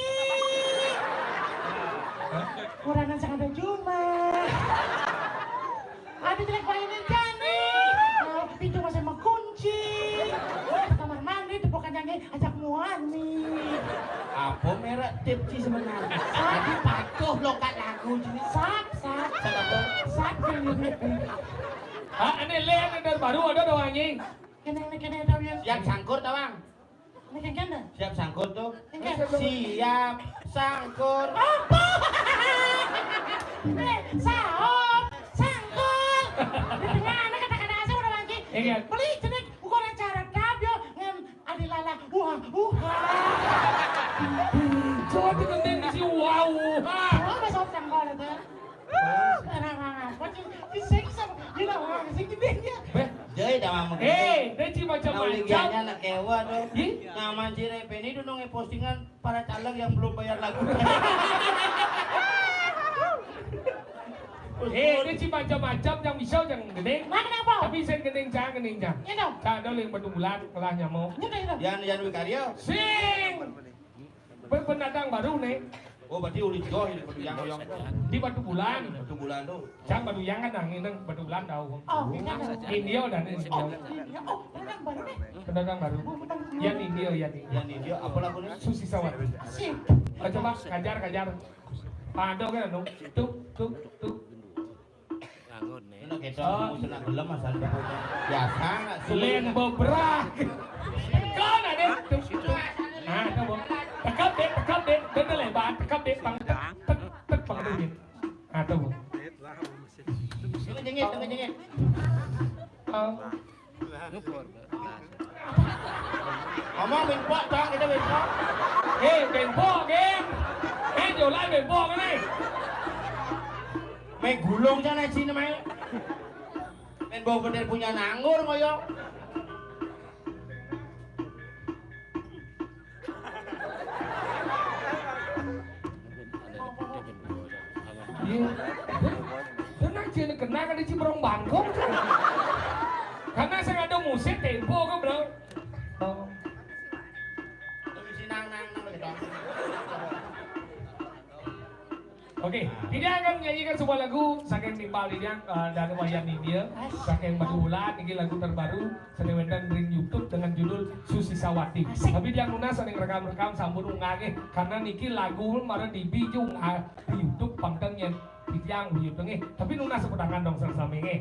Hah? Kurang aja ada cuma. Ada jelek bayi nih jani. Oh, pintu masih mengunci. Kamar mandi tepukan nyanyi ajak muani. Apa merek tip ci sebenarnya? Tadi patuh lo kat lagu ci. Sap, sap. Sap apa? Sap ini. Ah, ini le, ini dari baru ada doang, anjing. Kene, kene, kene, tahu ya? Siap sangkur, tawang. Ini kan ganda. Siap sangkur tuh. Ini kan. Siap sangkur. Apa? Eh, saop, sangkur. Di tengah anak kata-kata asal udah lagi. Iya. Beli jenik ukuran cara tabio ngan adi lala. Wah, wah. Coba dikendeng di si wah, wah. Oh, besok sangkur itu. Anak-anak apa sih? Di sini sama, di lawan sini dia. Beh. Jadi dah mama. Eh, dia cuma macam-macam. Nah, uligiannya anak kewa tuh. Ih? Nah, mancing P N I dulu nge-postingan para caleg yang belum bayar lagu. Eh, ini si macam-macam yang bisa yang gede. Nah, kenapa? Tapi saya gede, jangan gede, jangan. Ya, dong. Saya ada yang batu bulan, kelah nyamuk. Ya, dong, ya, dong. Yan, Yan Wikarya. Sing. Pe-, pendatang baru nih. Oh, berarti uli joh ini batu yang oyong. Di batu bulan. Batu bulan tuh. Cang batu yang kan, nang, ini batu bulan tahu. Oh, iya, dong. India udah nih, India. Oh, iya. Oh, pendatang baru nih. Pendatang baru. Oh, pendatang baru. Yan India, Yan India. Yan India, apa lagunya? Susi Sawati. Sip. Oh, coba, ngajar, ngajar. Pado kan, anu. Tuk, tuk, tuk. Nganggur nih. Ini kita Oh. Mau senang gelem asal dia punya. Biasa nggak sih? Len beberak. Tekan ada. Tuk, tuk. Nah, itu, Bu. Tekap, Dek, tekap, Dek. Bener lebar, tekap, Dek. Bang, tek, tek, tek, Bang, tuh, gitu. Nah, itu, Bu. Tengah jengit, tengah jengit. Oh. Ngomong minpok, Cok, kita minpok. Eh, minpok, Gem. Eh, jualan minpok nih. Main gulung sana sini, main. Main bau bener punya nanggur, ngoyo. Iya. Tenang, jangan kena, kan di Cibrong Bangkok. Karena saya ada musik tempo kok, Bro. Oh. Oke, Didi akan menyanyikan sebuah lagu saking timpal Didi, eh, dari Wayan India, saking Batu Bulan, ini lagu terbaru, saking wénten ring YouTube dengan judul Susi Sawati. Asik. Tapi dia nunas saking rekam-rekam sampun unggah nggih, karena niki lagu mara dibi ju unggah di YouTube pangten yén Didi yang di YouTube nggih. Tapi nunas tepuk tangan dong sami-sami nggih.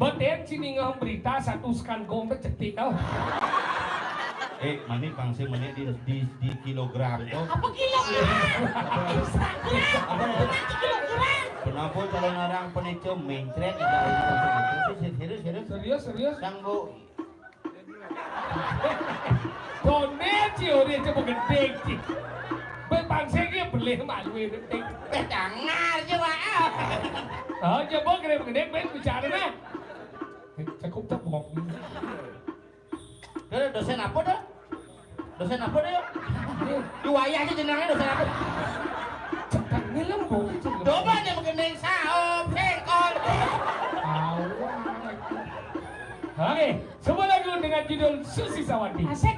Beten sini ngehong berita satu sekan gong teh cetik tau. Eh, mani pangsi mani di, di, di kilogram to. Apa kilogram? Instagram. Apa nanti kilogram? Kenapa calon orang penicu mencret? Serius, serius, serius. Serius, serius. Sanggup. Koné ci ora coba gedé ci. Bé pangsi ki beli malu gedé. Bé dangar ci waé. Oh, coba gedé gedé bé bicara nah. Cukup tepok. Dul, dosen apa, Dul? Dosen apa, Dul? Di wayah aja jenengnya dosen apa? Cepat ngelem, Bu. Coba aja begini, saop, sengkol. Tahu. Oke, sebuah lagu dengan judul Susi Sawati. Asik.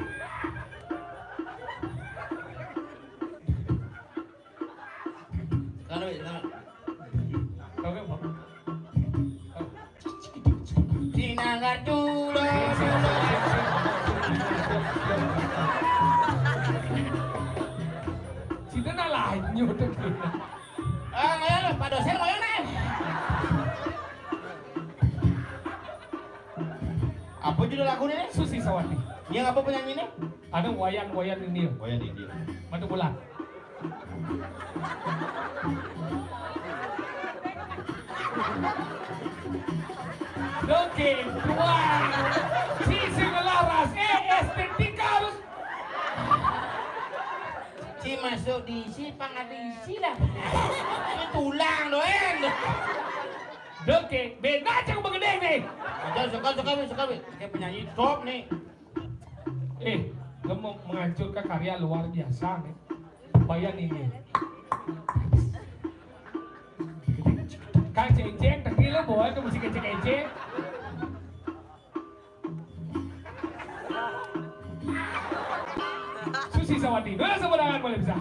Kalau, kalau. Oke, Bang. Sinanggar dulu. Cinta nak lanjut. Ah, ngoyo lho, Pak dosen ngoyo nih. Apa judul lagu ini? Susi Sawati. Yang apa penyanyi ini? Ada Wayan, Wayan India. Wayan India. Madu bulan. Oke, dua. Si sing laras, eh, estetika harus. Si masuk di isi, pang ada isi lah. Ini tulang doang. Oke, beda cang begedeng nih. Ada suka, suka, suka, suka. Kayak penyanyi top nih. Eh, lo mau menghancurkan karya luar biasa nih. Bayangin ini. Kang Ceng Ceng, tadi lo bawa tuh musik kecil-kecil. Susi Sawati, dulu sama tangan boleh bisa.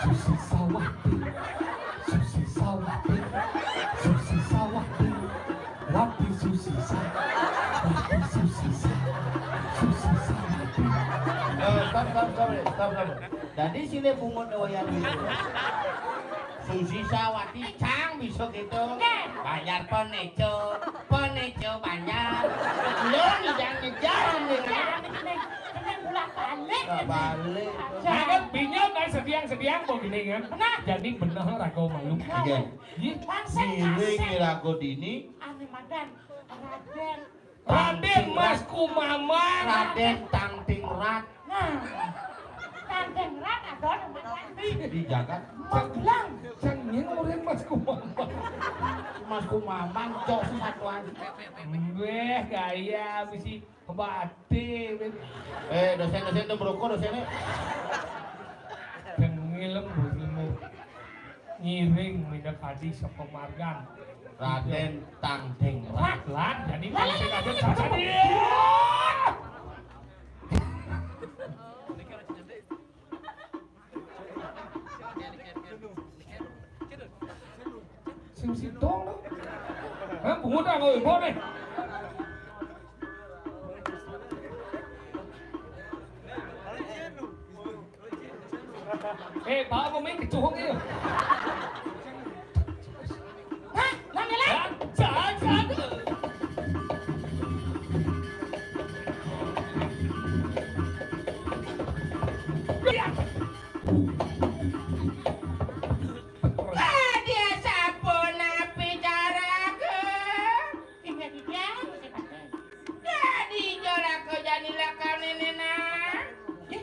Susi Sawati, Susi Sawati, Susi Sawati, Wati Susi Sa, Wati Susi Sa, Susi Sawati. Eh, stop, stop, stop, stop, stop. Jadi sini bungut wayan gitu. Susi Sawati cang bisa gitu. Bayar peneco, peneco bayar. Lo ngejar-ngejar nih. Kena, kena, kena bolak-balik. Bolak-balik. Nah, kan bingung kan, sediang-sediang mau gini kan. Benar. Jadi bener rago malu. Iya. Ih, Bangsa ngiring kasar. Rago dini. Ane madan, Raden. Raden Mas Kumamang. Raden Tangting Rat. Nah, Tangting Rat ada nama Tangting. Di jagat. Magelang. Cang nyen orang Mas Kumamang. Mas Kumamang, cok sesatuan. Weh, gaya mesti. Baté, wis. Eh, dosen-dosen tuh merokok, dosennya. Dengilem, ilmu. Ngiring, minda kadi, sepemargan. Raden Tangting. Rat. Lan, jadi Tangting aja, caca dia. Sing sidong to. Hah, bungut ah, kowe, mbok nih. Eh, Pak, apa main kecuhung ya? Hah? Nang ngelak? Hah? Jangan, jangan. Lah, dia sampun napi caraku? Tinggal di dia, Gusti Patih. Jadi, ijo lako jani lakone, Nena. Eh,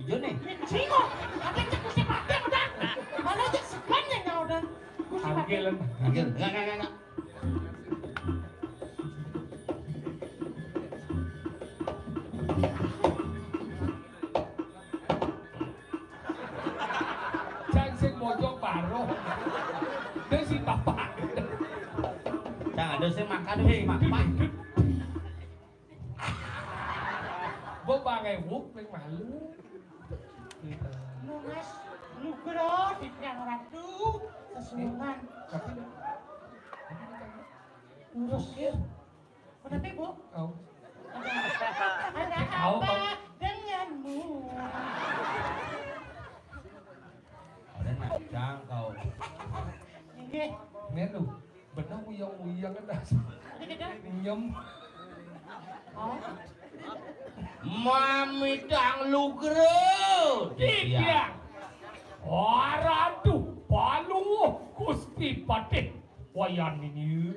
ijo nih. Sing kok, apa cek Gusti Patih udah? Mana cek segan ya, udah. Gusti Patih. Angel, angel. Enggak, enggak, enggak, enggak. Jan sing mojok baru. Dia si bapak. Jangan ada sing makan, sing makan. Mbok bangai wuk ning malu. Gitu. Lu, Mas, lu kira di pian orang tuh sesuungan. Tapi, tapi, tapi, urus ya. Kenapa, Bu? Kau. Ada, ada kau, apa kau denganmu? Ada nak jangkau. Inggih. Melu. Bener uyang-uyang kan. Nyem. Oh. Mamitang lugro. Tidak. Waduh, paluh Gusti Patih. Wayan ini.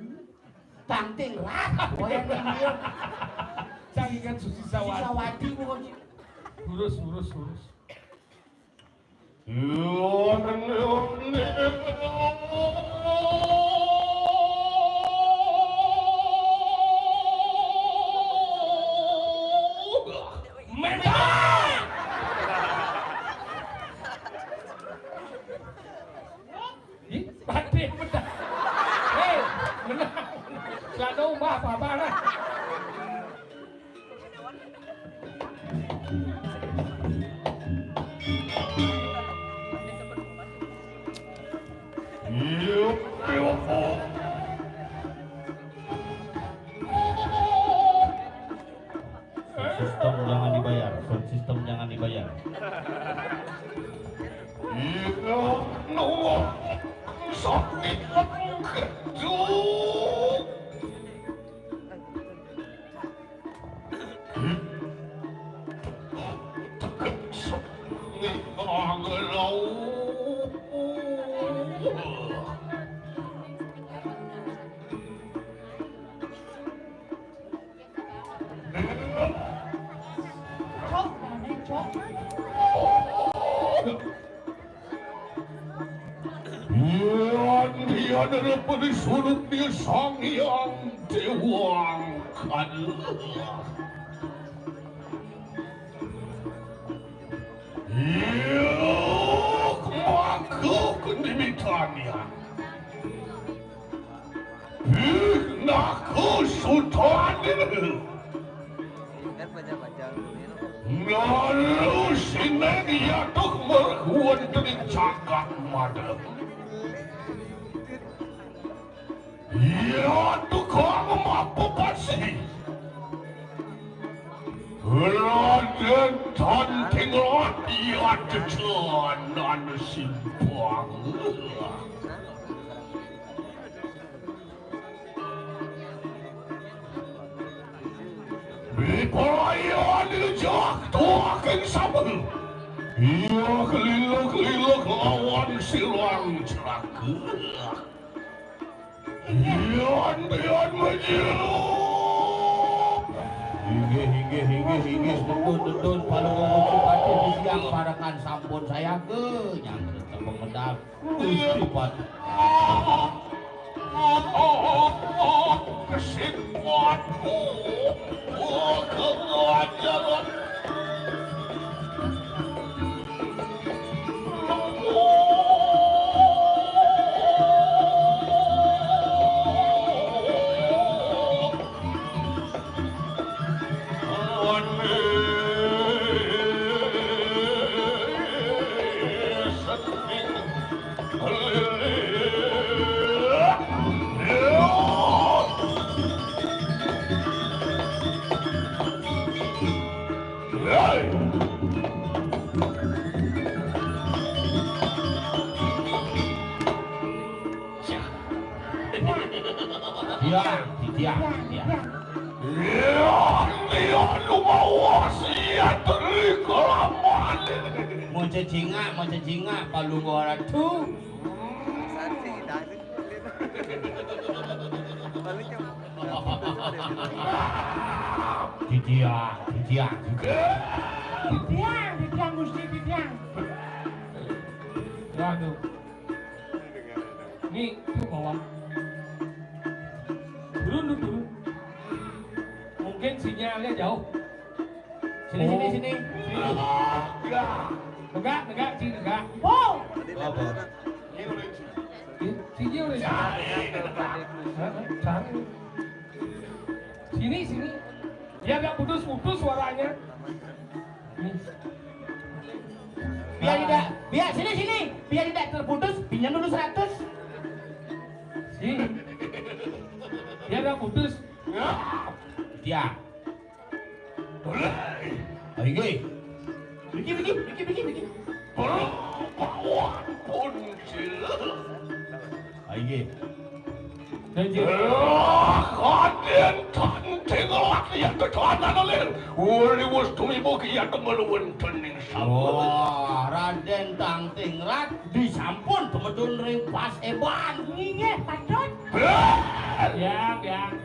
Tangting rat. Wayan ini. Jangan Susi Sawati. Sawati bukan sih. Lurus, lurus, lurus. Ih, batin bedah. Hei, menang. Selalu mah apa-apa lah. Sound system jangan dibayar, sound system jangan dibayar. Iya, no, sakit kejut. Yan, yan adalah panisunod ni Sang Hyang Dewangga. Iya, kumaku kendimitan yan. Ih, naku sultan ini. Lalu sineng yatuk merkuan dari jagat madem. Iya tukang mapepasi. Raden Tanting Radia Dejanan Simpang. Bipelayan jak tuaking sabel. Iya keliluk-keliluk lawan silang celaka. Iya, iya, maju. Inggih, inggih, inggih, inggih. Dedun, dedun, palu ngucuk ati siang parekan sampun saya ke nyang tetep pengedar. Gusti Patih. Kesimpulanku, keganjaran. Iya, iya, iya. Iya, iya, lu mau wasiat dari kelamaan. Mau cecingak, mau cecingak, palungguh ratu. Titiang, titiang, titiang. Titiang, titiang, Gusti, titiang. Waduh. Nih, tuh bawah. Turun dulu, turun. Mungkin sinyalnya jauh. Sini, sini, sini. Sini. Negak, negak, sini, negak. Wow. Apa? Sini, sini, sini. Hah? Cari. Sini, sini. Biar nggak putus-putus suaranya. Nih. Biar tidak, biar sini, sini. Biar tidak terputus, pinjam dulu seratus. Sini. Biar nggak putus. Ya. Boleh. Ayo, Gi. Biki, biki, biki, biki, biki. Belum bawah pun, Cil. Ayo, Gi. Lah, Kadén Tangting Rat ya tetuanan lir. Wali wus tumibuk ya temelu wénten ing sabda. Wah, Radén Tangting Rat disampun tumedun ring paseban. Inggih, patut. Béh! Yang, yang.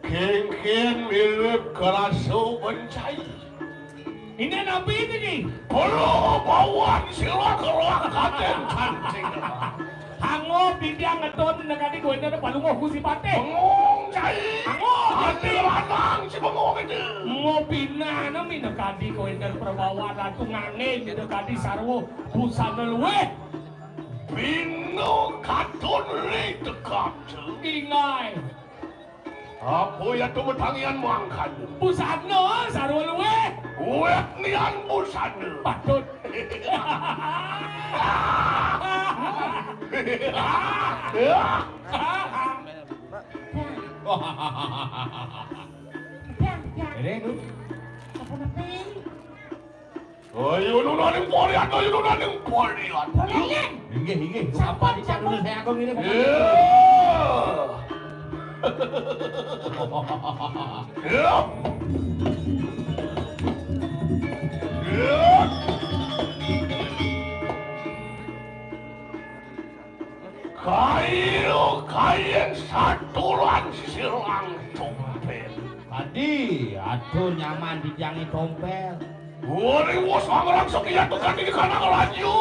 Kéngkén mirib kerasa bencai. Ini napi ini, Ki? Kala bawan sira kerah Kadén Tangting Rat. Hango pidiang ngeton nekadi kuwénten palungguh Gusti Patih. Bengong cai. Hango. Ati lanang si bengong itu. Ngopinana minekadi kuwénten perbawan Ratu Ngangin minekadi sarwa busana luwih. Bina katun ri tekap tu. Ingai. Apa ya tu metangian mangkana? Busana sarwa luwih. Wétnian busana. Patut. Dang, dang. Ini, Nu. Apa nepi? Ayo nunaning porian, ayo nunaning porian. Porian. Inggih, inggih. Sampun, sampun. Saya agung ini. Iya. Iya. Iya. Kayu kayen saturan sisir lang tompel. Tadi atur nyaman di jangi tompel. Wari wos amrang sekian tukang di kanang lanyu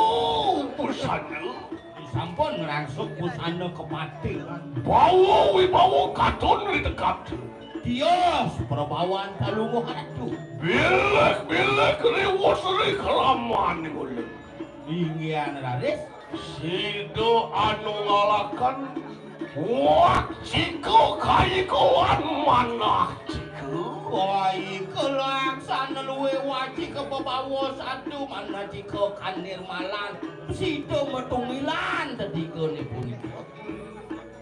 busana. Sampun ngrangsuk busana kepatihan. Bawa wibawa katun di tekap. Tios perbawan palungguh atu. Bilih-bilih riwus ri kelaman ning ulun. Inggihan raris. Sida anu ngalakan wacika kayika lan manah cika. Kayika laksana luwih wacika bebawa sadu manah cika kanirmalan. Sida matunggilan tetigane punika.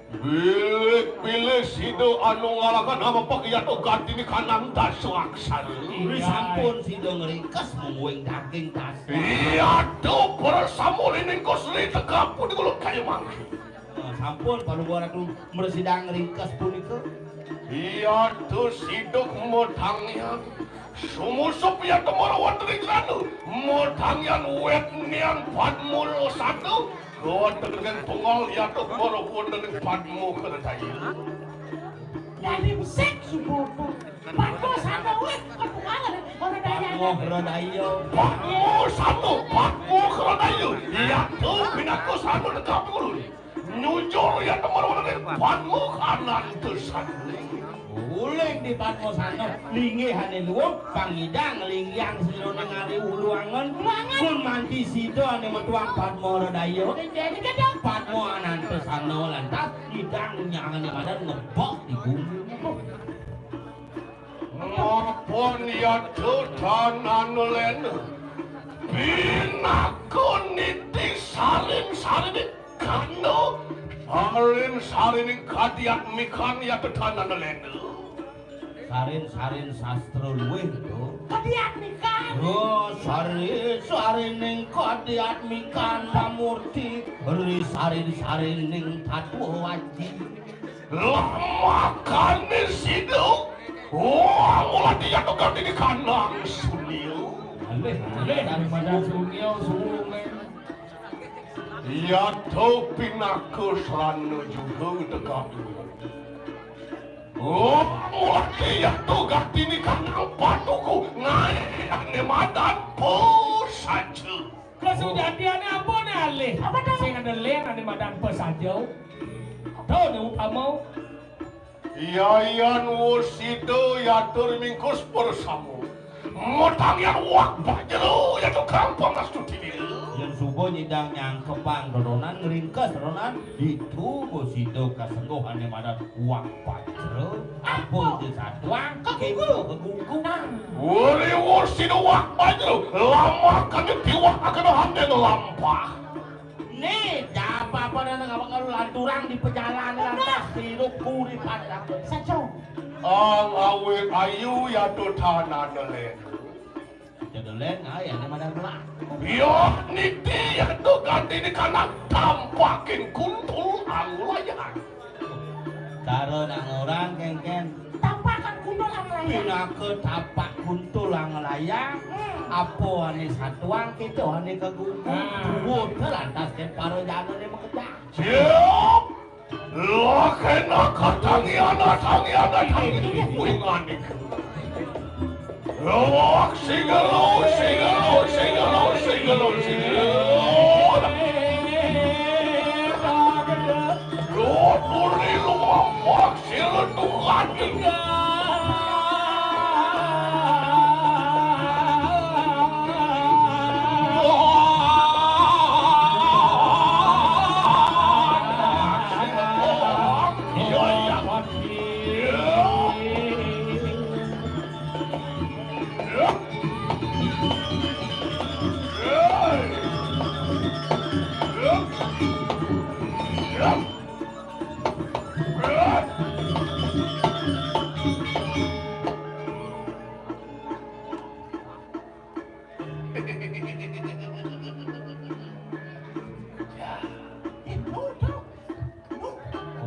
Bilih-bilih sida anu ngalakan amepek yata gantine kanang dasa aksara. Ri sampun sida ngringkes mungguing daging dasa. Yata prasamurining Kusri tegap punika kaya mangke. Nah, sampun panuwun Ratu mresidang ngringkes punika. Yata sida matangian sumusup yata mara wonten ing sana. Matangian wetnian padma losana. Wonten ing tunggal yata mara wonten ing padma kredaya. Dadi besik subuh. Padma sana wis ketukaran ora daya. Padma kredaya. Padma sana, padma kredaya. Yata pinaka sana negap ulun. Nyujur yata mara wonten ing padma kananta sana. Uling di padma sana, linggihane luwung, pangidang linggihang sira ning ari ulu angen. Ulu angen. Pun manti sida ane metuang padma kredaya. Padma ananta sana lantas ngidang nyangane madan ngebok di bumi. Ngapun yata tanan lena? Pinaka niti sarin-sarine kanda. Sarin-sarining kadiatmikan yata tanan lena. Sarin-sarin sastra luwih to. Kadiatmikan. Oh, sarin-sarining kadiatmikan pamurti ri sarin-sarining tatwa waji. Lamakane sida. Wah, mula dia tukang dini kanang sunil. Alih, alih, daripada sunil, sunil. Yata pinaka srana juga tegap. Oh, mula dia tukang dini kanang patuku. Ngae ane madan pesaja. Kasujatiane ampun alih. Apa to? Sing ada len ane madan pesaja. To ne upama. Yayan wus sida yatur mingkus persama. Matangian wak bajra ya tukang pangastuti. Yen suba nyidang nyangkepang ronan ngringkes ronan ditu wus sida kasengguh ane madan wak bajra. Apa je satuang kegugu kegugu. Wuri wus sida wak bajra lamakane diwak akena hande ngelampah. Nih, japa apa nang apa kalau lanturang di pejalan lantas hidup puri padang. Saco. Ang awit ayu yatu tanah delen. Kita delen, ah, ya, ini mana belah. Yo, niti yatu ganti di kanan tampakin kuntul angulayan. Cara nang orang, kéngkén. Tapak kuntul anglayang. Pinaka tapak kuntul anglayang. Hmm. Apa ané satuang, kita ané kagugu. Hmm. Duwut lantas kén para jana né makejang. Siap. Lakena katangiana, tangiana, tangiana. Wih, nganik. Lawak sigelo, sigelo, sigelo, sigelo, sigelo. Lo turi luwak sila tuhan. Iya, iya.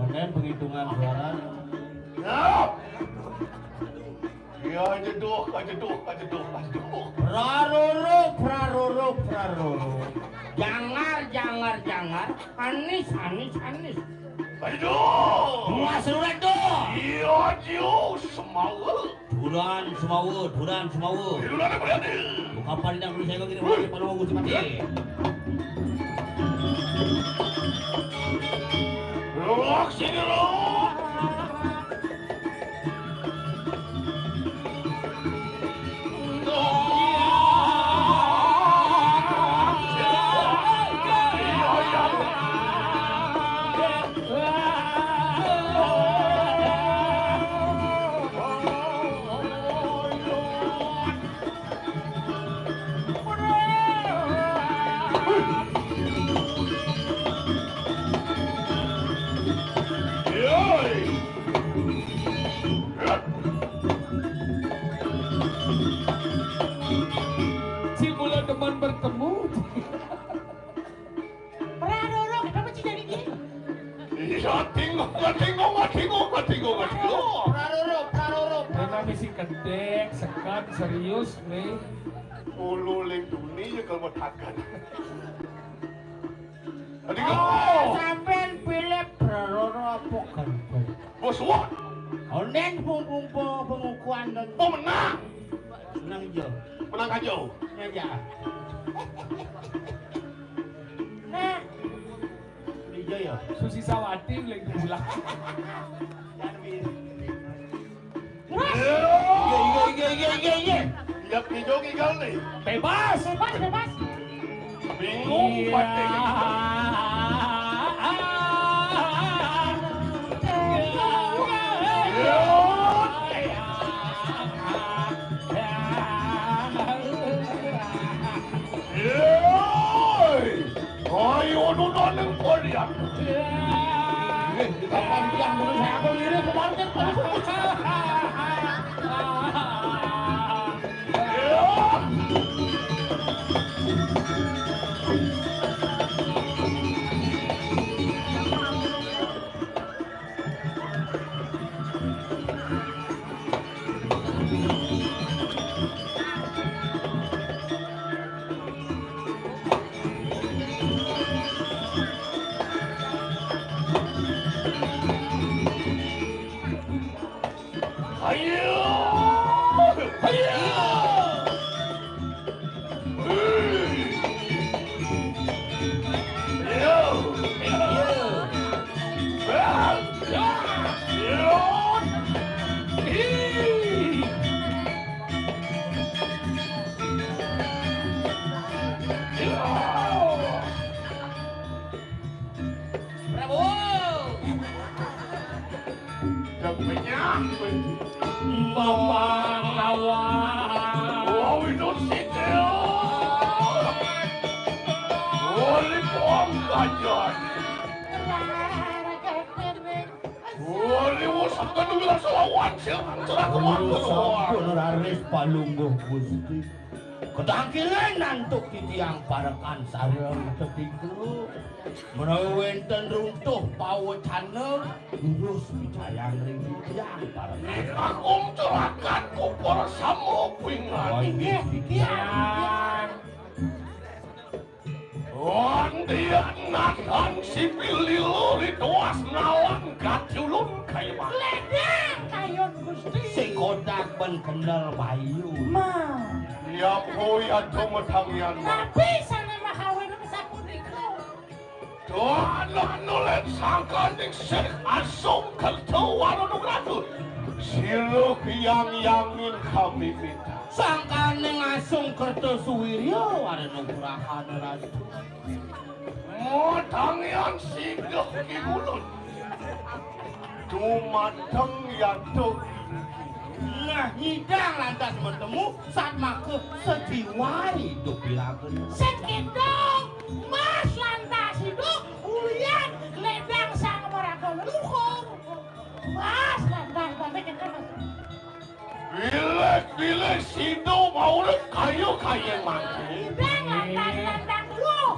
Onen penghitungan suara. Ya. Ya, jeduh, ajeduh, ajeduh, ajeduh. Praroro, praroro, praroro. Jangar, jangar, jangar. Anis, anis, anis. Aduh. Mas Rurek tuh. Iya, Jiu, semawa. Duran semawa, duran semawa. Duran apa ya? Bukan pandang dulu saya begini, palu Gusti Patih. Lok sini, lok. Si mula demen bertemu. Praroro, kenapa sih jadi dia? Iya, tinggal, tinggal, tinggal, tinggal, tinggal. Praroro, praroro, praroro. Memang misi kedek, sekat, serius, nih. Ulu ling duni ya kalau mau tagan. Tadi kau. Oh, sampean pilih praroro apa kan? Bos, wah. Onen pung, pung, pung, pengukuhan dan. Oh, menang. Menang jo. Menang aja. Aja. Nah. Iya ya. Susi Sawati lagi pulang. Iya, iya, iya, iya, iya, iya. Iya, hijau gigal nih. Bebas. Bebas, bebas. Bingung, iya. Batik. Iya. Iya. Ayo, nu noneng kalian. Iya. Eh, kita panjang dulu, saya aku lirik kemarin kan. Ayo! Ayo! Prabowo. Jagmenya. Bapak kawan. Wah, Windows City. Wali puang kajian. Wali wasakan dulu selawan sih. Cerah kemana? Sampun raris palungguh Gusti. Ketangkilan nantuk titiang parekan sareng tetiga. Menawi wénten runtuh pawecana, durus picayang ring titiang pareng. Ingkang curakan kupur sama pingan. Oh, inggih, titiang. Wandian natan sipil lilo rituas nalang kacilun kaiman. Lédang kayun Gusti. Sing kodak ben kendel bayu. Ma. Ya, oh, ya, cuma tangian. Napi sané makawin sapunika? Tuhan nulit sangkaning sih asung kerto warunung ratu. Siruh yang yangin kami minta. Sangkaning asung kerto suwirya warunung rahan ratu. Motangian sigeh kibulun. Dumateng yaduk. Nah, nyidang lantas matemu, satmaka sadiwai idup ilaga. Sing kéto, Mas lantas idup, ulian lédang sang maraga leluhur. Mas lantas balik kéto, Mas. Bilih-bilih sida maurip kaya-kaya mangkin. Nyidang lantas, lantas, duh.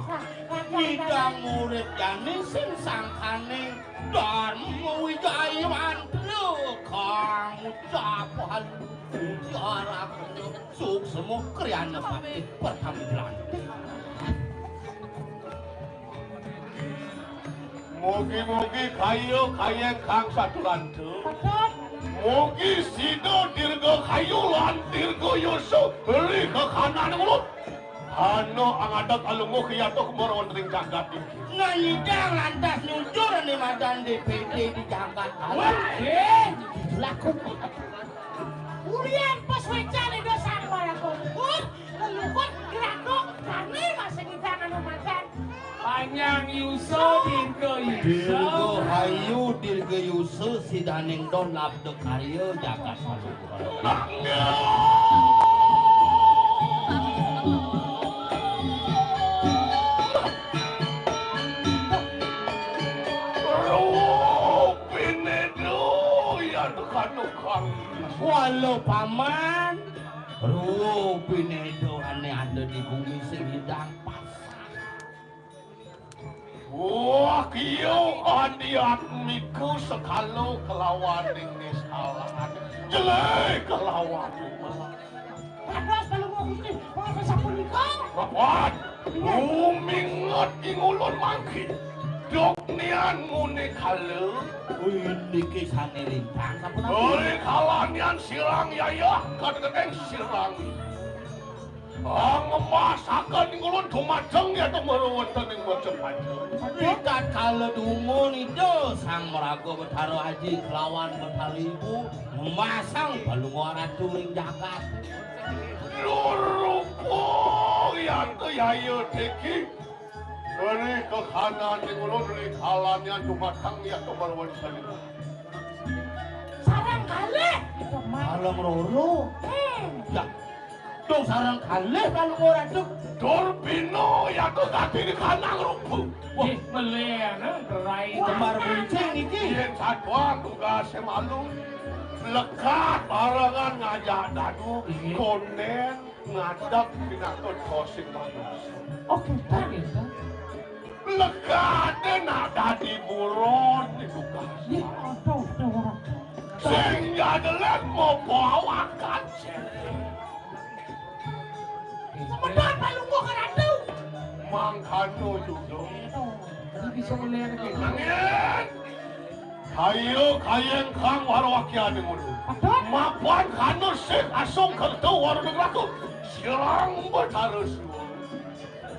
Nyidang urip jani sing sangkaning Dharma Wijaya Mantra kang ucap halu. Ujar aku suksma kriyana pati pertama dilantik. Mugi-mugi kaya kayeng kang satulanta. Mugi sida dirga kayu lan dirga yusu ri kekanan mulut. Ana angadeg alungguh yatuh mara wonten ing jagat iki. Nanyidang lantas nutur ane madan D P D di jagat. Wah, eh, dilaku. Urian pas wecan Ida Sang Maraga Luhur, leluhur, gerago, kami masih ngidang anu madan. Panjang yusa, dirga yusa. Dirga hayu, dirga yusa, sidaning don labda karya jagat Paluhur. Rupine doyan kanukang. Wala paman, rupine doane ada di bumi sing hidang pasah. Wah, kiyo adiatmika sekala kelawaning nisalan. Jelek kelawan. Dados Palungguh Gusti, mangke sapunika. Papan, ruminget ing ulun mangke. Duk nian ngune kala. Indike sane lintang sapunapi? Uli kalanian sirang yayah, kadegedeng sirang. Angemasaken ing ulun dumateng yata mara wonten ing Majapahit. Ritatkala dumun Ida Sang Maraga Betara Aji kelawan Betara Ibu, ngemasang Palungguh Ratu ing jagat. Lur rupa yata yaya teki. Ri kekanan ing ulun ri kalanian dumateng yata mara wonten ing. Sareng kalih. Sareng loro. Hmm. Ya. Dong sareng kalih Palungguh Ratu. Durbina yata dadi kanang rupa. Wah, nggih, meliana gerai. Kembar buncing niki. Yen satwa tugase malu. Lekat barengan ngajak dadu. Nggih. Konden ngadeg pinaka kosing manusa. Oke, tak. Lekate nak dadi buron ditugas. Nggih, aduh, aduh, ora. Sing jadelan mopo awakan. Semeton Palungguh Ratu. Mangkano juga. Aduh, ini bisa melihat lagi. Nangin. Kayu kayeng kang warwakyaning ulun. Aduh. Mapan kanu sing asung kerta warunung ratu. Sirang Betara Siwa.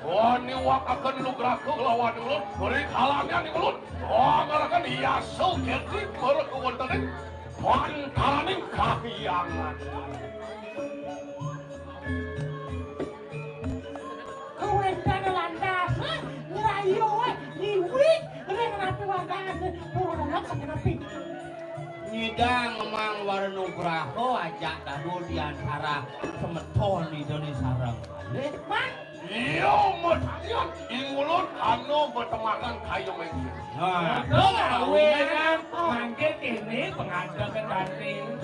Wani wakaken lugraku lawan ulun, beri kalangan ulun. Wangaraken yasa kirti para kawontening pantaraning kahyangan. Kawéntenan lantas, eh, ngrayu, eh, ngiwi, ring napi wargane, purulak sakenepi. Nyidang Mang Wara Nugraha ajak dadu di antara semeton Ida ni sareng kalih. Mang. Iya, medalian, ingulun anu betemakan kayu mengkir. Nah, aduh, awinan mangke kene pengadegan tanding.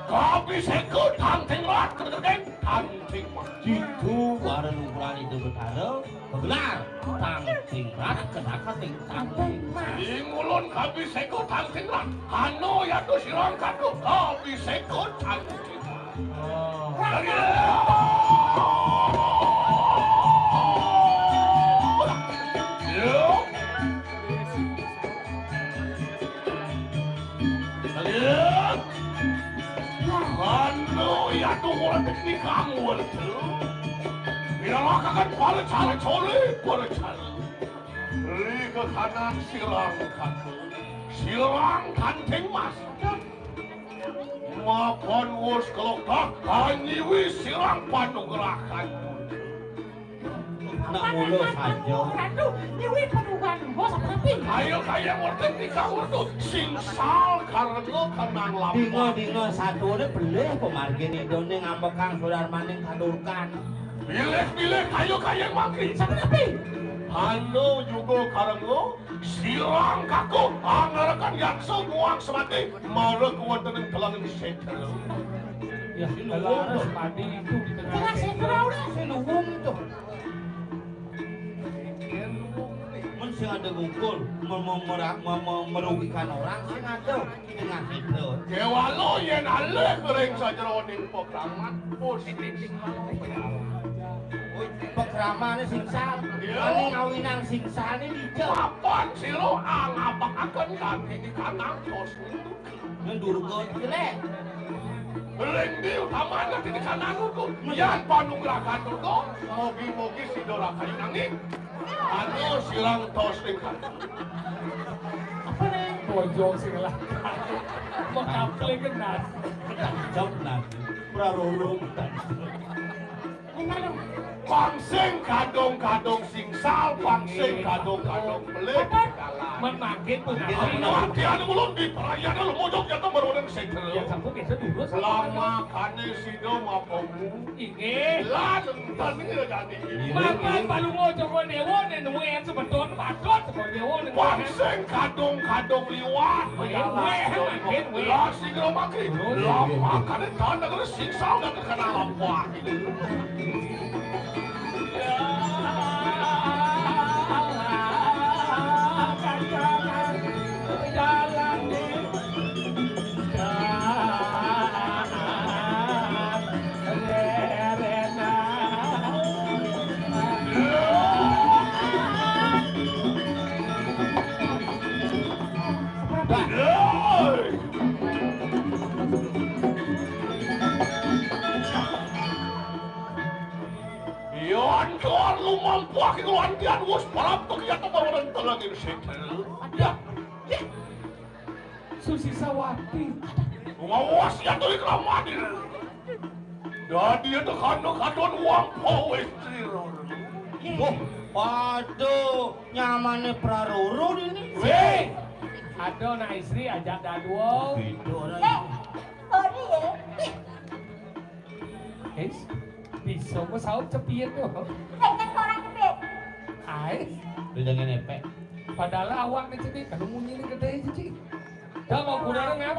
Kapiseka tanding rat kedegedeng tanding mah. Jitu Wara Nugraha Ida Betara, begelar. Tangting rat, kenaka ting tangting. Ing ulun kabiseka tangting rat. Anu yatu sirang katu kabiseka tangting rat. Oh. Lagi. Yo. Lagi. Anu yatu murah teknik kamu tu. Bila lakakan para cara coli, para cara. Ri ke kanan sirang katu. Sirang kanting mas. Makan wus kelok dah, kanyiwi sirang panugrahan. Nak mulu saja. Aduh, nyiwi panugrahan bos apa tapi? Ayo kaya ngerti nikah urdu, singsal karena kenang lapar. Dinga-dinga satu ni pelih pemargin itu ni ngambekang sudarmaning kadurkan. Bilih-bilih ayo kaya mangki. Siapa tapi? Anu juga karena Sirang kaku, angarakan yaksa muang semati, mara kawontenan kelangin setra. Ya, kelar semati itu di tengah setra udah. Sinuwung tuh. Mun sing ada gungkul, mem- mem- mera- mem- mem- merugikan orang, sing ada. Dengan itu. Kewalo yen alih ring sajeroning pekraman, positif. Wih, pekramane singsal. Iya. Ane ngawinang singsal ni dija. Papan sira angabakaken kangge kanang tos niku. Nang durga jelek. Ring di utamane di kanang niku. Yan panugrahan niku, mugi-mugi sida rakai nanging. Anu sirang tos ning. Apa nih? Bojong sing lah. Mengkaple kenas. Jam nanti. Praroro. Pangsing kadung-kadung singsal, pangsing kadung-kadung pelit. Apa? Men mangkin tuh. Iya, nanti anu ulun di perayaan lu mojok jatuh baru ada setel. Ya, sampun kita dulu. Lama kane sida mapomu. Inggih. Lah, nenten iki lho, Jati. Mapan palunga Joko Dewa nek nuwe sebeton patut Joko Dewa nek nuwe. Pangsing kadung-kadung liwat. Weh, weh, weh. Lah, sing rumah ki. Lah, makane tanah kene siksa udah terkena apa. Jalan di Yan tuan lumampah iku lantian wis paraptek ya teman telengin setel. Ada. Susi Sawati. Ngawas ya tuh ikraman ini. Dadi ya tekan katon wong pawis triro. Wah, waduh, nyamane praruru ini. Weh. Ada anak istri ajak dadua. Gitu orang. Eh, sorry ya. Guys, bisa mau saut cepit tuh. Pengen orang cepit. Ais. Lu jangan epek. Padahal awak nih cepit, kalau munyi ini gede aja, Ci. Dah mau kurang ya?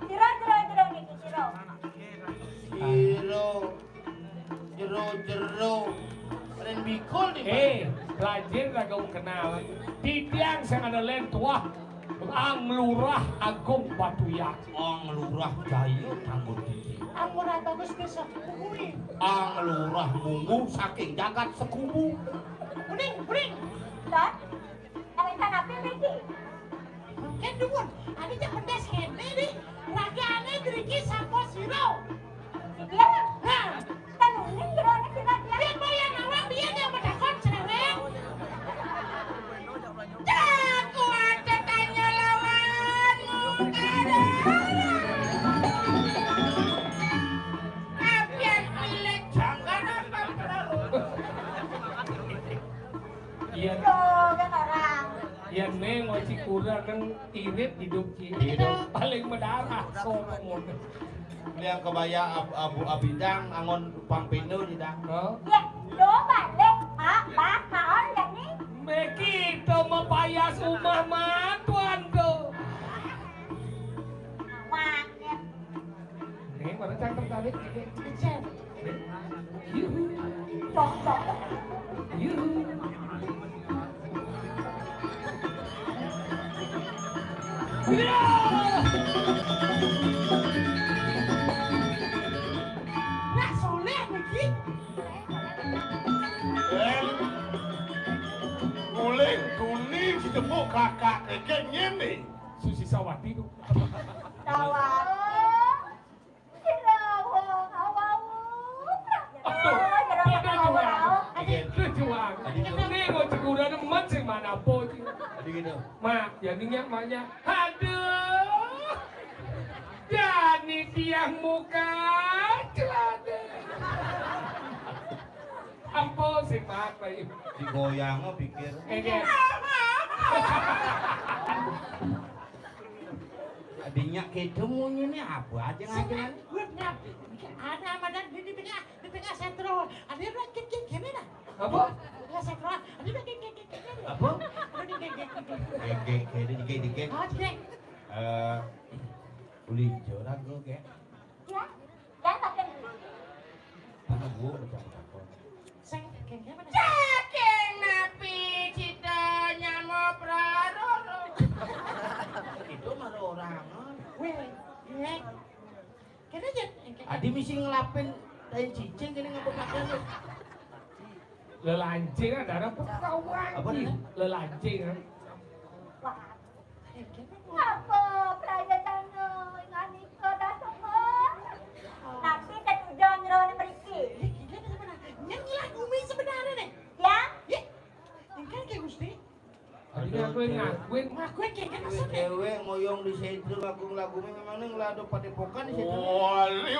Siro, siro, siro, gitu, siro. Siro. Jero, jero. Ren bikul di. Eh, rajin raga kenal. Titiang sing ada len tuah. Ang Lurah Agung Batuya. Ang Lurah Jaya Tanggul Tinggi. Ang Lurah Bagus Desa Kubuin. Ang Lurah Munggu saking jagat Sekubu. Kuning, kuning. Tat, kawitan apa mriki? Mungkin dumun, ane cek pendes kene di ragane driki sapa sira? Iya. Nah, kan uning jerone kita dia. Dia bayang awak dia yang menakon cerewet. Jagoan tetanya lawanmu kada. Apian pilih jangkar apa perahu? Iya. Tuh, kan orang. Iya, Neng, wajib kurang kan irit hidup, Ci. Hidup. Paling mendarah, sombong. Ini yang kebaya ab- abu abidang angon pang pino di dang. Oh. Ya, lo balik, Pak, Pak, Pak, on, ya, nih. Meki to mapayas umah matuan to. Awak, ya. Ini mana cangkem tarik? Kecil. Yuhu. Cok, cok. Yuhu. Lah, soléh niki. Éh, guling kuning si tepuk kakak kéké nyén né. Susi Sawati to. Tawa. Aduh, aduh, juang. Aduh, juang. Ini mau cekuran emas sing mana po sih? Adi gitu. Mak, ya ninyak maknya. Aduh. Jani tiang muka celana. Ampun sih, Mak, baik. Digoyang pikir. Ini. Adinyak kéto munyiné apa aja ngajaran? Wih, napi? Ada amadan di, di tengah, di tengah sentro. Ada yang kit, kit, kéné dah. Apa? Ya, sentro. Ada yang kit, kit, kit, kéné dah. Apa? Ada yang kit, kit, kit, kéné. Dikit, dikit, dikit, dikit. Oh, dikit. Eh, uli ijo rago, Gék. Ya, ya, tapi Mana gua udah takon. Sing, kéné mana? Saking napi cita nyamo praroro. Itu mah orang. Wéh, iya. Kéné aja. Adi misi ngelapin tai cicing kéné ngapa makan lu? Lelancing ada apa kawan? Apa nih? Lelancing, kan? Wah. Apa prayadana nganika dasama? Napi tetujon rona mriki? Nyén lah gumi sebenarnya nih. Ya? Ya? Engkén ké Gusti. Adi ngakuin, ngakuin. Ngakuin ké, kan maksudnya? Cewek moyong di sentro lagu-lagu memang nih ngelado padepokan di sentro. Wali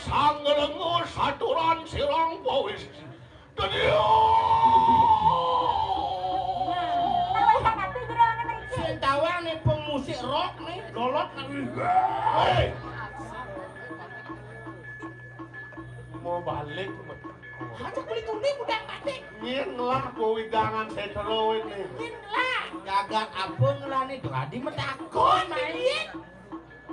sang ngelengo saturan sirang pawis. Tawang ati jero ana mriki. Sing tawang nih pemusik rock nih, lolot nih. Hei. Mau balik. Aja kulit unik udah mati. Nyén lah kuwi jangan seteruin nih. Nyén lah. Jagat apa ngelah nih? Tuh adi metakon main.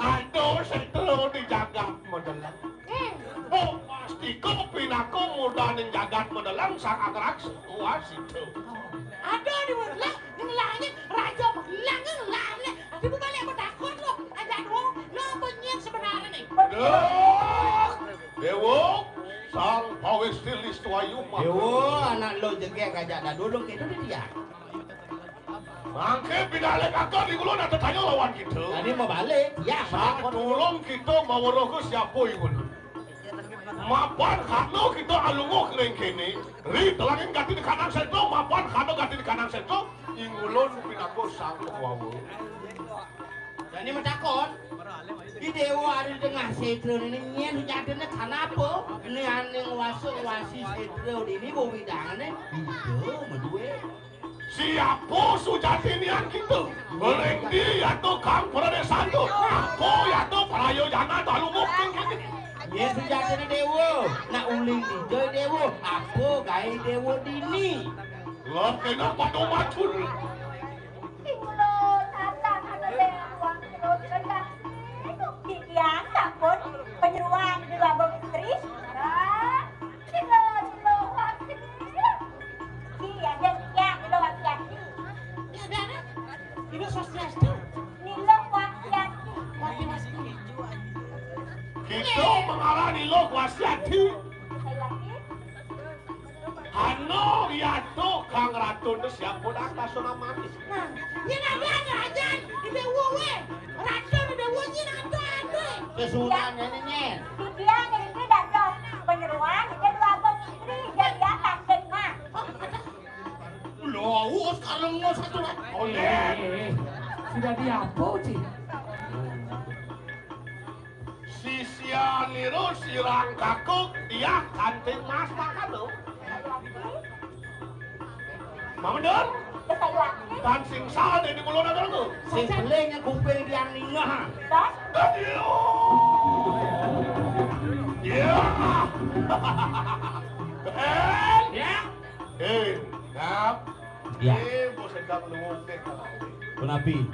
Aduh, sentro di jagat Madelang. Hmm. Oh, pasti kau pinaka mudaning jagat Madelang sang agrak setua situ. Aduh, di Madelang, ngelahnya Raja Magelang, ngelahnya. Adi balik aku takut lo. Aja dulu, lo apa nyén sebenarnya nih? Duh, Dewa, sang pawis tilis tuayu mah. Dewa, anak lo jegek aja dah dulu, gitu dia. Mangké pinalih kakak di ulun ada tanya lawan kita. Tadi mau balik, ya. Satulung kita maweruh ka siapa iwun. Mapan kana kita alunguh ning kéné. Ri telangin gati di kanan sentro, mapan kana gati di kanan sentro. Ing ulun pinaka sang pengwawa. Jani matakon, di déwa ari di tengah sétra ini nyén sujatiné kanapa? Ini ané nguasa nguasi sétra dini wewidangané Ida madué. Siapa sujati nian kita? Ring di yatu kang pradésan tu. Apa yatu prayojana talungguh ning kéné? Yén sujatiné déwa, nak uling dija déwa, apa gaé déwa dini? Lah kena pada matur. Ing ulun atan anu déwa terus redaksi. Titiang sampun panyeruan di Agung Istri. Nah, Sila, sila, waksi. Iya, dia sekian, sila, waksi, ati. Ya, ada, ada. Sila, swastiastu. Nila, waksi, ati. Waksi, waksi. Kita mengarah Nila, waksi, ati. Saya, ati. Hano, iya, tuh, Kang Ratu, tuh, siapa dah, kasuna manis. Nah, ini ada, ada aja. Ini, wowe. Ratu ada wujud ada ada. Kesulitan ini, Nyen. Dia jadi dados penyeruan, dia dua abang istri, jadi dia kandeng mah. Oh, ada. Lo, sekarang mau satu lah. Oh, iya. Eh, eh, eh. Sudah diapo, Ci? Sisian niru sirang kakuk, dia kanting mas makan lo. Mamendon? Tan sing salah deh di mulut ada tuh. Sing beling yang kuping dia ningah. Aduh. Ya. Eh. Ya. Eh, ngap. Ya. Eh, bos sedang luwung deh. Kenapi?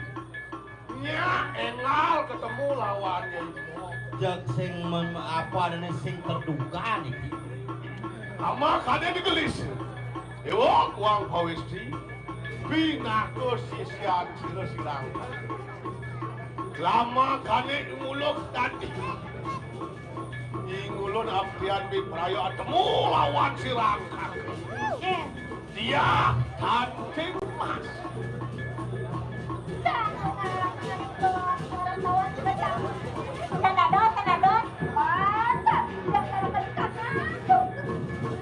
Nya, énggal ketemu lawan Nyai Imong. Jak sing mem-, apa adané sing terduga niki. Ama kadé digelis. Déwa kuang pawésti. Pinaka sisian sira sirang. Lama kani nguluk tadi. Ingulun abdian bipraya temu lawan si Rangkak. Eh. Dia tanding mas. Kadados, kadados. Mantap. Yang dalam dekat masuk.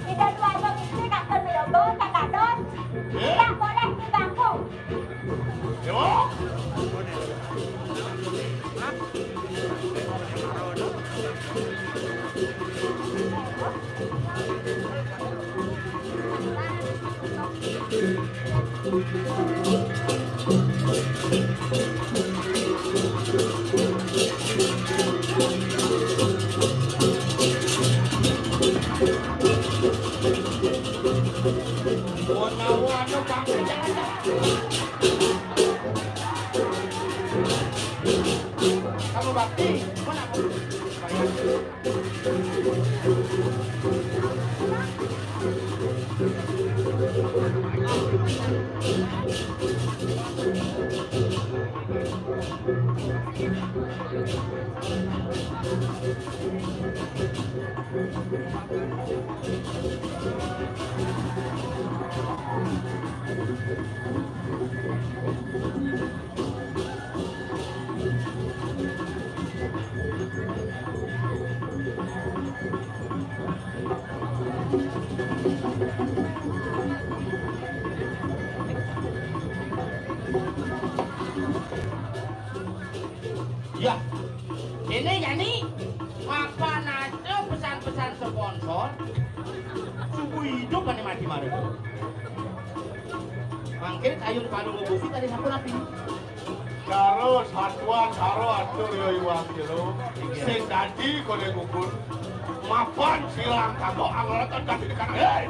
Tidak dua abang istri kakak meyogo, kadados. Eh? Tidak boleh diganggu. Yo. Kamu bakti, mana? Ya, ini jani mapan aja pesan-pesan sponsor. Suku hidup kan mati mari. Mangkir kayu di Padang Gusti tadi sampun api. Cara satuan, cara atur ya Iwan Jero. Sing dadi kone gugur. Mapan silang kago angletan dadi dekat. Hei!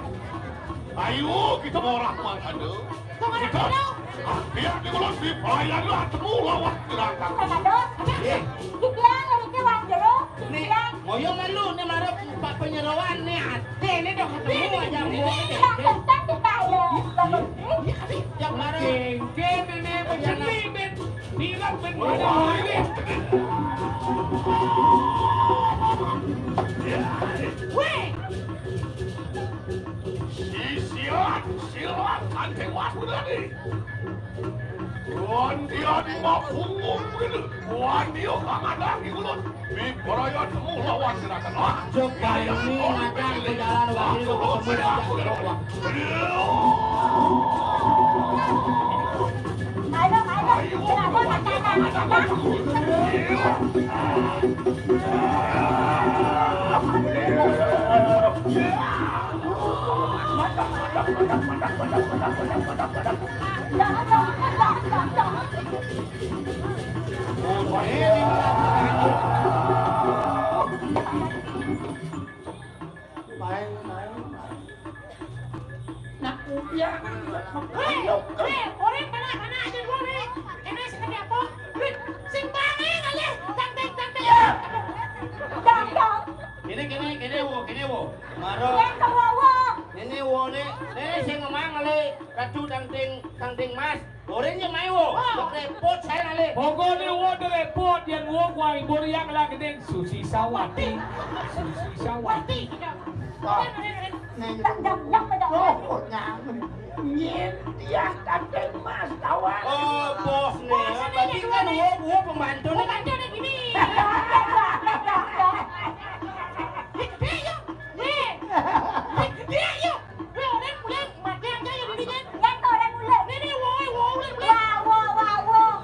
Ayo kita mau rahmat aduh. Kita biar di mulut di pelayan lah temu lawan silang kago. Kadados. Eh. Dibilang ngerti Iwan Jero. Nih, dibilang. Moyo malu nih marep Pak Penyeroan nih. Dene dong ketemu aja. Iya, iya, iya. Yang marah. Kengke nene beceni ben. Bilang ben. Weh. Sisian, silat, anjing waktu tadi. Wan dia di mapunggung gitu. Wan dia pangadang di mulut. Bipraya temu lawan gerakan. Ah, jek bayi ini makan ke jalan wakil ketemu diajak gerobak. Ayo, ayo, kenapa makan? Main, main, main. Nak kupiah. Hei, hei, orang mana, mana aja gua nih. Ini seperti apa? Wih, sing bange kali. Tang, tang, tang, tang. Tang, tang. Kene, kene, kene, wo, kene, wo. Maro. Yang ke wo, wo. Nene, wo, ne. Nene, sing ngomong kali. Ratu Tangting, Tangting Mas. Orangnya mai wo. Wah. Repot saya kali. Pokoknya wo de repot, yang wo gua hibur yang lah gedeng Susi Sawati. Susi Sawati. Wati. Wah. Neng. Jam, jam, jam, jam. Oh, nyangen. Nyen dia Tangting Mas tawa. Oh, bos nih. Berarti kan wo, wo pembantu nih. Pembantu nih gini. Gede yuk. Nih. Gede yuk. Weh, orang pulang, mati aja ya dirinya. Ya, tuh, orang pulang. Nih, nih, woi, woi, ulang, ulang. Wah, wah, wah, wah.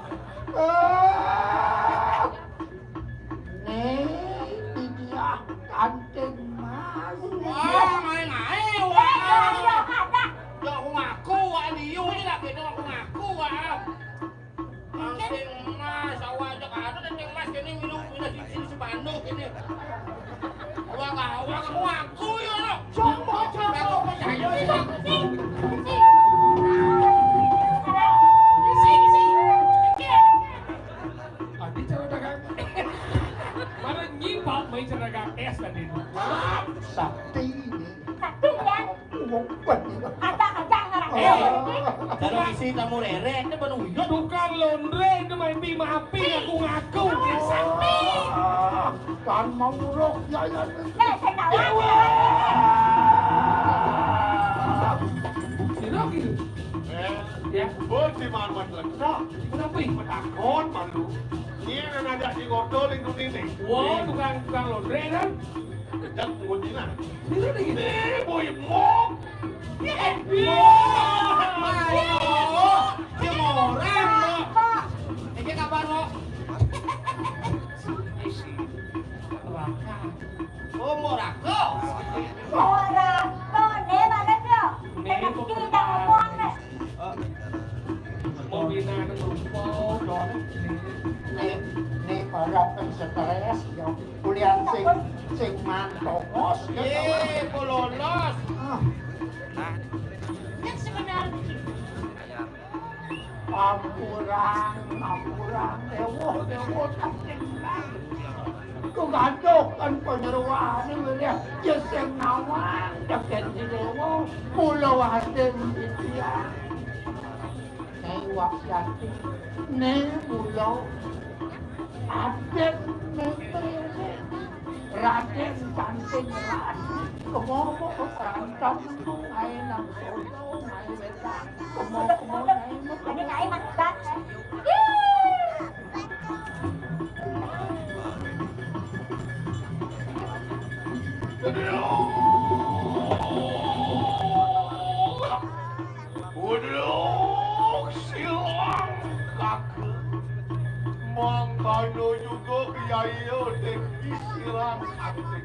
Eh, ini dia Tangting Mas. Wah, main aja, wah. Eh, iya, iya, ada. Ya, aku ngaku, wah, liu ini lagi dong, aku ngaku, wah. Tangting Mas, awak aja kada Tangting Mas kene minum, minum sini, sini sebandu kene. Awak, awak, aku ngaku ya lo. Coba, coba. Aku percaya sih. Adi cara dagang. Mana nyimpang main cara dagang es tadi. Sakti ini. Sakti, ya. Wong bener. Ada aja ngarang. Eh, kalau isi tamu rere, itu ben uyut. Tukang laundry itu main bima api, ngaku-ngaku. Tan mawruh, ya, ya. Eh, sing nawang. Dewa. Sira ki? Eh, ya. Bos di mana letak? Kenapa? Takon malu. Ini anak aja di kotor ning dunia ini. Wah, tukang, tukang laundry kan? Dekat ngunjina. Sira niki? Ini boy mok. Wah, ayo. Sing ora, Mbok. Iki kabar, Mbok. Raka. Oh, Mbok Raka. Mbok Raka, ne balik yo. Nek iki kita ngomong, nek. Mbok Bina nang rupa, Don. Nek, nek barang kan stres, ya. Kuliah sing, sing mantongos, ya. Ye, kololos. Ah. Yang sebenarnya. Ampurang, ampurang, ewoh, ewoh, tak kenal. Kegaduh kan penyeruan ini, ya, ya, sing nawang, deken di dewa, pulau asing India. Nyai Waksiati, ne pulau Aden Metrene, Raden Kanting Ras, kemomok berantem tu, ngai nang sono, ngai wetan, kemomok, kemomok, ngai mok. Ini ngai makan. Aduh. Uduk silang kaka. Mangkana juga biaya dek silang kaka.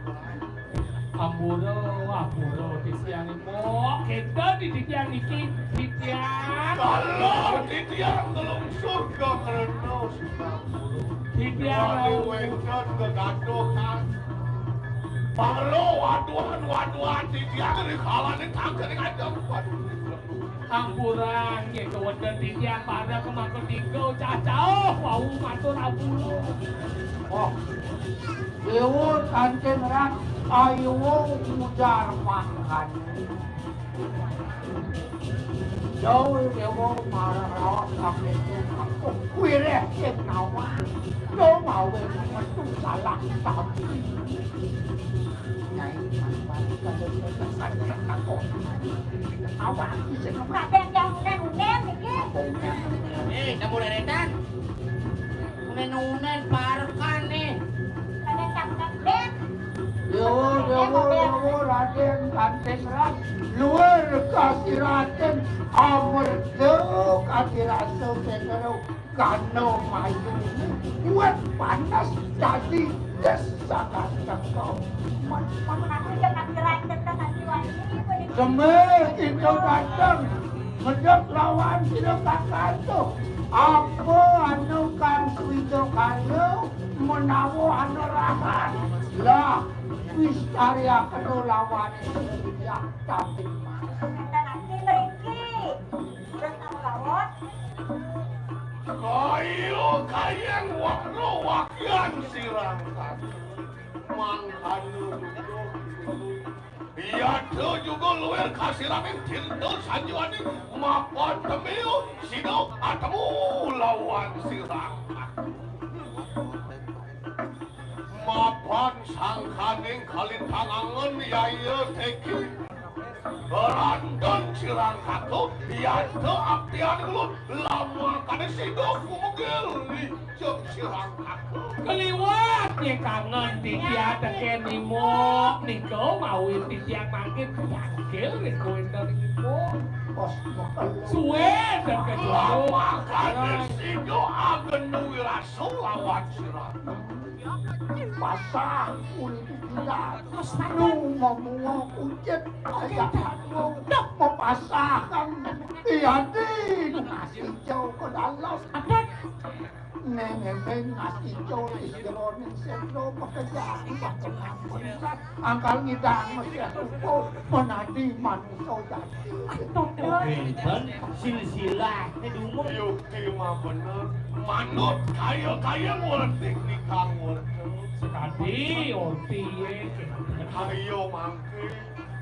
Ampura, ampura, titiang mok, kita di titiang niki, titiang. Kalau titiang gelungsur ka kerana sudah. Titiang. Wali wénten gegaduhan. Para waduhan-waduhan titiang rikalaning tangkening ajeng. Ampura, nggih kawénten titiang para kemangke tiga cacah wau matur ampura. Oh. Dewa Kanjeng Rat, ayo ujar mangkane. Jauh dewa marang raos kami. Wireh sing nawang. Yo mawe metu salah sami. Nyai Manpan kada takon. Awak sing Raden yang unen-unen iki. Eh, kamu deretan. Unen-unen parekan nih. Raden Tangkap Den. Yo, yo, yo, Raden Kanting Rat. Luwir kasiraten amarga kadirasa Petro Gana Mayu. Kuat panas dadi des sakan teka. Semir kita dateng. Medhot lawan sira kakanto. Apa anu kang swida kaya menawa anu rahan? Lah, wis karya kena lawan ya tapi mas. Enten ati mriki. Terus kamu lawan? Kaya kayang wakno wakyan sirang kaki. Mangkana juga. Yadha juga luwir kasiraning Tirta Sanjiwani mapan temiu sida atemu lawan sirang. Mapan sangkaning kalintang angen yaya teki. Randon sirang kato, yadha apian ulun, lamakane sida kumugil. Jeng sirang aku. Keliwat ye kangen titiang teken imuk nika mawi titiang mangkin tangkil nika wenten imuk. Suwe teken imuk. Makane sida agenu wirasa lawan sirang. Pasah kulit gila. Terus nu mamua kucit. Kaya anu. Mapasah kang. Iya di. Nasi jauh ke dalam. Adat. Neng-neng nasi jauh di jeroning sendro pekerjaan. Angkal ngidang mesti aku. Menadi manusia jadi. Adat. Oke, dan silsilah. Ini diumum. Yukti mah bener. Manut kaya-kaya ngortik nikang ngortik. Sekadi orti ye. Ayo mangke.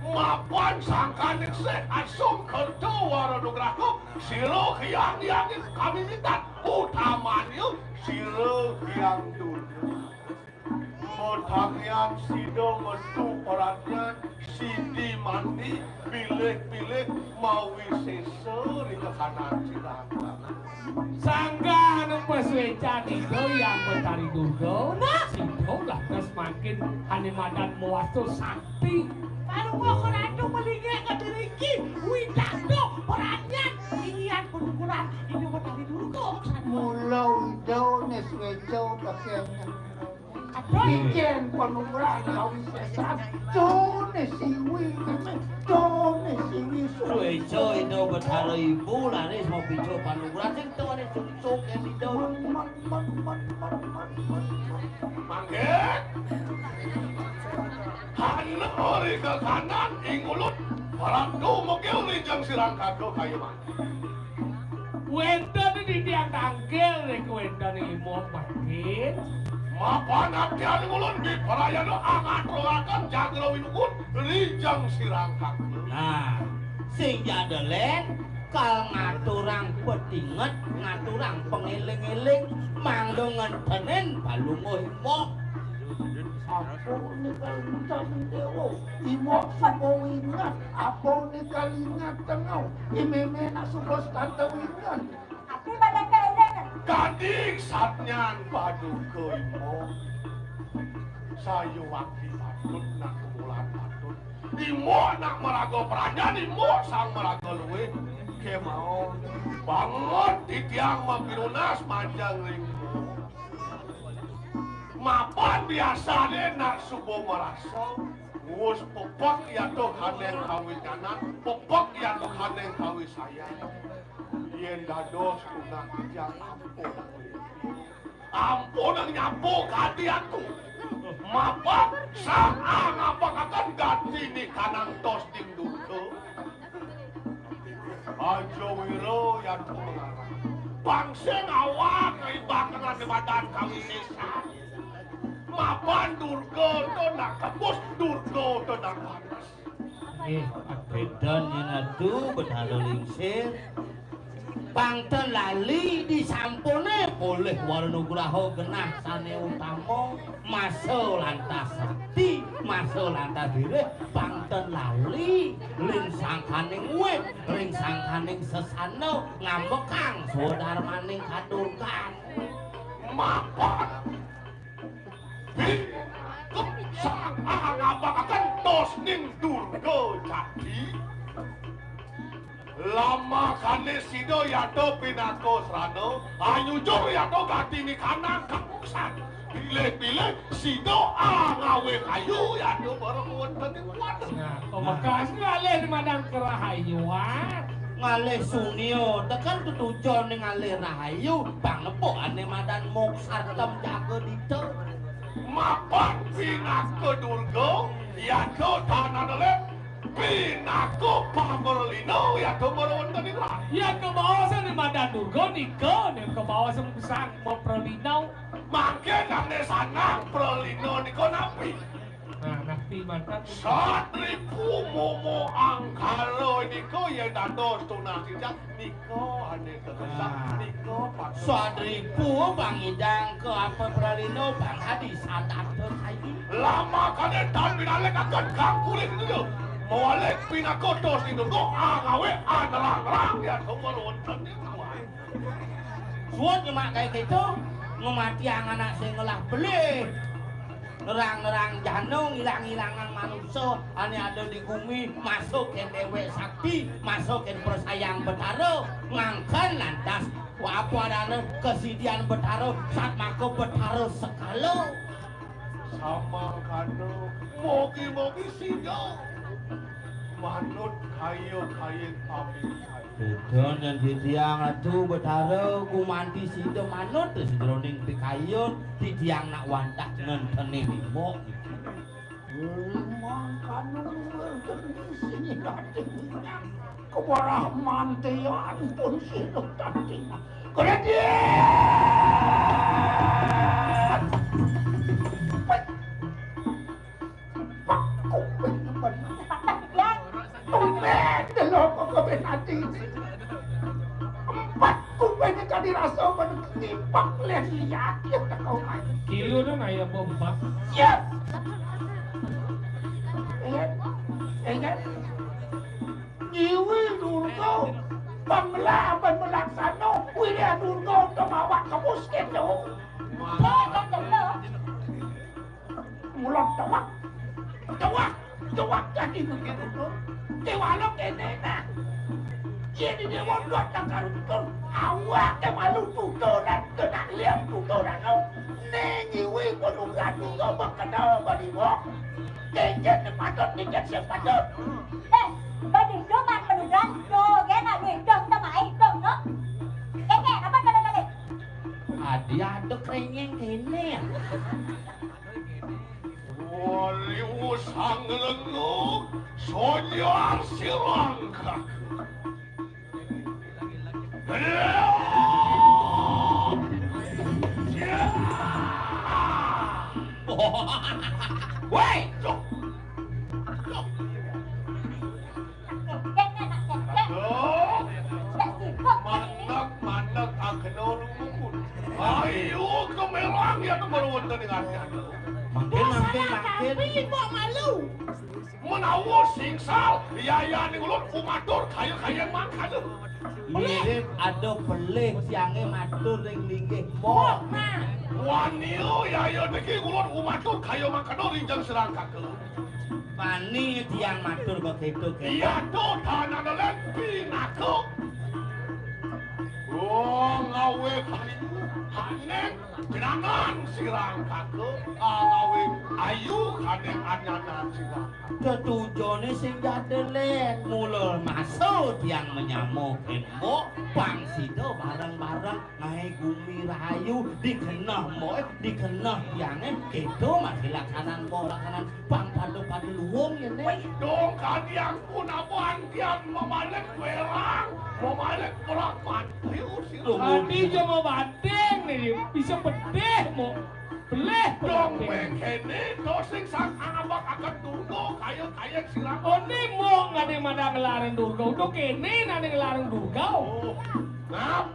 Mapan sangkaning seh asung kerta wara nugraha. Sira hyang-hyang kami minta. Utamanya sira hyang dunya. Tangian sida metu peranyan sidi mandi bilih-bilih mawisésa ring kekanan sirah. Sanggah anu pasuécan Ida Hyang Betari Durga, nah, sida lantas mangkin ané madan mawasta sakti. Parupa ratu malinggih ka driki, widagda peranyan inggihan panukuran Ida Betari Durga. Mula Ida né suéca tekén. Aduh. Inggihan panukuran kawisésan, jane siwi, jane siwi suéca. Suéca Ida Betara Ibu laris mapica panukuran sing tuane cucuk yen Ida. Mangke. Hana ri kekanan ing ulun, Ratu Megil ring Jeng Sirangkaka kayuman. Wénten titiang tangkil ring wénten imuk mangkin. Mapan atian ulun miprayana angaturaken jagra winuhun ri Jeng Sirangkaka. Nah, sing jada lén kal ngaturang petinget, ngaturang pangéling-éling, mangda ngentenin palungguh imuk. Apa nika inten dewa? Imuk suba winget, apa nika linget tengau? Imeme nak suba setata winget. Tapi pada kene. Kadi satnyan paduka imuk. Sayuwakti patut nak kumulan patut. Imuk nak maraga peranyan, imuk sang maraga luih. Kemawon. Bangun titiang mapinunas majeng ring imuk. Mapan biasane nak suba marasa, wus pepek yata kaneng kawinyanan, pepek yata kaneng kawisayan. Yen dados tunah titiang ampun. Ampun nyapa kadi aku. Mapan sang angapakaken gati nikanang tos ding durga. Aja wira yatu mengarang. Bangsa ngawak ibakengan di madan kawisésan. Mapan durga to nak tembus, durga to nak panas. Nggih, ampun. Yen adu Betara Lingsir. Pang ten lali disampune polih wara nugraha genah sane utama, masa lantas sakti, masa lantas dirih, pang ten lali ring sangkaning wit, ring sangkaning sesana, ngambekang swadarmaning kadurgan. Mapan. Binakep sang angabakaken tosning durga jati. Lamakane sida yata pinaka srana, anyujur yata gati nikanang kamuksan. Pilih-pilih sida angawe kayu yata bareng wonten ing wadah. Nah, pamekas ngalih madang kerahayuan. Ngalih sunia, teken tetujon ngalih rahayu, pang nepukane madan moksartem jaga dita. Mapan pinaka durga, yata tanana lek pinaka pamerlina, yata mara wonten ing rahayu. Yata kabaosan madan durga nika, nika kabaosan sang mapralina. Mangke dane sanang pralina nika napi? Nah, napi manten? Satripu momo angkara nika yen dados tunas titiang nika ane tegesang, ah, nika patut. Satripu bang idang ke apa pralina bang adi sadar saiki. Lamakane tan binalekaken kang kulit nika. Mawalik pinaka tos ning durga angawe anerang-nerang ya nomor wonten ning. Suud nyemak kaya keto, ngematiang anak sing ngelah belih. Nerang-nerang jana, ngilang-ilangang manusa ane ada di gumi, masukin dewek sakti, masukin persayang Betara, ngangken lantas apa adane kesidian Betara, satmaka Betara sekala. Samangkana, mogi-mogi sida manut kaya-kaya pamit. Béda nyen titiang Ratu Betara gumanti sida manut sajroning pikayun titiang nak wantah ngenteni limbok niki. Mangkana nuwun geni sini Ratu Minyak. Kebarah mantian pun sida tadi. Kemudian Pak kuping bener. Tumben delok kok kepen ati. Empat kuping kadi rasa Pada tipak leh liat ya teko mai. Kilo no naya bomba. Siap. Ingat, ingat. Nyiwi Durga, pamela, pamelaksana, wilayah Durga, temawa kebus gitu. Kok kok kok. Mula tewak, tewak, tewak dadi begitu. Dewala kene nah. Yen dewa buat tak karutun, awake malu tuturan, kena liam tuturan. Ne nyiwi pun ugratu kau bakena badiwa. Kencet patut, kencet sing patut. Eh, badi cuma penuran, jogen anu dong sama ai dong no. Kene apa kena kali? Adi ada kerenyeng kene. Waliwu sang lengu, sonyar sirang kaku. Woi, cuk. Cuk. Aduh. Maneg, maneg, agena rukun. Ayo, kemerang ya, temen wonten ing ati. Mangkin, mangkin, mangkin. Tapi kok malu? Menawa singsal, yayaning ulun kumatur kaya-kaya mangkana. Mirip ada pelih tiange matur ring linggih. Mbok. Nah. Wani, yaya niki ulun kumatur kaya mangkana ring jeng sirang kakung. Pani tiang matur kok gitu, gitu. Iya, tuh, danane len pinaka. Oh, ngawe kali. Hanen, jenengan sirang kakung, ah, ngawe ayu kaning anyanan sirang. Tetujone sing jadelen, mula masa tiang menyama kembo, pang sida bareng-bareng ngae gumi rahayu, dikeneh mboke, dikeneh tiange, kedo masih laksanan mbok laksanan pang pada-pada luwung yene. Wis dong, kadi ampun, apa antian memalik werang, memalik perapat. Ayo, sira. Loh, ati aja mau bating nih, bisa pedih mau. Pelih dong, mengkene to sing sang angabak akan Durga, kaya-kaya sirah. Oh, ne mok ngane madan ngelarang Durga, udah kene nane ngelarang Durga. Oh, nah,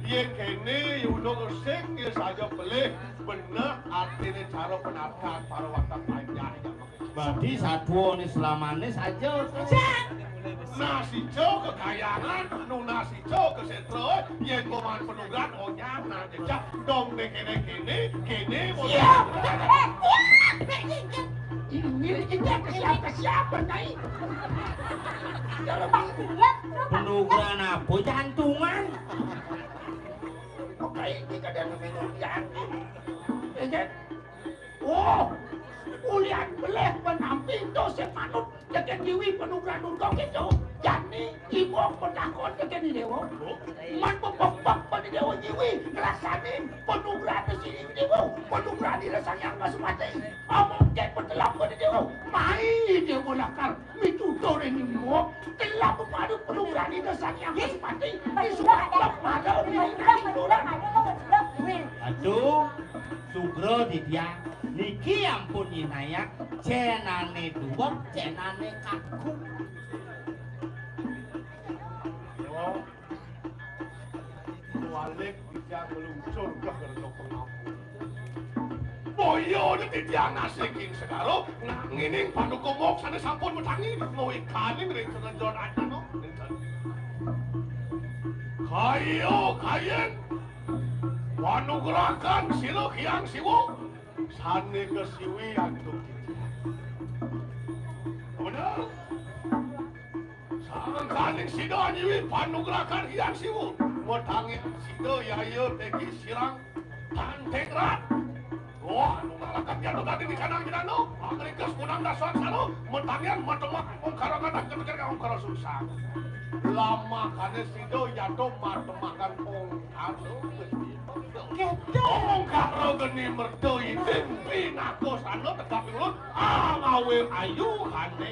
yen kene, ya udah sing, ya saja pelih, bener artine cara penataran para watak panjang, ya. Berarti saduane selamane saja. Sik. Nah, sija kekayangan, nunas sija kesetra, yen koman penugan onyan, nah, jejak, dong, dek, kene, kene, kene, siap. Eh, siap. Ini kita ke siapa, siapa, Nyai? Penugrahan apa? Jantungan. Oke, ini kadang minum jantung. Ya, kan? Oh, ulian beleh penampi to sing manut teken Dewi Penugrahan Durga gitu. Jani ibu petakon teken Dewa. Man pepepek pada Dewa Nyiwi ngelaksani penugrahan sini Dewa. Penugrahan di Sang Hyang Pasupati. Among ket petelap pada Dewa. Mai Dewa lakar mitutur ini mo. Telap pada penugrahan di Sang Hyang Pasupati. Isuak pada penugrahan. Aduh. Sugra Ditya, niki ampun nyinayak, cenane duweg, cenane kaku. Yo, walik bisa ngeluncur ke kerja pengampun. Boyo ne titiang nasiking segaro, nanging paduka mok sane sampun metangi, ngawikaning ring senenjon atano. Kayo, kayen, panugrahan sira Hyang Siwa. Sane kasiwi antuk titiang. Bener. Sangkaning sida anyiwi panugrahan Hyang Siwa. Matangian sida yaya teki sirang tanteng rat. Wah, nungalakan jatuh tadi di kanang jinano. Angrikas kunang dasar sano. Matangian matemak ongkara katak keteker ongkara susah. Lamakane sida jatuh matemakan ongkara. Ongkara geni merta isin pinaka sano tegap ing ulun. Angawe ayu kane.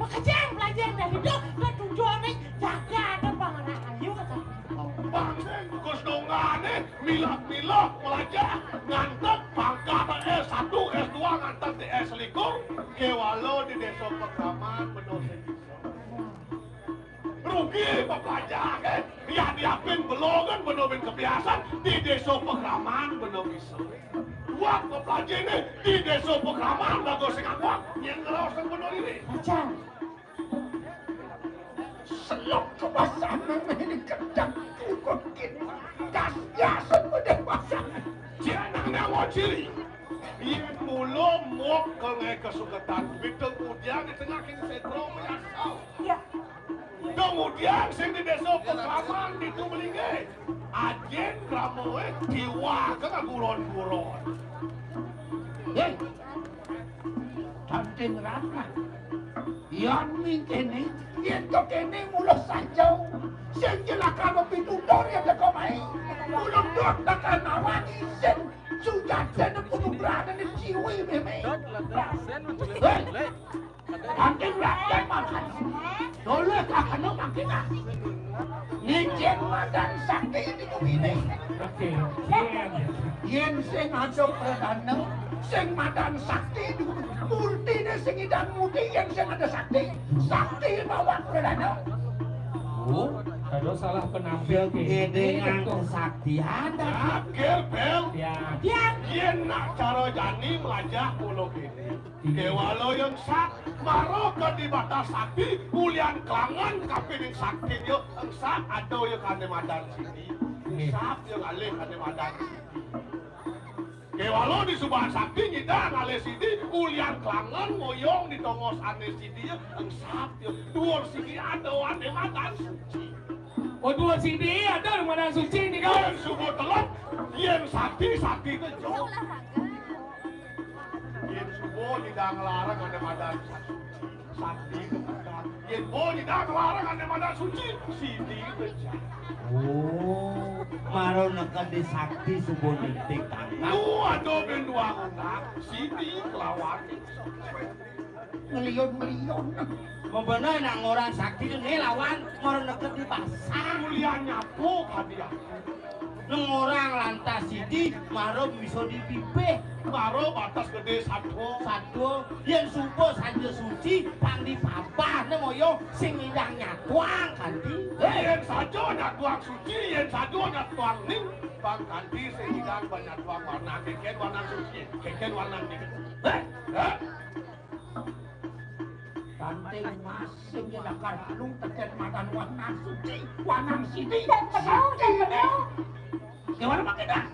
Makejang belajar dari do, ketujuane jaga ada panganak ayu kata. Bangsa Gus Dongane milah-milah pelajar ngantek pangkat S satu, S dua ngantek di S likur, kewala di Desa Pekraman, Bendor Sing Bisa. Bro, Oke, peplajahan, eh. Ya, diapin belongan beno bin kebiasaan, di desa Pekraman beno bisa. Buat peplajahan ini, di desa Pekraman bagus sing akuat, yang ngerasa beno ini. Acan. Selok kebasan ini kedang tukut kini. Das biasa udah basah. Jangan nyawa ciri. Yen mula mok ke ngai kesuketan, bintang udian di tengah kini sedro menyasau. Iya. Kemudian sing di desa Pekraman ditu melingge. Ajen ramoe tiwa ke kaguron-guron. Hei, Tanting Ratna. Yan mingkene, yen to kene mula saja. Sing jelaka mepitutur ya teko mai. Mula dot tekan awak isin. Sujatene kudu berane ciwi meme. Hei, Kanthi rakyat mangkana. Doleh kakena mangkena. Ngicen madan sakti di bumi ini. Oke. Yen sing ada pradana, sing madan sakti di bumi. Murtine sing idan muti yen sing ada sakti. Sakti bawa pradana. Oh, kalau salah penampil ke. Gedengan kesaktian. Akhir, Bel. Ya. Yen nak cara jani melajah pulau kene. Kewala yang sat, mara ka di batas sakti, ulian klangan kapining sakti ya, engsap ada ya kane madan sidi, engsap ya ngalih kane madan sidi. Kewala di subahan sakti nyidang ngalih sidi, ulian klangan ngoyong di tongos ane sidi ya, engsap ya, duur sidi ada ane madan suci. Oh, duur sidi ada ane madan suci nika. Yen suba telep, yen sakti, sakti te jauh. Yen suba nyidang larang ane madan suci, sakti kebuka. Yen bo nyidang larang ane madan suci, sidi kejar. Oh, mara neked di sakti suba nitih tangan. Nu ada ben dua anak, sidi kelawan. Ngeliun-ngeliun. Mabena nak ngorang sakti ne lawan mara neked di pasar. Ulian nyapu hadiah. Nang orang lantas sidi, mara bisa di bibih. Mara batas gede sadwa. Sadwa, yen suba sanja suci, pang di pabah ne moyo sing ngidang nyatuang kanti. Yen saja nyatuang suci, yen saja nyatuang ning, pang kanti sing ngidang banyatuang warna keken warna suci, keken warna ning. Heh? Heh? Tanting Mas sing lakar lu teken madan wanang suci, wanang sidi. Sakti. Gimana makin dah?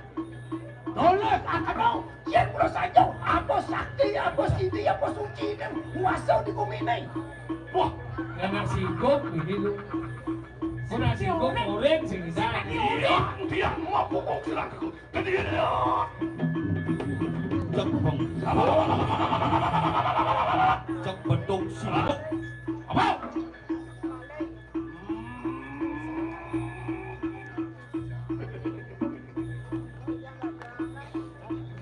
Tolong akan mau. Yen mula saja, apa sakti, apa sidi, apa suci dan kuasa di bumi ini. Wah, enak singkong ini lu. Enak singkong goreng sini dah. Iya, dia mau pupuk selaku. Cek beng. Cek bedung sibuk. Apa?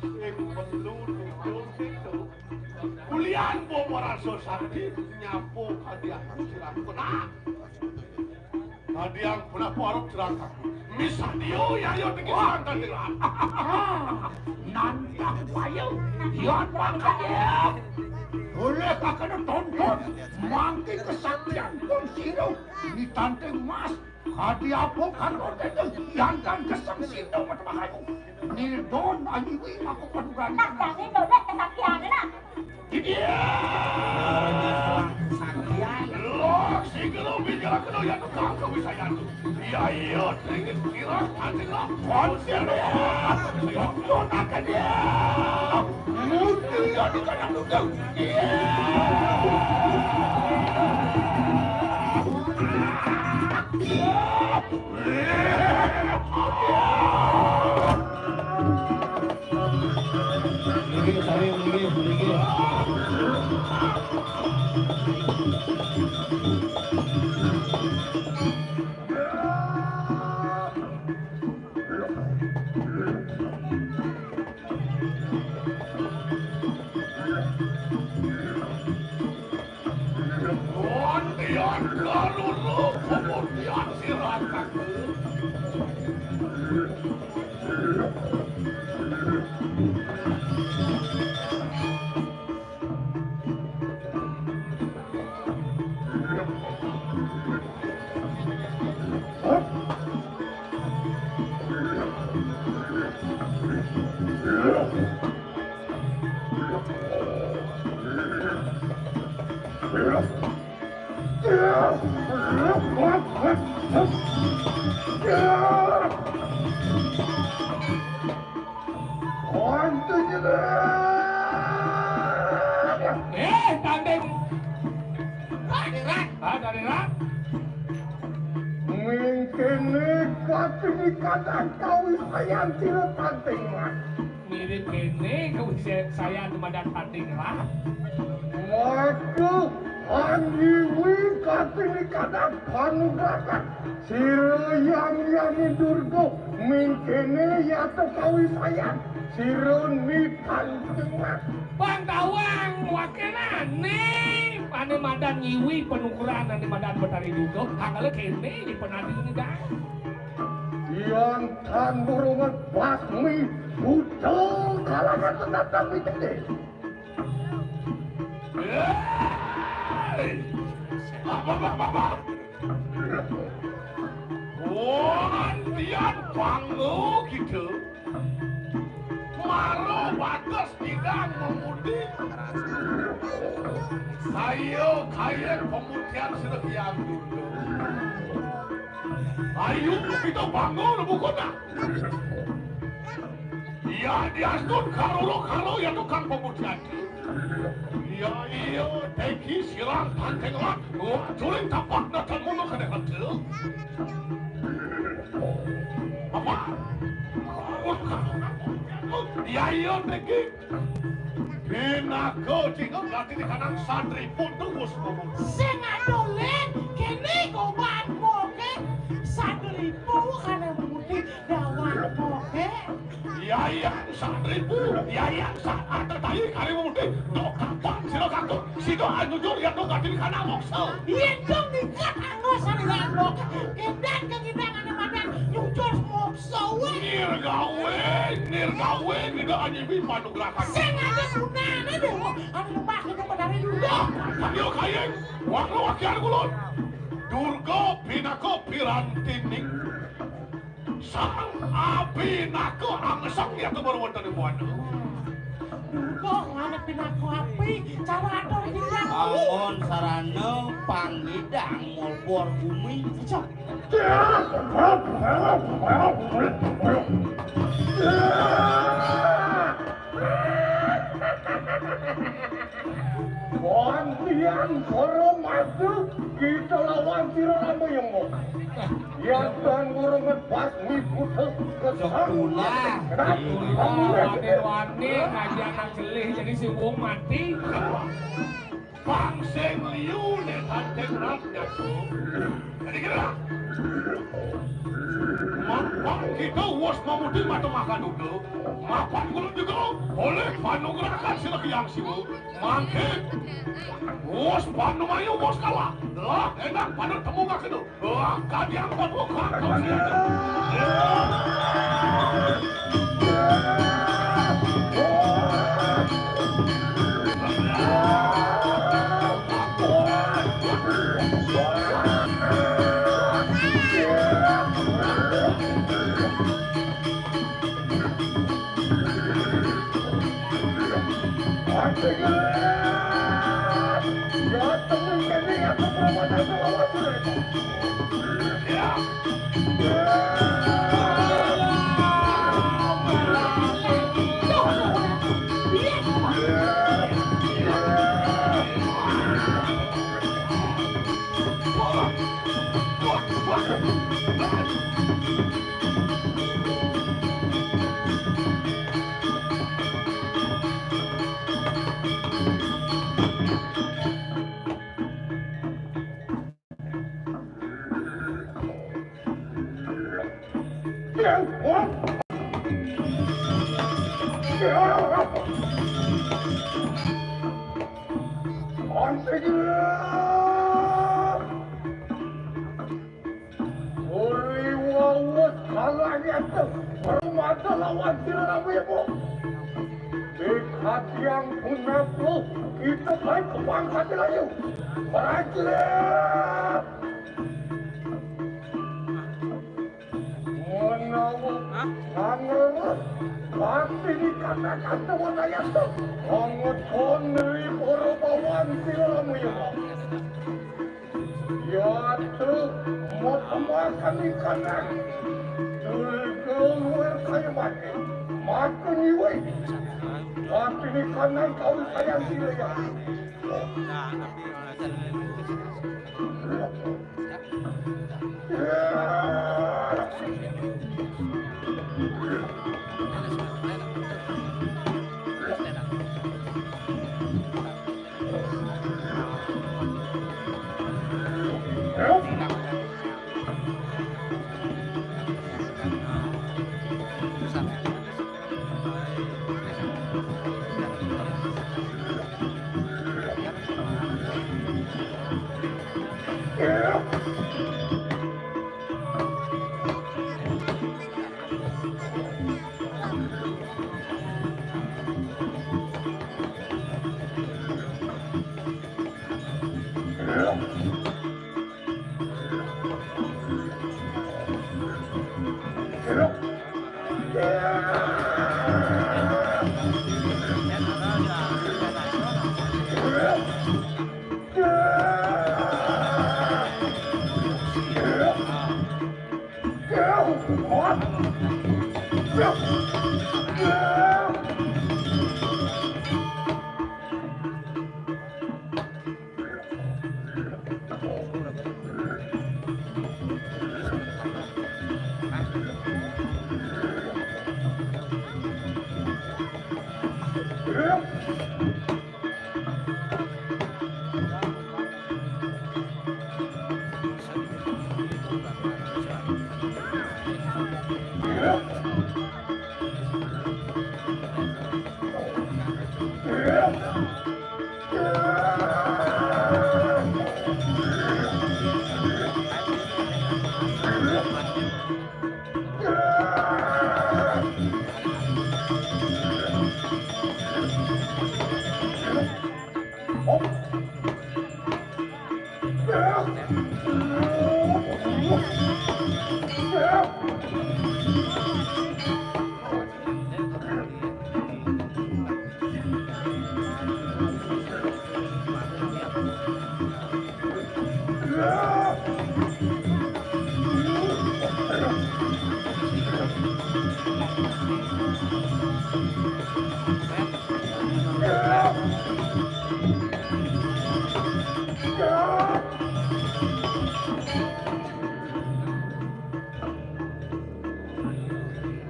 Sing perlu duduk situ. Ulian bobo rasa sakti nyapu kadiang sirah kena. Tadi yang pernah warung jerangkang. Misah dia ya yo tinggi jerangkang jerang. Nantang wayo, yon mangkanya. Boleh kakana tonton, mangki kesaktian pun siru, ni tanting mas, kadi apa kan rote tu, yang kan kesem situ mata makayu. Nildon anyiwi mako paduran. Nak tangi dolek kesaktian nak. Iya. Saktian. Lor, sing kena bicara kena yang tukang kau bisa yang tu. Iya, iya, teringin kira, anjing lah. Konser ya. Tonton akan dia. Mutu ya di kandang tukang. Iya. Mriki, sami mriki, mriki. Wontian kalulu pemutian sirataku. Eh, tanding. Hadirat, hadirat. Mingkene katindikadan kawisayan sira tanding, Mas. Mirip kene kawisayan dumadan tanding, Rat. Maka anjiwi katindikadan panugrahan sira Hyang Hyani Durga mingkene yata kawisayan sira nitanding, Mas. Bang tawang wakenane ane madan nyiwi panugrahan ane madan Betari Durga, angkala kene ni penadi ngedang. Yan tan burungan basmi buta kalangan tenatang mitene. Hei! Apa, apa, apa? Wan tian panggo kita. Mara bagas tidak memudi. Saya kaya pemutihan sila kian dulu. Ayo kita bangun buku tak. Ya diastun karolo karo ya tukang pemutihan. Ya iya teki silang tanteng mat. Wah, culing tapak natan mulu kena hantu. Apa? Ya iya teki. Pinaka tiga berarti di kanan santri pun terus ngomong. Sing adolen kene goban moke santri pun kana mudi dawan moke. Yayan santri pun, yayan saat tadi kali mudi dok kapan sila kakut sida anjujur ya dok katin kana moksa. Yen dong dikat anggo sarilan moke, edan kengidang ane madan nyujur moksa we. Nirgawe, nirgawe, nida anyibi panugrahan. Sing ada gunane deh, anu lembah kita pedari dulu. Ayo kayeng, wakil-wakil kulon. Durga pinaka pirantining sang apinaka angsang ya kebor wonten ing buana. Durga anak pinaka api, cara atur bilang. Bangun sarana panggidang mobor bumi. Cok. Wantian koro maju kita lawan sira rame yemo. Yang dan burung ngepas miputus kesang. Wani-wani ngaji anak jelih jadi si wong mati. Bang sing liu ne tanteng rat jago. Jadi kira. Mapan kita wos mamudi mata makan udah. Mapan guru juga oleh panugrahan sila yang siwu. Mangke. Wos panumayu wos kalah. Lah enak pada temu ngak itu. Wah, kadiang buat bukan kau sini. Uriwa wus kalanyata permata lawan sira ibu. Dikatiang punaku kita baik kepang hati layu. Prajurit. Menawa Hah? Sangeres Pati ni kana kato wanayato. Angot kon ni poro bawan sila mo yun. Yatu, matamakan ni kanan. Tulgul wer kayo mati. Makuniway. Pati ni kanan kau sayang sila ya.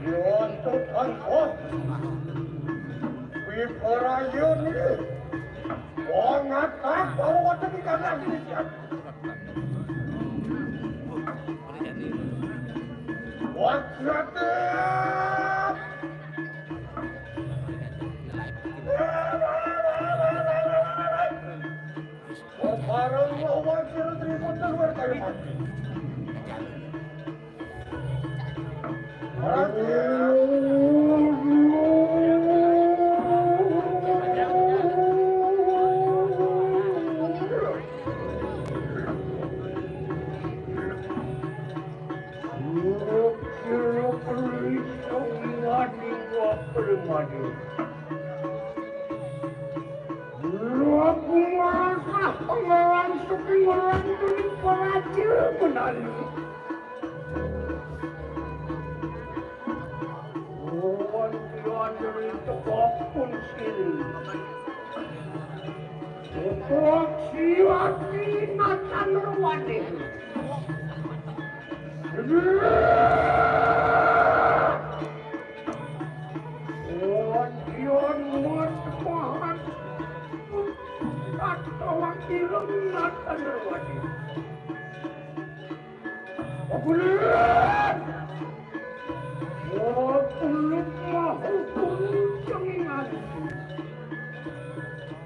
Yun, tutan ko. Wiparayon ni. Pangatak, baru wata di kanan. Wagratip! Parang lawan si Rodrigo Duterte kayo, Martin. Luwag na pala isang wani ko ang palamari. Luwag nga sa pangalan sa pingalan ko ng paradyo manalo. Luwag na rin sa kapunsil. Upok siwati matan ruwade. Odion matmahan. Tatawag ilang matan ruwade. Pagulan! Wapulot mahuhulog ang ingan.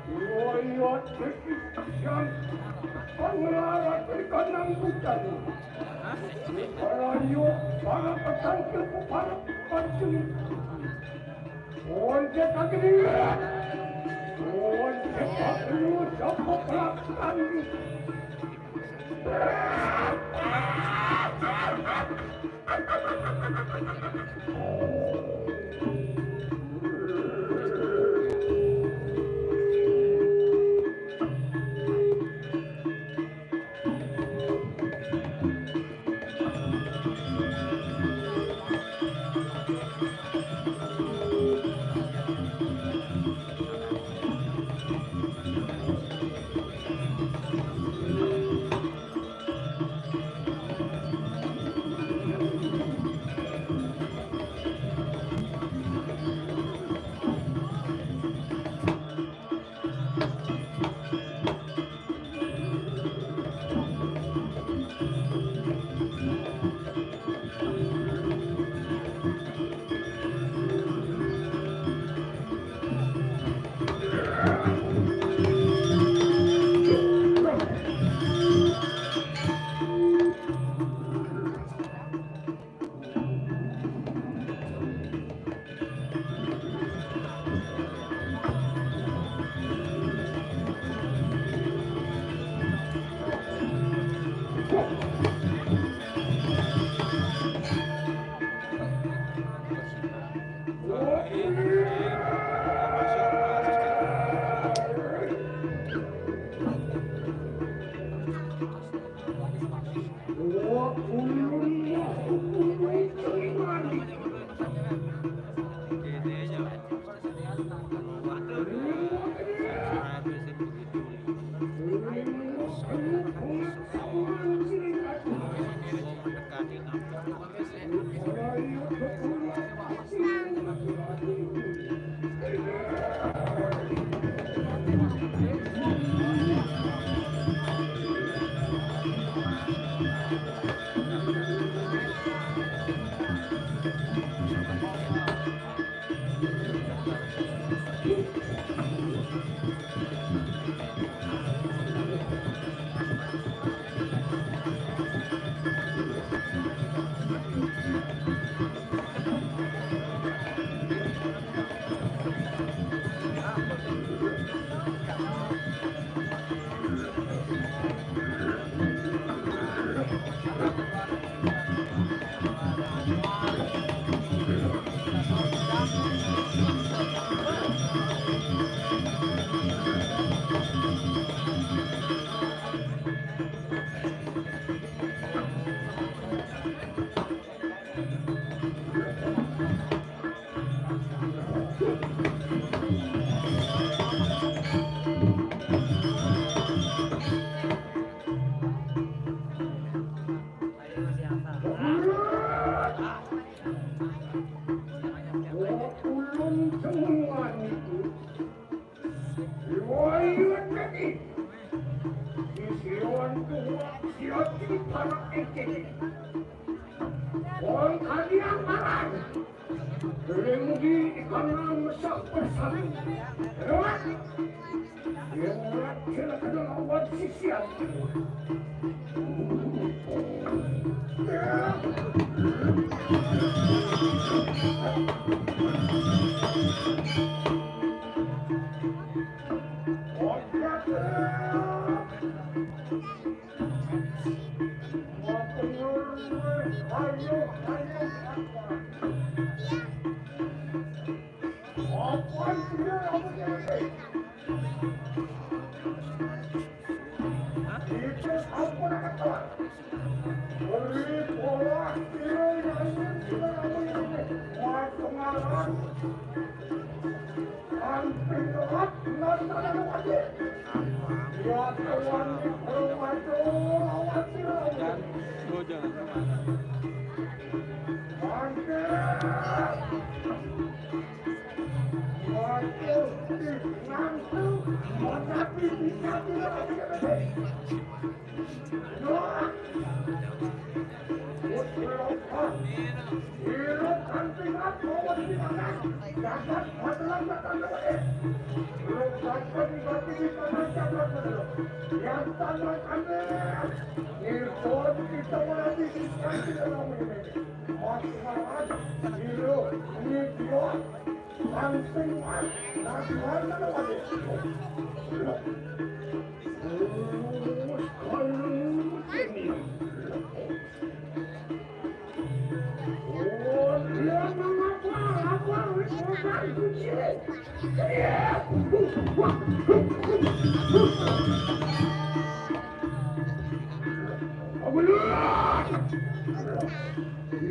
Wayat siyang pangararating kananggutan. Karayo para patangkil ko para pagsulit. Onde kagiliran! Onde kagiliran sa paplakan! Lenggi ikanan mesak bersatu. Lewat. Lewat kena-kena lawan sisian.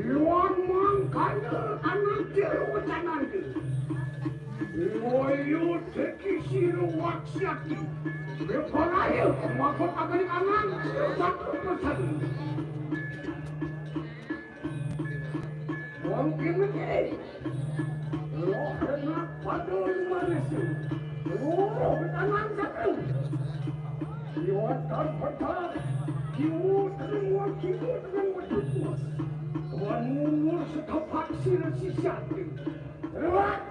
Luang mangkana anak jero kanan. Loyo teki siro waksiati. Bepalayo, mako akan anak satu pesan. Wong kene kene. Lo kena padul manis. Lo anak satu. Iwatan petak. Kiwo tenang, kiwo tenang, betul. Tuan mundur setapak sira sisiati. Lewat.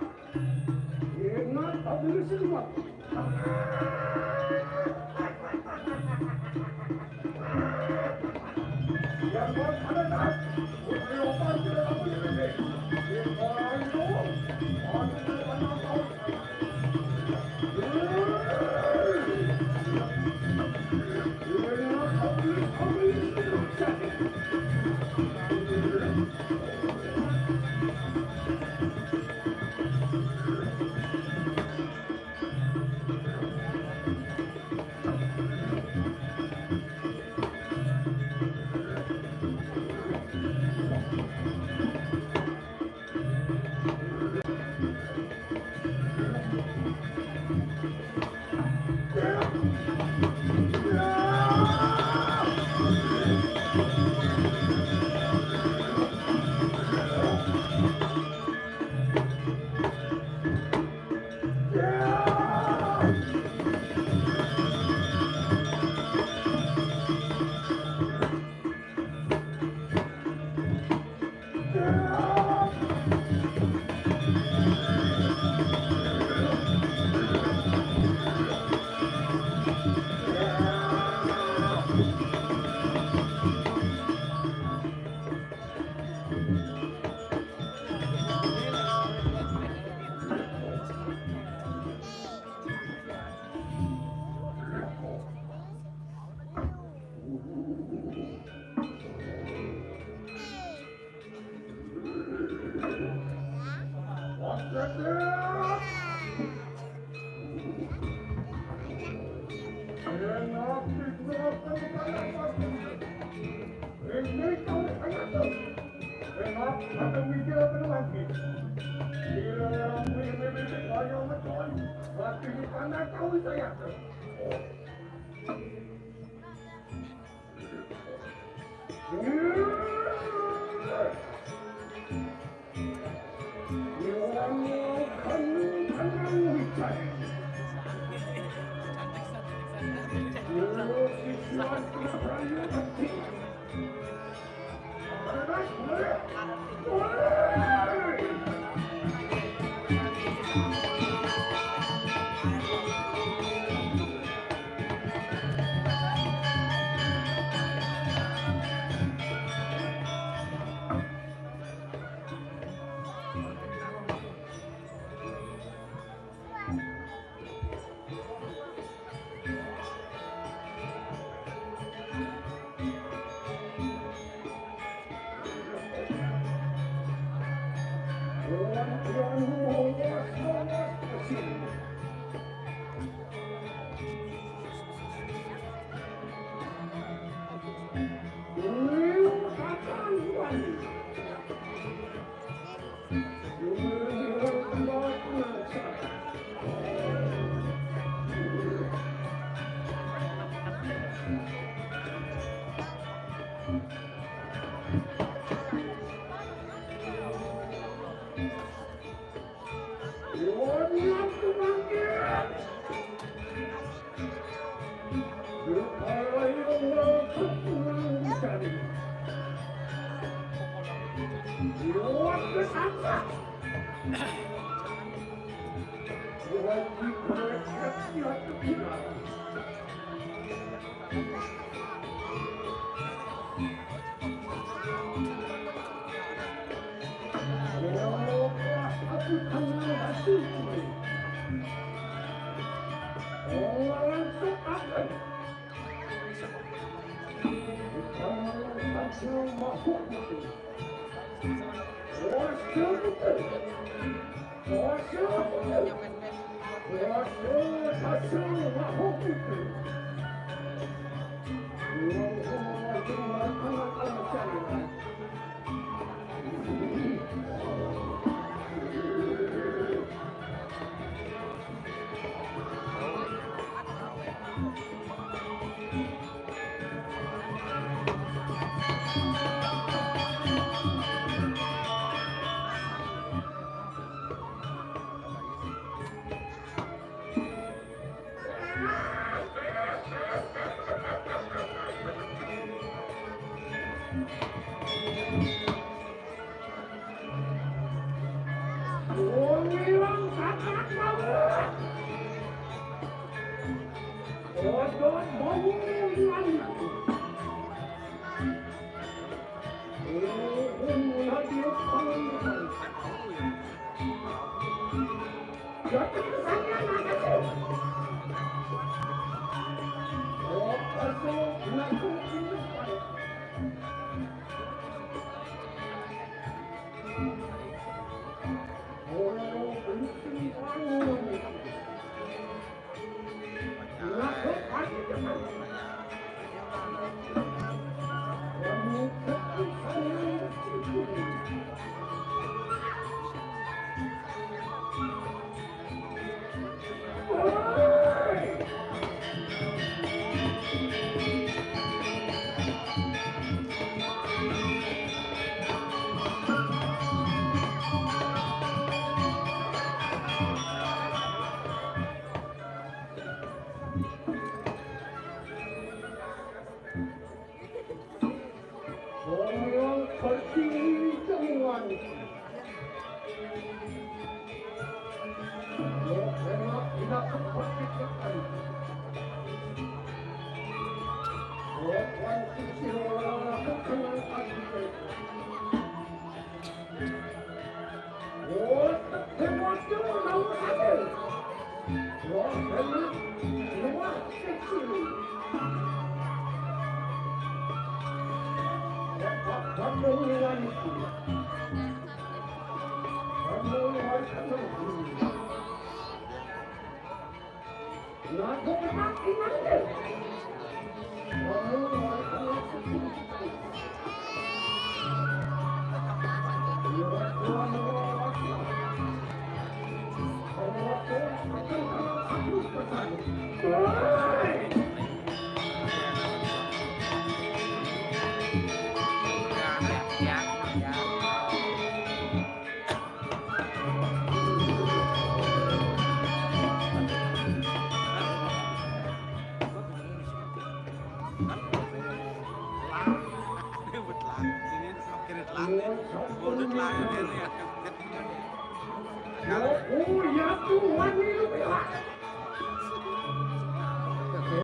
Tuhan ini pihak.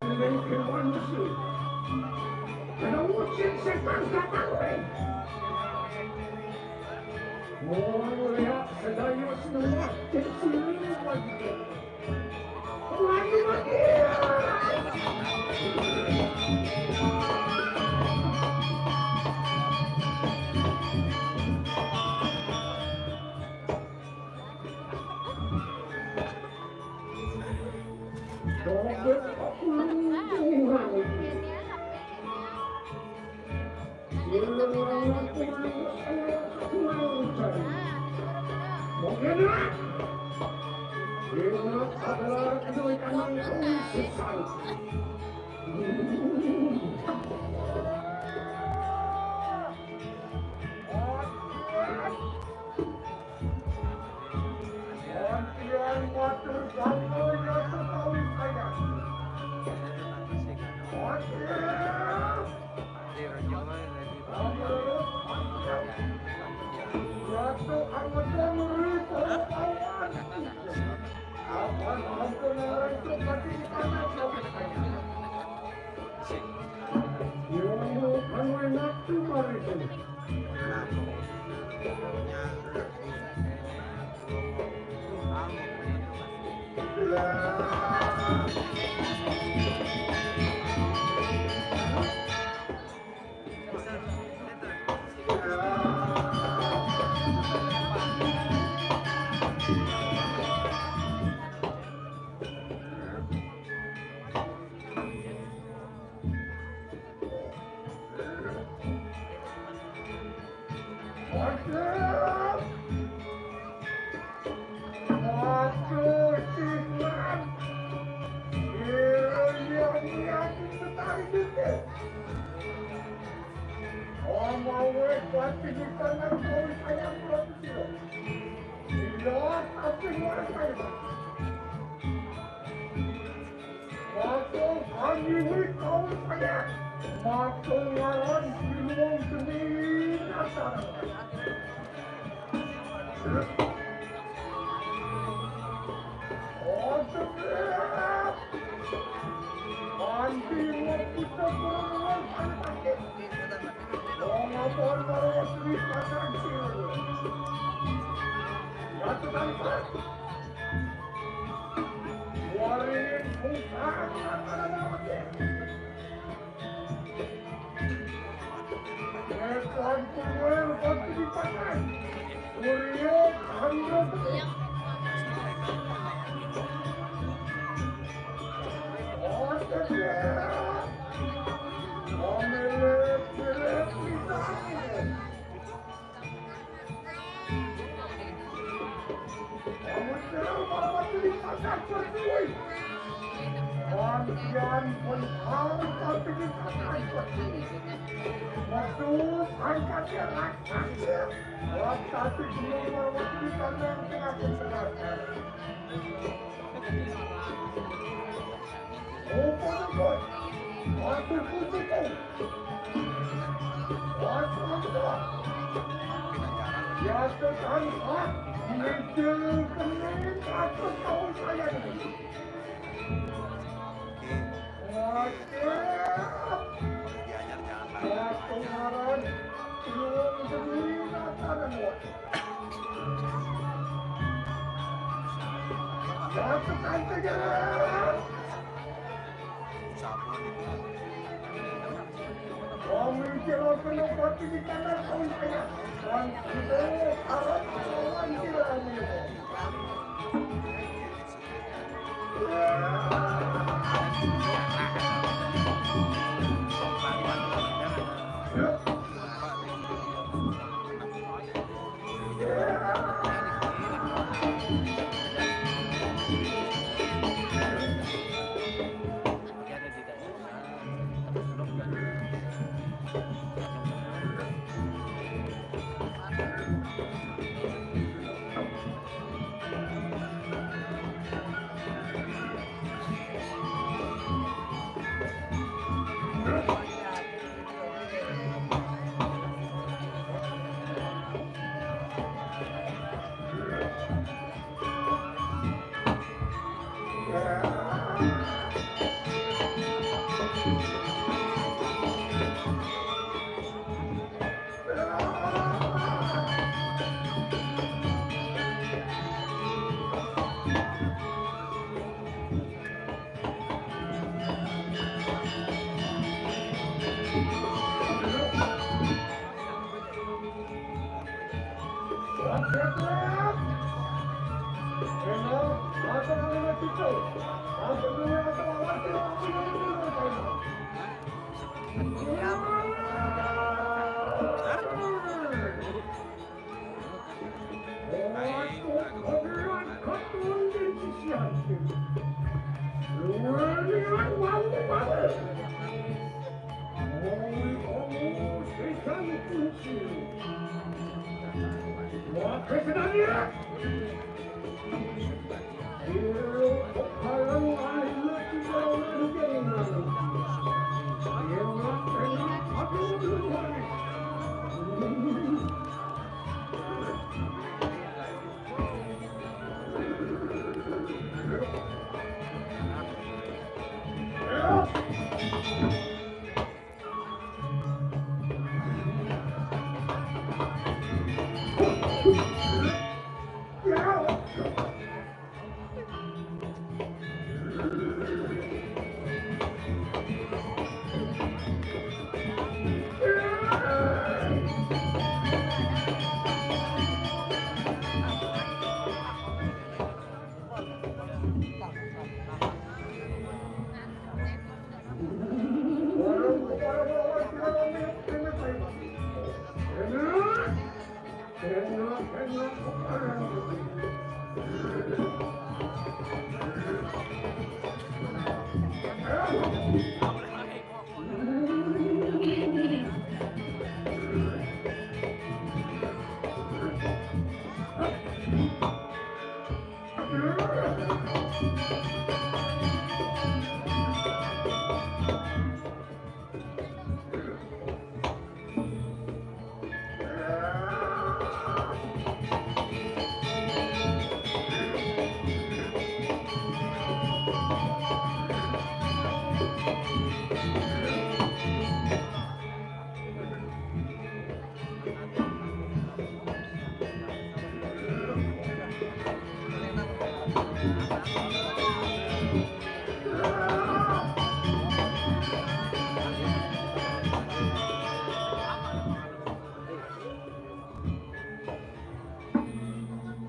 Ini firman Yesus. Kena ucap setan datang, hei. Mau lihat sedaya semua kecil lagi. Lagi, lagi. Maka kami ini kaum saya, maka ngaran di luar seni.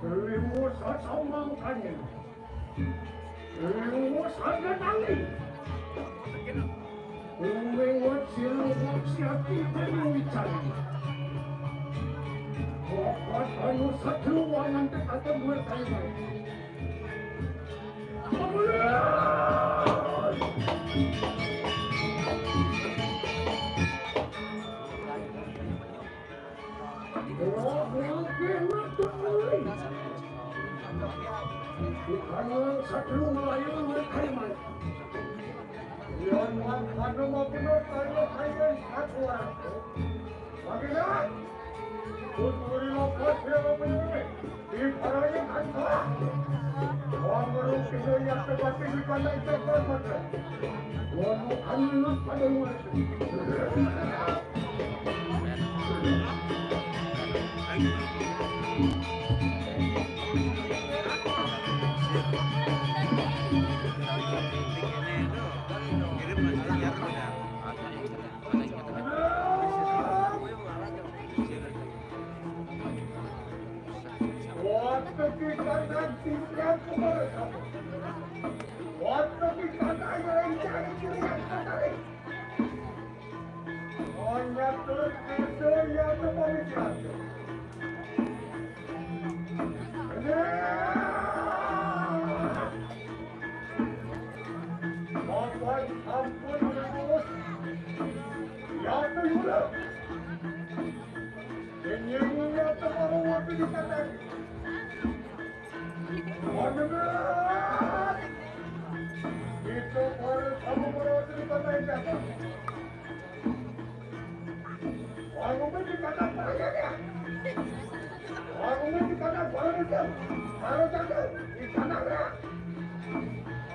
Kelimu sasamang kanyang. Kelimu saja tangi. Kelimu silu siati kelimu cari. Bapak anu satu wangan tekatan dua kali. Waktu kita nanti, waktu kita nanti,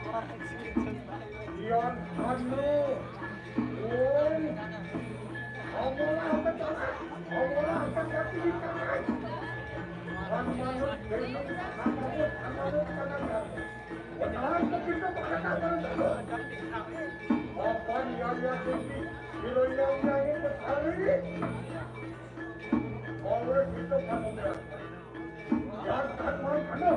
Yan anu, woi, amolah apa tanah? Amolah apa kaki di tanah? Wan manut, anu manut, anu manut, anu manut. Benar, kita berkata, apa yang lihat ini? Bila yang, yang ini berkali, oleh kita kamu berangkat. Jangan main anu.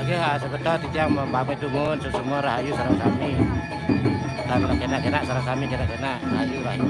Oke, ah, sebentar titiang mapamit dumun, suksma rahayu sareng sami. Lan kena-kena sareng sami kena-kena rahayu, rahayu.